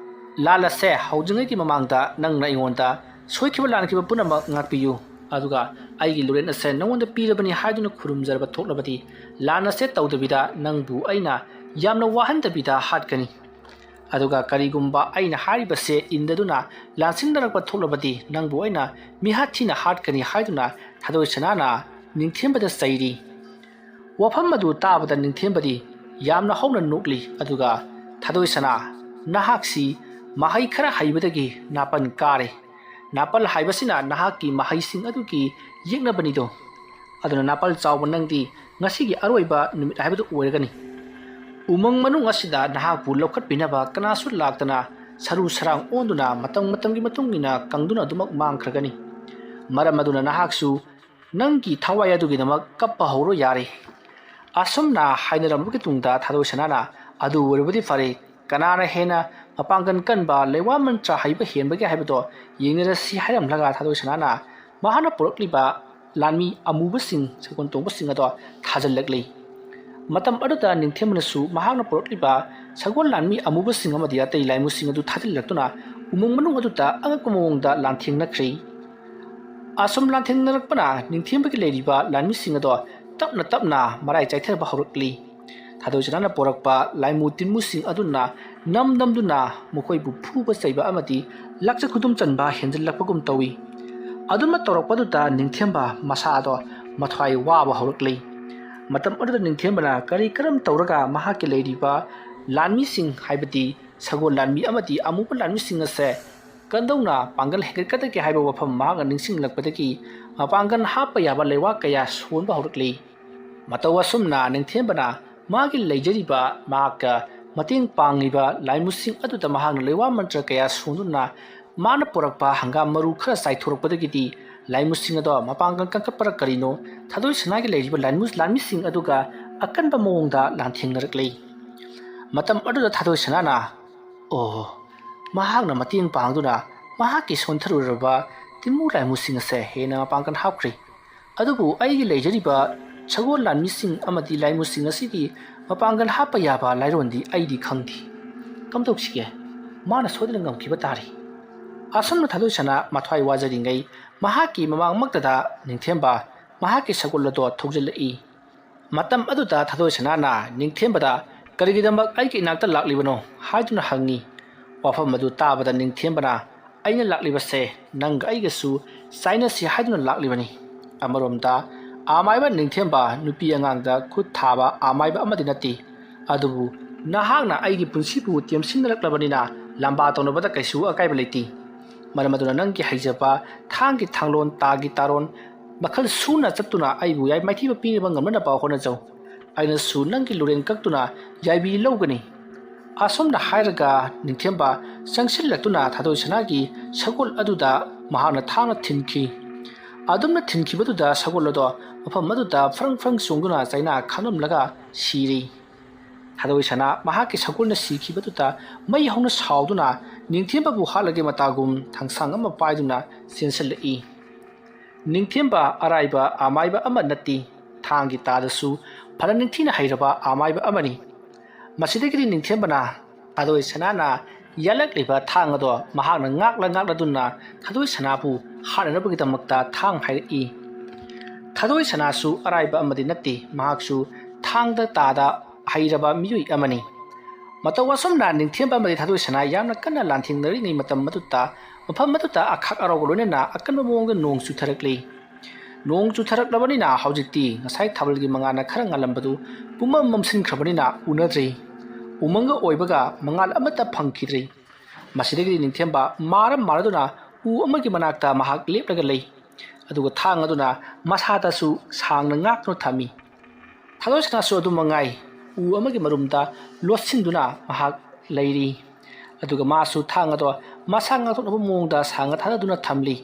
"ꯂꯥꯟ ꯑꯁꯦ ꯍꯧꯗ꯭ꯔꯤꯉꯩꯒꯤ ꯃꯃꯥꯡꯗ ꯅꯪꯅ ꯑꯩꯉꯣꯟꯗ ꯁꯣꯏꯈꯤꯕ ꯂꯥꯟꯈꯤꯕ ꯄꯨꯝꯅꯃꯛ ꯉꯥꯛꯄꯤꯌꯨ, ꯑꯗꯨꯒ ꯑꯩꯒꯤ ꯂꯣꯔꯦꯟ ꯑꯁꯦ ꯅꯉꯣꯟꯗ ꯄꯤꯔꯕꯅꯤ ꯍꯥꯏꯗꯨꯅ ꯈꯨꯔꯨꯝꯖꯔꯕ ꯊꯣꯛꯂꯕꯗꯤ ꯂꯥꯟ ꯑꯁꯦ ꯇꯧꯗꯕꯤꯗ ꯅꯪꯕꯨ ꯑꯩꯅ ꯌꯥꯝꯅ ꯋꯥꯍꯟꯗꯕꯤꯗ ꯍꯥꯠꯀꯅꯤ꯫ ꯑꯗꯨꯒ ꯀꯔꯤꯒꯨꯝꯕ ꯑꯩꯅ ꯍꯥꯏꯔꯤꯕꯁꯦ ꯏꯟꯗꯗꯨꯅ ꯂꯥꯟꯁꯤꯡꯅꯔꯛꯄ ꯊꯣꯛꯂꯕꯗꯤ ꯅꯪꯕꯨ ꯑꯩꯅ ꯃꯤꯍꯥꯠ ꯊꯤꯅ ꯍꯥꯠꯀꯅꯤ" ꯍꯥꯏꯗꯨꯅ ꯊꯥꯗꯣꯏ ꯁꯅꯥꯅ ꯅꯤꯡꯊꯦꯝꯕꯗ ꯆꯩꯔꯤ꯫ ꯋꯥꯐꯝ ꯑꯗꯨ ꯇꯥꯕꯗ ꯅꯤꯡꯊꯦꯝꯕꯗꯤ ꯌꯥꯝꯅ ꯍꯧꯅ ꯅꯣꯛꯂꯤ꯫ ꯑꯗꯨꯒ, "ꯊꯥꯗꯣꯏ ꯁꯅꯥ, ꯅꯍꯥꯛꯁꯤ ꯃꯍꯩ ꯈꯔ ꯍꯩꯕꯗꯒꯤ ꯅꯥꯄꯜ ꯀꯥꯔꯦ꯫ ꯅꯥꯄꯜ ꯍꯥꯏꯕꯁꯤꯅ ꯅꯍꯥꯛꯀꯤ ꯃꯍꯩꯁꯤꯡ ꯑꯗꯨꯒꯤ ꯌꯦꯛꯅꯕꯅꯤꯗꯣ꯫ ꯑꯗꯨꯅ ꯅꯥꯄꯜ ꯆꯥꯎꯕ ꯅꯪꯗꯤ ꯉꯁꯤꯒꯤ ꯑꯔꯣꯏꯕ ꯅꯨꯃꯤꯠ ꯍꯥꯏꯕꯗꯨ ꯑꯣꯏꯔꯒꯅꯤ꯫ ꯎꯃꯪ ꯃꯅꯨꯡ ꯑꯁꯤꯗ ꯅꯍꯥꯛꯄꯨ ꯂꯧꯈꯠꯄꯤꯅꯕ ꯀꯅꯥꯁꯨ ꯂꯥꯛꯇꯅ ꯁꯔꯨ ꯁꯔꯥꯡ ꯑꯣꯟꯗꯨꯅ ꯃꯇꯝ ꯃꯇꯝꯒꯤ ꯃꯇꯨꯡ ꯏꯟꯅ ꯀꯪꯗꯨꯅ ꯑꯗꯨꯃꯛ ꯃꯥꯡꯈ꯭ꯔꯒꯅꯤ꯫ ꯃꯔꯝ ꯑꯗꯨꯅ ꯅꯍꯥꯛꯁꯨ ꯅꯪꯒꯤ ꯊꯋꯥꯏ ꯑꯗꯨꯒꯤꯗꯃꯛ ꯀꯞꯄ ꯍꯧꯔꯣ ꯌꯥꯔꯦ"꯫ ꯑꯁꯨꯝꯅ ꯍꯥꯏꯅꯔꯝꯕꯒꯤ ꯇꯨꯡꯗ ꯊꯥꯗꯣꯏ ꯁꯅꯥꯅ, "ꯑꯗꯨ ꯑꯣꯏꯔꯕꯗꯤ ꯐꯔꯦ, ꯀꯅꯥꯅ ꯍꯦꯟꯅ ꯃꯄꯥꯡꯒꯜ ꯀꯟꯕ ꯂꯩꯋꯥ ꯃꯟꯇ꯭ꯔ ꯍꯩꯕ ꯍꯦꯟꯕꯒꯦ ꯍꯥꯏꯕꯗꯣ ꯌꯦꯡꯅꯔꯁꯤ ꯍꯥꯏꯔꯝꯂꯒ ꯊꯥꯗꯣꯏ ꯁꯅꯥꯅ ꯃꯍꯥꯛꯅ ꯄꯨꯔꯛꯂꯤꯕ ꯂꯥꯟꯃꯤ ꯑꯃꯨꯕꯁꯤꯡ, ꯁꯒꯣꯜ ꯇꯣꯡꯕꯁꯤꯡ ꯑꯗꯣ ꯊꯥꯖꯤꯜꯂꯛꯂꯤ꯫ ꯃꯇꯝ ꯑꯗꯨꯗ ꯅꯤꯡꯊꯦꯝꯕꯅꯁꯨ ꯃꯍꯥꯛꯅ ꯄꯨꯔꯛꯂꯤꯕ ꯁꯒꯣꯜ ꯂꯥꯟꯃꯤ ꯑꯃꯨꯕꯁꯤꯡ ꯑꯃꯗꯤ ꯑꯇꯩ ꯂꯥꯟꯃꯤꯁꯤꯡ ꯑꯗꯨ ꯊꯥꯖꯤꯜꯂꯛꯇꯨꯅ ꯎꯃꯪ ꯃꯅꯨꯡ ꯑꯗꯨꯗ ꯑꯉꯛꯄ ꯃꯑꯣꯡꯗ ꯂꯥꯟꯊꯦꯡꯅꯈ꯭ꯔꯦ꯫ ꯑꯁꯨꯝ ꯂꯥꯟꯊꯦꯡꯅꯔꯛꯄꯅ ꯅꯤꯡꯊꯦꯝꯕꯒꯤ ꯂꯩꯔꯤꯕ ꯂꯥꯟꯃꯤꯁꯤꯡ ꯑꯗꯣ ꯇꯞꯅ ꯇꯞꯅ ꯃꯔꯥꯏ ꯆꯥꯏꯊꯔꯕ ꯍꯧꯔꯛꯂꯤ꯫ ꯊꯥꯗꯣꯏ ꯁꯅꯥꯅ ꯄꯨꯔꯛꯄ ꯂꯥꯏꯃꯨ ꯇꯤꯟꯃꯨꯁꯤꯡ ꯑꯗꯨꯅ ꯅꯝ ꯅꯝꯗꯨꯅ ꯃꯈꯣꯏꯕꯨ ꯐꯨꯕ ꯆꯩꯕ ꯑꯃꯗꯤ ꯂꯥꯛꯆ ꯈꯨꯗꯨꯝ ꯆꯟꯕ ꯍꯦꯟꯖꯤꯜꯂꯛꯄꯒꯨꯝ ꯇꯧꯏ꯫ ꯑꯗꯨꯝꯅ ꯇꯧꯔꯛꯄꯗꯨꯗ ꯅꯤꯡꯊꯦꯝꯕ ꯃꯁꯥꯗꯣ ꯃꯊ꯭ꯋꯥꯏ ꯋꯥꯕ ꯍꯧꯔꯛꯂꯤ꯫ ꯃꯇꯝ ꯑꯗꯨꯗ ꯅꯤꯡꯊꯦꯝꯕꯅ ꯀꯔꯤ ꯀꯔꯝ ꯇꯧꯔꯒ ꯃꯍꯥꯛꯀꯤ ꯂꯩꯔꯤꯕ ꯂꯥꯟꯃꯤꯁꯤꯡ, ꯍꯥꯏꯕꯗꯤ ꯁꯒꯣꯜ ꯂꯥꯟꯃꯤ ꯑꯃꯗꯤ ꯑꯃꯨꯕ ꯂꯥꯟꯃꯤꯁꯤꯡ ꯑꯁꯦ ꯀꯝꯗꯧꯅ ꯄꯥꯡꯒꯜ ꯍꯦꯟꯒꯠꯀꯗꯒꯦ ꯍꯥꯏꯕ ꯋꯥꯐꯝ ꯃꯍꯥꯛꯅ ꯅꯤꯡꯁꯤꯡꯂꯛꯄꯗꯒꯤ ꯃꯄꯥꯡꯒꯜ ꯍꯥꯞꯄ ꯌꯥꯕ ꯂꯩꯋꯥ ꯀꯌꯥ ꯁꯣꯟꯕ ꯍꯧꯔꯛꯂꯤ꯫ ꯃꯇꯧ ꯑꯁꯨꯝꯅ ꯅꯤꯡꯊꯦꯝꯕꯅ ꯃꯥꯒꯤ ꯂꯩꯖꯔꯤꯕ ꯃꯍꯥꯛꯀ ꯃꯇꯦꯡ ꯄꯥꯡꯂꯤꯕ ꯂꯥꯏꯃꯨꯁꯤꯡ ꯑꯗꯨꯗ ꯃꯍꯥꯛꯅ ꯂꯩꯋꯥ ꯃꯟꯇ꯭ꯔ ꯀꯌꯥ ꯁꯣꯟꯗꯨꯅ ꯃꯥꯅ ꯄꯨꯔꯛꯄ ꯍꯪꯒꯥꯝ ꯃꯔꯨ ꯈꯔ ꯆꯥꯏꯊꯣꯔꯛꯄꯗꯒꯤꯗꯤ ꯂꯥꯏꯃꯨꯁꯤꯡ ꯑꯗꯣ ꯃꯄꯥꯡꯒꯜ ꯀꯟꯈꯠꯄꯔ ꯀꯔꯤꯅꯣ, ꯊꯥꯗꯣꯏ ꯁꯅꯥꯒꯤ ꯂꯩꯔꯤꯕ ꯂꯥꯟꯃꯨ-, ꯂꯥꯟꯃꯤꯁꯤꯡ ꯑꯗꯨꯒ ꯑꯀꯟꯕ ꯃꯑꯣꯡꯗ ꯂꯥꯟꯊꯦꯡꯅꯔꯛꯂꯤ꯫ ꯃꯇꯝ ꯑꯗꯨꯗ ꯊꯥꯗꯣꯏ ꯁꯅꯥꯅ, "ꯑꯣ, ꯃꯍꯥꯛꯅ ꯃꯇꯦꯡ ꯄꯥꯡꯗꯨꯅ ꯃꯍꯥꯛꯀꯤ ꯁꯣꯟꯊꯔꯨꯔꯕ ꯇꯤꯟꯃꯨ ꯂꯥꯏꯃꯨꯁꯤꯡ ꯑꯁꯦ ꯍꯦꯟꯅ ꯃꯄꯥꯡꯒꯜ ꯍꯥꯞꯈ꯭ꯔꯦ꯫ ꯑꯗꯨꯕꯨ ꯑꯩꯒꯤ ꯂꯩꯖꯔꯤꯕ ꯁꯒꯣꯜ ꯂꯥꯟꯃꯤꯁꯤꯡ ꯑꯃꯗꯤ ꯂꯥꯏꯃꯨꯁꯤꯡ ꯑꯁꯤꯒꯤ ꯃꯄꯥꯡꯒꯜ ꯍꯥꯞꯄ ꯌꯥꯕ ꯂꯥꯏꯔꯣꯟꯗꯤ ꯑꯩꯗꯤ ꯈꯪꯗꯦ꯫ ꯀꯝꯗꯧꯁꯤꯒꯦ? ꯃꯥꯅ ꯁꯣꯏꯗꯅ ꯉꯝꯈꯤꯕ ꯇꯥꯔꯦ꯫" ꯑꯁꯨꯝꯅ ꯊꯥꯗꯣꯏ ꯁꯅꯥ ꯃꯊ꯭ꯋꯥꯏ ꯋꯥꯖꯔꯤꯉꯩ ꯃꯍꯥꯛꯀꯤ ꯃꯃꯥꯡꯃꯛꯇꯗ ꯅꯤꯡꯊꯦꯝꯕ ꯃꯍꯥꯛꯀꯤ ꯁꯒꯣꯜ ꯑꯗꯣ ꯊꯧꯖꯤꯜꯂꯛꯏ꯫ ꯃꯇꯝ ꯑꯗꯨꯗ ꯊꯥꯗꯣꯏ ꯁꯅꯥꯅ ꯅꯤꯡꯊꯦꯝꯕꯗ, "ꯀꯔꯤꯒꯤꯗꯃꯛ ꯑꯩꯒꯤ ꯏꯅꯥꯛꯇ ꯂꯥꯛꯂꯤꯕꯅꯣ?" ꯍꯥꯏꯗꯨꯅ ꯍꯪꯉꯤ꯫ ꯋꯥꯐꯝ ꯑꯗꯨ ꯇꯥꯕꯗ ꯅꯤꯡꯊꯦꯝꯕꯅ, "ꯑꯩꯅ ꯂꯥꯛꯂꯤꯕꯁꯦ ꯅꯪꯒ ꯑꯩꯒꯁꯨ ꯆꯥꯏꯅꯁꯤ ꯍꯥꯏꯗꯨꯅ ꯂꯥꯛꯂꯤꯕꯅꯤ꯫ ꯑꯃꯔꯣꯝꯗ ꯑꯃꯥꯏꯕ ꯅꯤꯡꯊꯦꯝꯕ ꯅꯨꯄꯤ ꯑꯉꯥꯡꯗ ꯈꯨꯠ ꯊꯥꯕ ꯑꯃꯥꯏꯕ ꯑꯃꯗꯤ ꯅꯠꯇꯦ꯫ ꯑꯗꯨꯕꯨ ꯅꯍꯥꯛꯅ ꯑꯩꯒꯤ ꯄꯨꯟꯁꯤꯕꯨ ꯇꯦꯝꯁꯤꯟꯅꯔꯛꯂꯕꯅꯤꯅ ꯂꯝꯕꯥ ꯇꯧꯅꯕꯗ ꯀꯩꯁꯨ ꯑꯀꯥꯏꯕ ꯂꯩꯇꯦ꯫ ꯃꯔꯝ ꯑꯗꯨꯅ ꯅꯪꯒꯤ ꯍꯩꯖꯕ ꯊꯥꯡꯒꯤ ꯊꯥꯡꯂꯣꯟ, ꯇꯥꯒꯤ ꯇꯥꯔꯣꯟ ꯃꯈꯜ ꯁꯨꯅ ꯆꯠꯇꯨꯅ ꯑꯩꯕꯨ ꯌꯥꯏ ꯃꯥꯏꯊꯤꯕ ꯄꯤꯅꯕ ꯉꯝꯅꯅꯕ ꯍꯣꯠꯅꯖꯧ꯫ ꯑꯩꯅꯁꯨ ꯅꯪꯒꯤ ꯂꯨꯔꯦꯟ ꯀꯛꯇꯨꯅ ꯌꯥꯏꯕꯤ ꯂꯧꯒꯅꯤ꯫" ꯑꯁꯨꯝꯅ ꯍꯥꯏꯔꯒ ꯅꯤꯡꯊꯦꯝꯕ ꯆꯪꯁꯤꯜꯂꯛꯇꯨꯅ ꯊꯥꯗꯣꯏ ꯁꯅꯥꯒꯤ ꯁꯒꯣꯜ ꯑꯗꯨꯗ ꯃꯍꯥꯛꯅ ꯊꯥꯡꯅ ꯊꯤꯟꯈꯤ꯫ ꯑꯗꯨꯝꯅ ꯊꯤꯟꯈꯤꯕꯗꯨꯗ ꯁꯒꯣꯜ ꯑꯗꯣ ꯃꯐꯝ ꯑꯗꯨꯗ ꯐ꯭ꯔꯪ ꯐ꯭ꯔꯪ ꯆꯣꯡꯗꯨꯅ ꯆꯩꯅꯥ ꯈꯥꯡꯂꯝꯂꯒ ꯁꯤꯔꯤ꯫ ꯊꯥꯗꯣꯏ ꯁꯅꯥ ꯃꯍꯥꯛꯀꯤ ꯁꯒꯣꯜꯅ ꯁꯤꯈꯤꯕꯗꯨꯗ ꯃꯩ ꯍꯧꯅ ꯁꯥꯎꯗꯨꯅ ꯅꯤꯡꯊꯦꯝꯕꯕꯨ ꯍꯥꯠꯂꯒꯦ ꯃꯇꯥꯒꯨꯝ ꯊꯥꯡꯁꯥꯡ ꯑꯃ ꯄꯥꯏꯗꯨꯅ ꯆꯦꯟꯁꯤꯜꯂꯛꯏ꯫ ꯅꯤꯡꯊꯦꯝꯕ ꯑꯔꯥꯏꯕ ꯑꯃꯥꯏꯕ ꯑꯃ ꯅꯠꯇꯦ꯫ ꯊꯥꯡꯒꯤ ꯇꯥꯗꯁꯨ ꯐꯅ ꯅꯤꯡꯊꯤꯅ ꯍꯩꯔꯕ ꯑꯃꯥꯏꯕ ꯑꯃꯅꯤ꯫ ꯃꯁꯤꯗꯒꯤꯗꯤ ꯅꯤꯡꯊꯦꯝꯕꯅ ꯊꯥꯗꯣꯏ ꯁꯅꯥꯅ ꯌꯥꯜꯂꯛꯂꯤꯕ ꯊꯥꯡ ꯑꯗꯣ ꯃꯍꯥꯛꯅ ꯉꯥꯛꯂ ꯉꯥꯛꯂꯗꯨꯅ ꯊꯥꯗꯣꯏ ꯁꯅꯥꯕꯨ ꯍꯥꯠꯅꯅꯕꯒꯤꯗꯃꯛꯇ ꯊꯥꯡ ꯍꯥꯏꯔꯛꯏ꯫ ꯊꯥꯗꯣꯏ ꯁꯅꯥꯁꯨ ꯑꯔꯥꯏꯕ ꯑꯃꯗꯤ ꯅꯠꯇꯦ, ꯃꯍꯥꯛꯁꯨ ꯊꯥꯡꯗ ꯇꯥꯗ ꯍꯩꯔꯕ ꯃꯤꯑꯣꯏ ꯑꯃꯅꯤ꯫ ꯃꯇꯧ ꯑꯁꯨꯝꯅ ꯅꯤꯡꯊꯦꯝꯕ ꯑꯃꯗꯤ ꯊꯥꯗꯣꯏ ꯁꯅꯥ ꯌꯥꯝꯅ ꯀꯟꯅ ꯂꯥꯟꯊꯦꯡꯅꯔꯤꯉꯩ ꯃꯇꯝ ꯑꯗꯨꯗ ꯃꯐꯝ ꯑꯗꯨꯗ ꯑꯈꯥꯛ ꯑꯔꯥꯎꯒ ꯂꯣꯏꯅꯅ ꯑꯀꯟꯕ ꯃꯑꯣꯡꯗ ꯅꯣꯡ ꯆꯨꯊꯔꯛꯂꯤ꯫ ꯅꯣꯡ ꯆꯨꯊꯔꯛꯂꯕꯅꯤꯅ ꯍꯧꯖꯤꯛꯇꯤ ꯉꯁꯥꯏ ꯊꯥꯕꯜꯒꯤ ꯃꯉꯥꯜꯅ ꯈꯔ ꯉꯥꯜꯂꯝꯕꯗꯨ ꯄꯨꯝꯃꯝ ꯃꯝꯁꯤꯟꯈ꯭ꯔꯕꯅꯤꯅ ꯎꯅꯗ꯭ꯔꯦ꯫ ꯎꯃꯪꯒ ꯑꯣꯏꯕꯒ ꯃꯉꯥꯜ ꯑꯃꯠꯇ ꯐꯪꯈꯤꯗ꯭ꯔꯦ꯫ ꯃꯁꯤꯗꯒꯤꯗꯤ ꯅꯤꯡꯊꯦꯝꯕ ꯃꯥꯔ ꯃꯥꯔꯗꯨꯅ ꯎ ꯑꯃꯒꯤ ꯃꯅꯥꯛꯇ ꯃꯍꯥꯛ ꯂꯦꯞꯂꯒ ꯂꯩ꯫ ꯑꯗꯨꯒ ꯊꯥꯡ ꯑꯗꯨꯅ ꯃꯁꯥꯗꯁꯨ ꯁꯥꯡꯅ ꯉꯥꯛꯇꯨꯅ ꯊꯝꯃꯤ꯫ ꯊꯥꯗꯣꯏ ꯁꯅꯥꯁꯨ ꯑꯗꯨ ꯃꯉꯥꯏ, ꯎ ꯑꯃꯒꯤ ꯃꯔꯨꯝꯗ ꯂꯣꯠꯁꯤꯟꯗꯨꯅ ꯃꯍꯥꯛ ꯂꯩꯔꯤ꯫ ꯑꯗꯨꯒ ꯃꯥꯁꯨ ꯊꯥꯡ ꯑꯗꯣ ꯃꯁꯥ ꯉꯥꯛꯊꯣꯛꯅꯕ ꯃꯑꯣꯡꯗ ꯁꯥꯡꯅ ꯊꯥꯗꯗꯨꯅ ꯊꯝꯂꯤ꯫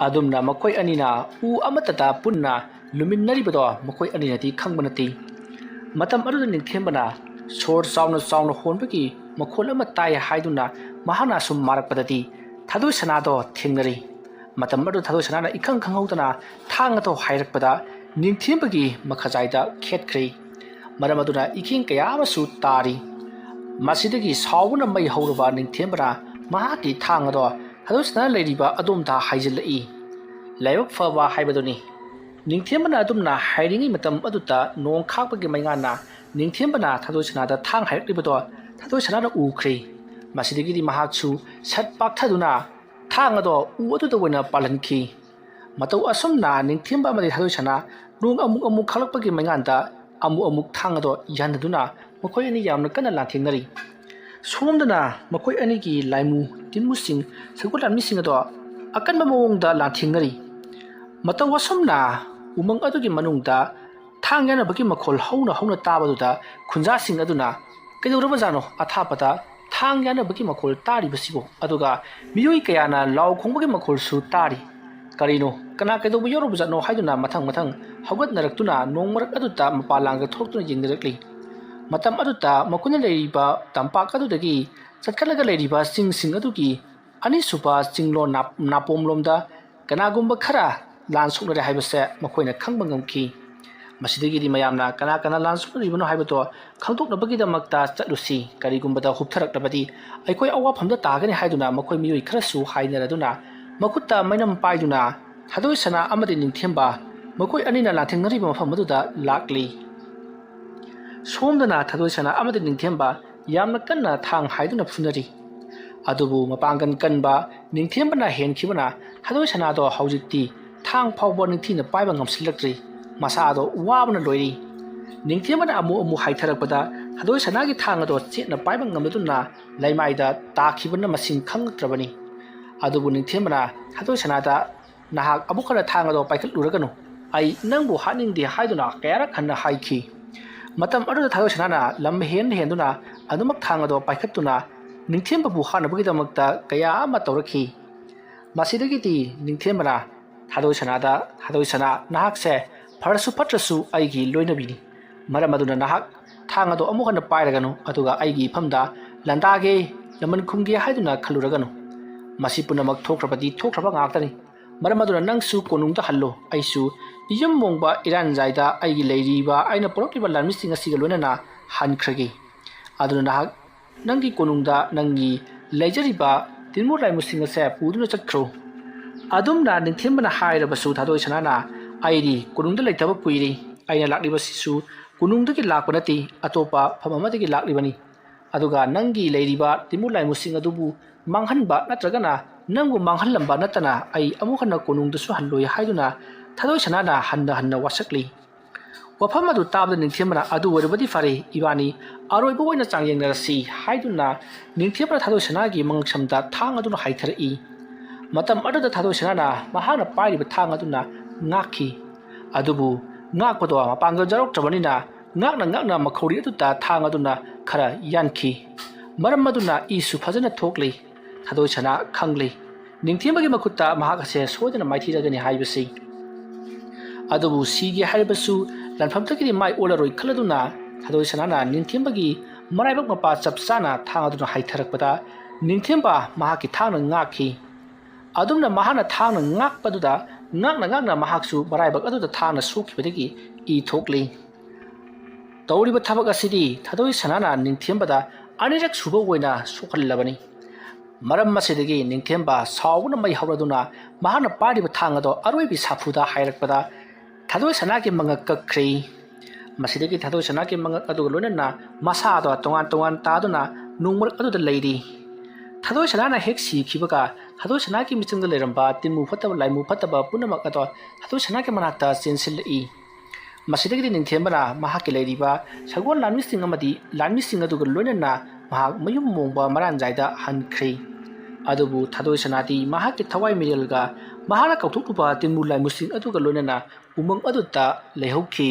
ꯑꯗꯨꯝꯅ ꯃꯈꯣꯏ ꯑꯅꯤꯅ ꯎ ꯑꯃꯠꯇꯗ ꯄꯨꯟꯅ ꯂꯨꯃꯤꯟꯅꯔꯤꯕꯗꯣ ꯃꯈꯣꯏ ꯑꯅꯤꯅꯗꯤ ꯈꯪꯕ ꯅꯠꯇꯦ꯫ ꯃꯇꯝ ꯑꯗꯨꯗ ꯅꯤꯡꯊꯦꯝꯕꯅ ꯁꯣꯔ ꯆꯥꯎꯅ ꯆꯥꯎꯅ ꯍꯣꯟꯕꯒꯤ ꯃꯈꯣꯜ ꯑꯃ ꯇꯥꯏ ꯍꯥꯏꯗꯨꯅ ꯃꯍꯥꯛꯅ ꯑꯁꯨꯝ ꯃꯥꯔꯛꯄꯗꯗꯤ ꯊꯥꯗꯣꯏ ꯁꯅꯥꯗꯣ ꯊꯦꯡꯅꯔꯤ꯫ ꯃꯇꯝ ꯑꯗꯨꯗ ꯊꯥꯗꯣꯏ ꯁꯅꯥꯅ ꯏꯈꯪ ꯈꯪꯍꯧꯗꯅ ꯊꯥꯡ ꯑꯗꯣ ꯍꯥꯏꯔꯛꯄꯗ ꯅꯤꯡꯊꯦꯝꯕꯒꯤ ꯃꯈꯖꯥꯏꯗ ꯈꯦꯠꯈ꯭ꯔꯦ꯫ ꯃꯔꯝ ꯑꯗꯨꯅ ꯏꯈꯦꯡ ꯀꯌꯥ ꯑꯃꯁꯨ ꯇꯥꯔꯤ꯫ ꯃꯁꯤꯗꯒꯤ ꯁꯥꯎꯕꯅ ꯃꯩ ꯍꯧꯔꯕ ꯅꯤꯡꯊꯦꯝꯕꯅ ꯃꯍꯥꯛꯀꯤ ꯊꯥꯡ ꯑꯗꯣ ꯊꯥꯗꯣꯏ ꯁꯅꯥꯅ ꯂꯩꯔꯤꯕ ꯑꯗꯣꯝꯗ ꯍꯥꯏꯖꯤꯜꯂꯛꯏ꯫ ꯂꯥꯏꯕꯛ ꯐꯕ ꯍꯥꯏꯕꯗꯨꯅꯤ꯫ ꯅꯤꯡꯊꯦꯝꯕꯅ ꯑꯗꯨꯝꯅ ꯍꯥꯏꯔꯤꯉꯩ ꯃꯇꯝ ꯑꯗꯨꯗ ꯅꯣꯡ ꯈꯥꯛꯄꯒꯤ ꯃꯩꯉꯥꯟꯅ ꯅꯤꯡꯊꯦꯝꯕꯅ ꯊꯥꯗꯣꯏ ꯁꯅꯥꯗ ꯊꯥꯡ ꯍꯥꯏꯔꯛꯂꯤꯕꯗꯣ ꯊꯥꯗꯣꯏ ꯁꯅꯥꯅ ꯎꯈ꯭ꯔꯦ꯫ ꯃꯁꯤꯗꯒꯤꯗꯤ ꯃꯍꯥꯛꯁꯨ ꯁꯠ ꯄꯥꯛꯊꯗꯨꯅ ꯊꯥꯡ ꯑꯗꯣ ꯎ ꯑꯗꯨꯗ ꯑꯣꯏꯅ ꯄꯥꯜꯍꯟꯈꯤ꯫ ꯃꯇꯧ ꯑꯁꯨꯝꯅ ꯅꯤꯡꯊꯦꯝꯕ ꯑꯃꯗꯤ ꯊꯥꯗꯣꯏ ꯁꯅꯥ ꯅꯣꯡ ꯑꯃꯨꯛ ꯑꯃꯨꯛ ꯈꯥꯛꯂꯛꯄꯒꯤ ꯃꯩꯉꯥꯟꯗ ꯑꯃꯨꯛ ꯑꯃꯨꯛ ꯊꯥꯡ ꯑꯗꯣ ꯌꯥꯟꯅꯗꯨꯅ ꯃꯈꯣꯏ ꯑꯅꯤ ꯌꯥꯝꯅ ꯀꯟꯅ ꯂꯥꯟꯊꯦꯡꯅꯔꯤ꯫ ꯁꯣꯝꯗꯅ ꯃꯈꯣꯏ ꯑꯅꯤꯒꯤ ꯂꯥꯏꯃꯨ ꯇꯤꯟꯃꯨꯁꯤꯡ ꯁꯒꯣꯜ ꯂꯥꯟꯃꯤꯁꯤꯡ ꯑꯗꯣ ꯑꯀꯟꯕ ꯃꯑꯣꯡꯗ ꯂꯥꯟꯊꯦꯡꯅꯔꯤ꯫ ꯃꯇꯧ ꯑꯁꯨꯝꯅ ꯎꯃꯪ ꯑꯗꯨꯒꯤ ꯃꯅꯨꯡꯗ ꯊꯥꯡ ꯌꯥꯟꯅꯕꯒꯤ ꯃꯈꯣꯜ ꯍꯧꯅ ꯍꯧꯅ ꯇꯥꯕꯗꯨꯗ ꯈꯨꯟꯖꯥꯁꯤꯡ ꯑꯗꯨꯅ "ꯀꯩꯗꯧꯔꯕꯖꯥꯠꯅꯣ ꯑꯊꯥꯞꯄꯗ ꯊꯥꯡ ꯌꯥꯟꯅꯕꯒꯤ ꯃꯈꯣꯜ ꯇꯥꯔꯤꯕꯁꯤꯕꯨ? ꯑꯗꯨꯒ ꯃꯤꯑꯣꯏ ꯀꯌꯥꯅ ꯂꯥꯎ ꯈꯣꯡꯕꯒꯤ ꯃꯈꯣꯜꯁꯨ ꯇꯥꯔꯤ꯫ ꯀꯔꯤꯅꯣ? ꯀꯅꯥ ꯀꯩꯗꯧꯕ ꯌꯥꯎꯔꯕꯖꯥꯠꯅꯣ?" ꯍꯥꯏꯗꯨꯅ ꯃꯊꯪ ꯃꯊꯪ ꯍꯧꯒꯠꯅꯔꯛꯇꯨꯅ ꯅꯣꯡ ꯃꯔꯛ ꯑꯗꯨꯗ ꯃꯄꯥ ꯂꯥꯡꯗ ꯊꯣꯛꯇꯨꯅ ꯌꯦꯡꯅꯔꯛꯂꯤ꯫ ꯃꯇꯝ ꯑꯗꯨꯗ ꯃꯈꯣꯏꯅ ꯂꯩꯔꯤꯕ ꯇꯝꯄꯥꯛ ꯑꯗꯨꯗꯒꯤ ꯆꯠꯈꯠꯂꯒ ꯂꯩꯔꯤꯕ ꯆꯤꯡꯁꯤꯡ ꯑꯗꯨꯒꯤ ꯑꯅꯤꯁꯨꯕ ꯆꯤꯡꯂꯣꯟ ꯅꯥꯞ-, ꯅꯥꯄꯣꯝꯂꯣꯝꯗ ꯀꯅꯥꯒꯨꯝꯕ ꯈꯔ ꯂꯥꯟ ꯁꯣꯛꯅꯔꯦ ꯍꯥꯏꯕꯁꯦ ꯃꯈꯣꯏꯅ ꯈꯪꯕ ꯉꯝꯈꯤ꯫ ꯃꯁꯤꯗꯒꯤꯗꯤ ꯃꯌꯥꯝꯅ ꯀꯅꯥ ꯀꯅꯥ ꯂꯥꯟ ꯁꯣꯛꯅꯔꯤꯕꯅꯣ ꯍꯥꯏꯕꯗꯣ ꯈꯪꯗꯣꯛꯅꯕꯒꯤꯗꯃꯛꯇ ꯆꯠꯂꯨꯁꯤ, ꯀꯔꯤꯒꯨꯝꯕꯗ ꯍꯨꯞꯊꯔꯛꯂꯕꯗꯤ ꯑꯩꯈꯣꯏ ꯑꯋꯥꯐꯝꯗ ꯇꯥꯒꯅꯤ ꯍꯥꯏꯗꯨꯅ ꯃꯈꯣꯏ ꯃꯤꯑꯣꯏ ꯈꯔꯁꯨ ꯍꯥꯏꯅꯔꯗꯨꯅ ꯃꯈꯨꯠꯇ ꯃꯩꯅꯝ ꯄꯥꯏꯗꯨꯅ ꯊꯥꯗꯣꯏ ꯁꯅꯥ ꯑꯃꯗꯤ ꯅꯤꯡꯊꯦꯝꯕ ꯃꯈꯣꯏ ꯑꯅꯤꯅ ꯂꯥꯟꯊꯦꯡꯅꯔꯤꯕ ꯃꯐꯝ ꯑꯗꯨꯗ ꯂꯥꯛꯂꯤ꯫ ꯁꯣꯝꯗꯅ ꯊꯥꯗꯣꯏ ꯁꯅꯥ ꯑꯃꯗꯤ ꯅꯤꯡꯊꯦꯝꯕ ꯌꯥꯝꯅ ꯀꯟꯅ ꯊꯥꯡ ꯍꯥꯏꯗꯨꯅ ꯐꯨꯅꯔꯤ꯫ ꯑꯗꯨꯕꯨ ꯃꯄꯥꯡꯒꯜ ꯀꯟꯕ ꯅꯤꯡꯊꯦꯝꯕꯅ ꯍꯦꯟꯈꯤꯕꯅ ꯊꯥꯗꯣꯏ ꯁꯅꯥꯗꯣ ꯍꯧꯖꯤꯛꯇꯤ ꯊꯥꯡ ꯐꯥꯎꯕ ꯅꯤꯡꯊꯤꯅ ꯄꯥꯏꯕ ꯉꯝꯁꯤꯜꯂꯛꯇ꯭ꯔꯤ꯫ ꯃꯁꯥꯗꯣ ꯋꯥꯕꯅ ꯂꯣꯏꯔꯤ꯫ ꯅꯤꯡꯊꯦꯝꯕꯅ ꯑꯃꯨꯛ ꯑꯃꯨꯛ ꯍꯥꯏꯊꯔꯛꯄꯗ ꯊꯥꯗꯣꯏ ꯁꯅꯥꯒꯤ ꯊꯥꯡ ꯑꯗꯣ ꯆꯦꯠꯅ ꯄꯥꯏꯕ ꯉꯝꯂꯗꯨꯅ ꯂꯩꯃꯥꯏꯗ ꯇꯥꯈꯤꯕꯅ ꯃꯁꯤꯡ ꯈꯪꯉꯛꯇ꯭ꯔꯕꯅꯤ꯫ ꯑꯗꯨꯕꯨ ꯅꯤꯡꯊꯦꯝꯕꯅ ꯊꯥꯗꯣꯏ ꯁꯅꯥꯗ, "ꯅꯍꯥꯛ ꯑꯃꯨꯛ ꯍꯟꯅ ꯊꯥꯡ ꯑꯗꯣ ꯄꯥꯏꯈꯠꯂꯨꯔꯒꯅꯨ꯫ ꯑꯩ ꯅꯪꯕꯨ ꯍꯥꯠꯅꯤꯡꯗꯦ" ꯍꯥꯏꯗꯨꯅ ꯀꯌꯥꯔꯛ ꯍꯟꯅ ꯍꯥꯏꯈꯤ꯫ ꯃꯇꯝ ꯑꯗꯨꯗ ꯊꯥꯗꯣꯏ ꯁꯅꯥꯅ ꯂꯝ ꯍꯦꯟ ꯍꯦꯟꯗꯨꯅ ꯑꯗꯨꯃꯛ ꯊꯥꯡ ꯑꯗꯣ ꯄꯥꯏꯈꯠꯇꯨꯅ ꯅꯤꯡꯊꯦꯝꯕꯕꯨ ꯍꯥꯠꯅꯕꯒꯤꯗꯃꯛꯇ ꯀꯌꯥ ꯑꯃ ꯇꯧꯔꯛꯈꯤ꯫ ꯃꯁꯤꯗꯒꯤꯗꯤ ꯅꯤꯡꯊꯦꯝꯕꯅ ꯊꯥꯗꯣꯏ ꯁꯅꯥꯗ, "ꯊꯥꯗꯣꯏ ꯁꯅꯥ, ꯅꯍꯥꯛꯁꯦ ꯐꯔꯁꯨ ꯐꯠꯇ꯭ꯔꯁꯨ ꯑꯩꯒꯤ ꯂꯣꯏꯅꯕꯤꯅꯤ꯫ ꯃꯔꯝ ꯑꯗꯨꯅ ꯅꯍꯥꯛ ꯊꯥꯡ ꯑꯗꯣ ꯑꯃꯨꯛ ꯍꯟꯅ ꯄꯥꯏꯔꯒꯅꯨ, ꯑꯗꯨꯒ ꯑꯩꯒꯤ ꯏꯐꯝꯗ ꯂꯥꯟꯗꯥꯒꯦ, ꯂꯃꯟ ꯈꯨꯝꯒꯦ ꯍꯥꯏꯗꯨꯅ ꯈꯜꯂꯨꯔꯒꯅꯨ꯫ ꯃꯁꯤ ꯄꯨꯝꯅꯃꯛ ꯊꯣꯛꯈ꯭ꯔꯕꯗꯤ ꯊꯣꯛꯈ꯭ꯔꯕ ꯉꯥꯛꯇꯅꯤ꯫ ꯃꯔꯝ ꯑꯗꯨꯅ ꯅꯪꯁꯨ ꯀꯣꯅꯨꯡꯗ ꯍꯜꯂꯣ, ꯑꯩꯁꯨ ꯌꯨꯝ ꯃꯣꯡꯕ ꯏꯔꯥꯟꯖꯥꯏꯗ ꯑꯩꯒꯤ ꯂꯩꯔꯤꯕ ꯑꯩꯅ ꯄꯣꯔꯛꯂꯤꯕ ꯂꯥꯟꯃꯤꯁꯤꯡ ꯑꯁꯤꯒ ꯂꯣꯏꯅꯅ ꯍꯟꯈ꯭ꯔꯒꯦ꯫ ꯑꯗꯨꯅ ꯅꯍꯥꯛ ꯅꯪꯒꯤ ꯀꯣꯅꯨꯡꯗ ꯅꯪꯒꯤ ꯂꯩꯖꯔꯤꯕ ꯇꯤꯟꯃꯨ ꯂꯥꯏꯃꯨꯁꯤꯡ ꯑꯁꯦ ꯄꯨꯗꯨꯅ ꯆꯠꯈ꯭ꯔꯣ꯫" ꯑꯗꯨꯝꯅ ꯅꯤꯡꯊꯦꯝꯕꯅ ꯍꯥꯏꯔꯕꯁꯨ ꯊꯥꯗꯣꯏ ꯁꯅꯥꯅ, "ꯑꯩꯗꯤ ꯀꯣꯅꯨꯡꯗ ꯂꯩꯇꯕ ꯀꯨꯏꯔꯦ꯫ ꯑꯩꯅ ꯂꯥꯛꯂꯤꯕꯁꯤꯁꯨ ꯀꯣꯅꯨꯡꯗꯒꯤ ꯂꯥꯛꯄ ꯅꯠꯇꯦ, ꯑꯇꯣꯞꯄ ꯃꯐꯝ ꯑꯃꯗꯒꯤ ꯂꯥꯛꯂꯤꯕꯅꯤ꯫ ꯑꯗꯨꯒ ꯅꯪꯒꯤ ꯂꯩꯔꯤꯕ ꯇꯤꯟꯃꯨ ꯂꯥꯏꯃꯨꯁꯤꯡ ꯑꯗꯨꯕꯨ ꯃꯥꯡꯍꯟꯕ ꯅꯠꯇ꯭ꯔꯒꯅ ꯅꯪꯕꯨ ꯃꯥꯡꯍꯜꯂꯝꯕ ꯅꯠꯇꯅ ꯑꯩ ꯑꯃꯨꯛ ꯍꯟꯅ ꯀꯣꯅꯨꯡꯗꯁꯨ ꯍꯜꯂꯣꯏ" ꯍꯥꯏꯗꯨꯅ ꯊꯥꯗꯣꯏ ꯁꯅꯥꯅ ꯍꯟꯅ ꯍꯟꯅ ꯋꯥꯁꯛꯂꯤ꯫ ꯋꯥꯐꯝ ꯑꯗꯨ ꯇꯥꯕꯗ ꯅꯤꯡꯊꯦꯝꯕꯅ, "ꯑꯗꯨ ꯑꯣꯏꯔꯕꯗꯤ ꯐꯔꯦ, ꯏꯕꯥꯅꯤ ꯑꯔꯣꯏꯕ ꯑꯣꯏꯅ ꯆꯥꯡꯌꯦꯡꯅꯔꯁꯤ" ꯍꯥꯏꯗꯨꯅ ꯅꯤꯡꯊꯦꯝꯕꯅ ꯊꯥꯗꯣꯏ ꯁꯅꯥꯒꯤ ꯃꯉꯛꯁꯝꯗ ꯊꯥꯡ ꯑꯗꯨꯅ ꯍꯥꯏꯊꯔꯛꯏ꯫ ꯃꯇꯝ ꯑꯗꯨꯗ ꯊꯥꯗꯣꯏ ꯁꯅꯥꯅ ꯃꯍꯥꯛꯅ ꯄꯥꯏꯔꯤꯕ ꯊꯥꯡ ꯑꯗꯨꯅ ꯉꯥꯛꯈꯤ꯫ ꯑꯗꯨꯕꯨ ꯉꯥꯛꯄꯗꯣ ꯃꯄꯥꯡꯒꯜ ꯌꯥꯎꯔꯛꯇ꯭ꯔꯕꯅꯤꯅ ꯉꯥꯛꯅ ꯉꯥꯛꯅ ꯃꯈꯧꯔꯤ ꯑꯗꯨꯗ ꯊꯥꯡ ꯑꯗꯨꯅ ꯈꯔ ꯌꯥꯟꯈꯤ꯫ ꯃꯔꯝ ꯑꯗꯨꯅ ꯏꯁꯨ ꯐꯖꯅ ꯊꯣꯛꯂꯤ꯫ ꯊꯥꯗꯣꯏ ꯁꯅꯥ ꯈꯪꯂꯤ꯫ ꯅꯤꯡꯊꯦꯝꯕꯒꯤ ꯃꯈꯨꯠꯇ ꯃꯍꯥꯛ ꯑꯁꯦ ꯁꯣꯏꯗꯅ ꯃꯥꯏꯊꯤꯔꯒꯅꯤ ꯍꯥꯏꯕꯁꯤ꯫ ꯑꯗꯨꯕꯨ ꯁꯤꯒꯦ ꯍꯥꯏꯔꯕꯁꯨ ꯂꯥꯟꯐꯝꯗꯒꯤꯗꯤ ꯃꯥꯏ ꯑꯣꯜꯂꯔꯣꯏ ꯈꯜꯂꯗꯨꯅ ꯊꯥꯗꯣꯏ ꯁꯅꯥꯅ ꯅꯤꯡꯊꯦꯝꯕꯒꯤ ꯃꯔꯥꯏꯕꯛ ꯃꯄꯥ ꯆꯞ ꯆꯥꯅ ꯊꯥꯡ ꯑꯗꯨꯅ ꯍꯥꯏꯊꯔꯛꯄꯗ ꯅꯤꯡꯊꯦꯝꯕ ꯃꯍꯥꯛꯀꯤ ꯊꯥꯡꯅ ꯉꯥꯛꯈꯤ꯫ ꯑꯗꯨꯝꯅ ꯃꯍꯥꯛꯅ ꯊꯥꯡꯅ ꯉꯥꯛꯄꯗꯨꯗ ꯉꯥꯛꯅ ꯉꯥꯛꯅ ꯃꯍꯥꯛꯁꯨ ꯃꯔꯥꯏꯕꯛ ꯑꯗꯨꯗ ꯊꯥꯡꯅ ꯁꯣꯛꯈꯤꯕꯗꯒꯤ ꯏ ꯊꯣꯛꯂꯤ꯫ ꯇꯧꯔꯤꯕ ꯊꯕꯛ ꯑꯁꯤꯗꯤ ꯊꯥꯗꯣꯏ ꯁꯅꯥꯅ ꯅꯤꯡꯊꯦꯝꯕꯗ ꯑꯅꯤꯔꯛ ꯁꯨꯕ ꯑꯣꯏꯅ ꯁꯣꯛꯍꯜꯂꯕꯅꯤ꯫ ꯃꯔꯝ ꯑꯁꯤꯗꯒꯤ ꯅꯤꯡꯊꯦꯝꯕ ꯁꯥꯎꯕꯅ ꯃꯩ ꯍꯧꯔꯗꯨꯅ ꯃꯍꯥꯛꯅ ꯄꯥꯏꯔꯤꯕ ꯊꯥꯡ ꯑꯗꯣ ꯑꯔꯣꯏꯕꯤ ꯁꯥꯐꯨꯗ ꯍꯥꯏꯔꯛꯄꯗ ꯊꯥꯗꯣꯏ ꯁꯅꯥꯒꯤ ꯃꯉꯛ ꯀꯛꯈ꯭ꯔꯦ꯫ ꯃꯁꯤꯗꯒꯤ ꯊꯥꯗꯣꯏ ꯁꯅꯥꯒꯤ ꯃꯉꯛ ꯑꯗꯨꯒ ꯂꯣꯏꯅꯅ ꯃꯁꯥ ꯑꯗꯣ ꯇꯣꯉꯥꯟ ꯇꯣꯉꯥꯟ ꯇꯥꯗꯨꯅ ꯅꯣꯡꯃꯔꯛ ꯑꯗꯨꯗ ꯂꯩꯔꯤ꯫ ꯊꯥꯗꯣꯏ ꯁꯅꯥꯅ ꯍꯦꯛ ꯁꯤꯈꯤꯕꯒ ꯊꯥꯗꯣꯏ ꯁꯅꯥꯒꯤ ꯃꯤꯆꯪꯗ ꯂꯩꯔꯝꯕ ꯇꯤꯟꯃꯨ ꯐꯠꯇꯕ ꯂꯥꯏꯃꯨ ꯐꯠꯇꯕ ꯄꯨꯝꯅꯃꯛ ꯑꯗꯣ ꯊꯥꯗꯣꯏ ꯁꯅꯥꯒꯤ ꯃꯅꯥꯛꯇ ꯆꯦꯟꯁꯤꯜꯂꯛꯏ꯫ ꯃꯁꯤꯗꯒꯤꯗꯤ ꯅꯤꯡꯊꯦꯝꯕꯅ ꯃꯍꯥꯛꯀꯤ ꯂꯩꯔꯤꯕ ꯁꯒꯣꯜ ꯂꯥꯟꯃꯤꯁꯤꯡ ꯑꯃꯗꯤ ꯂꯥꯟꯃꯤꯁꯤꯡ ꯑꯗꯨꯒ ꯂꯣꯏꯅꯅ ꯃꯍꯥꯛ ꯃꯌꯨꯝ ꯃꯣꯡꯕ ꯃꯔꯥꯟꯖꯥꯏꯗ ꯍꯟꯈ꯭ꯔꯦ꯫ ꯑꯗꯨꯕꯨ ꯊꯥꯗꯣꯏ ꯁꯅꯥꯗꯤ ꯃꯍꯥꯛꯀꯤ ꯊꯋꯥꯏ ꯃꯤꯔꯦꯜꯒ ꯃꯍꯥꯛꯅ ꯀꯧꯊꯣꯛꯂꯨꯕ ꯇꯤꯟꯃꯨ ꯂꯥꯏꯃꯨꯁꯤꯡ ꯑꯗꯨꯒ ꯂꯣꯏꯅꯅ ꯎꯃꯪ ꯑꯗꯨꯗ ꯂꯩꯍꯧꯈꯤ꯫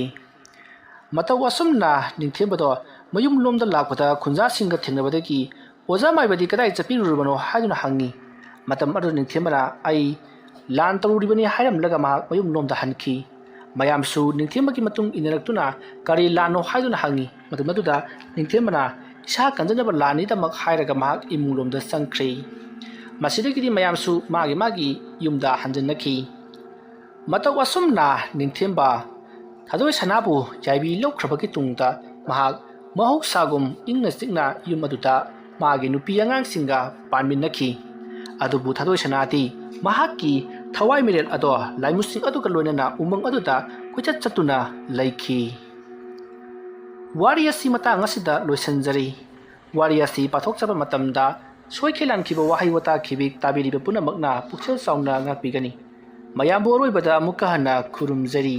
ꯃꯇꯧ ꯑꯁꯨꯝꯅ ꯅꯤꯡꯊꯦꯝꯕꯗꯣ ꯃꯌꯨꯝ ꯂꯣꯝꯗ ꯂꯥꯛꯄꯗ ꯈꯨꯟꯖꯥꯁꯤꯡꯒ ꯊꯦꯡꯅꯕꯗꯒꯤ ꯑꯣꯖꯥ ꯃꯥꯏꯕꯗꯤ ꯀꯗꯥꯏ ꯆꯠꯄꯤꯔꯨꯔꯕꯅꯣ ꯍꯥꯏꯗꯨꯅ ꯍꯪꯉꯤ꯫ ꯃꯇꯝ ꯑꯗꯨꯗ ꯅꯤꯡꯊꯦꯝꯕꯅ "ꯑꯩ ꯂꯥꯟ ꯇꯧꯔꯨꯔꯤꯕꯅꯤ" ꯍꯥꯏꯔꯝꯂꯒ ꯃꯍꯥꯛ ꯃꯌꯨꯝ ꯂꯣꯝꯗ ꯍꯟꯈꯤ꯫ ꯃꯌꯥꯝꯁꯨ ꯅꯤꯡꯊꯦꯝꯕꯒꯤ ꯃꯇꯨꯡ ꯏꯟꯅꯔꯛꯇꯨꯅ "ꯀꯔꯤ ꯂꯥꯟꯅꯣ?" ꯍꯥꯏꯗꯨꯅ ꯍꯪꯉꯤ꯫ ꯃꯇꯝ ꯑꯗꯨꯗ ꯅꯤꯡꯊꯦꯝꯕꯅ "ꯏꯁꯥ ꯀꯟꯖꯅꯕ ꯂꯥꯟꯅꯤꯗꯃꯛ" ꯍꯥꯏꯔꯒ ꯃꯍꯥꯛ ꯏꯃꯨꯡ ꯂꯣꯝꯗ ꯆꯪꯈ꯭ꯔꯦ꯫ ꯃꯁꯤꯗꯒꯤꯗꯤ ꯃꯌꯥꯝꯁꯨ ꯃꯥꯒꯤ ꯃꯥꯒꯤ ꯌꯨꯝꯗ ꯍꯟꯖꯤꯟꯅꯈꯤ꯫ ꯃꯇꯧ ꯑꯁꯨꯝꯅ ꯅꯤꯡꯊꯦꯝꯕ ꯊꯥꯗꯣꯏ ꯁꯅꯥꯕꯨ ꯌꯥꯏꯕꯤ ꯂꯧꯈ꯭ꯔꯕꯒꯤ ꯇꯨꯡꯗ ꯃꯍꯥꯛ ꯃꯍꯧꯁꯥꯒꯨꯝ ꯏꯪꯅ ꯆꯤꯛꯅ ꯌꯨꯝ ꯑꯗꯨꯗ ꯃꯥꯒꯤ ꯅꯨꯄꯤ ꯑꯉꯥꯡꯁꯤꯡꯒ ꯄꯥꯟꯃꯤꯟꯅꯈꯤ꯫ ꯑꯗꯨꯕꯨ ꯊꯥꯗꯣꯏ ꯁꯅꯥꯗꯤ ꯃꯍꯥꯛꯀꯤ ꯊꯋꯥꯏ ꯃꯤꯔꯦꯜ ꯑꯗꯣ ꯂꯥꯏꯃꯨꯁꯤꯡ ꯑꯗꯨꯒ ꯂꯣꯏꯅꯅ ꯎꯃꯪ ꯑꯗꯨꯗ ꯀꯣꯏꯆꯠ ꯆꯠꯇꯨꯅ ꯂꯩꯈꯤ꯫ ꯋꯥꯔꯤ ꯑꯁꯤ ꯃꯇꯥꯡ ꯑꯁꯤꯗ ꯂꯣꯏꯁꯤꯟꯖꯔꯤ꯫ ꯋꯥꯔꯤ ꯑꯁꯤ ꯄꯥꯊꯣꯛꯆꯕ ꯃꯇꯝꯗ ꯁꯣꯏꯈꯤ ꯂꯥꯟꯈꯤꯕ ꯋꯥꯍꯩ ꯋꯥꯇꯥ ꯈꯤꯕꯤꯛ ꯇꯥꯕꯤꯔꯤꯕ ꯄꯨꯝꯅꯃꯛꯅ ꯄꯨꯛꯆꯦꯜ ꯆꯥꯎꯅ ꯉꯥꯛꯄꯤꯒꯅꯤ꯫ ꯃꯌꯥꯝꯕꯨ ꯑꯔꯣꯏꯕꯗ ꯑꯃꯨꯛꯀ ꯍꯟꯅ ꯈꯨꯔꯨꯝꯖꯔꯤ꯫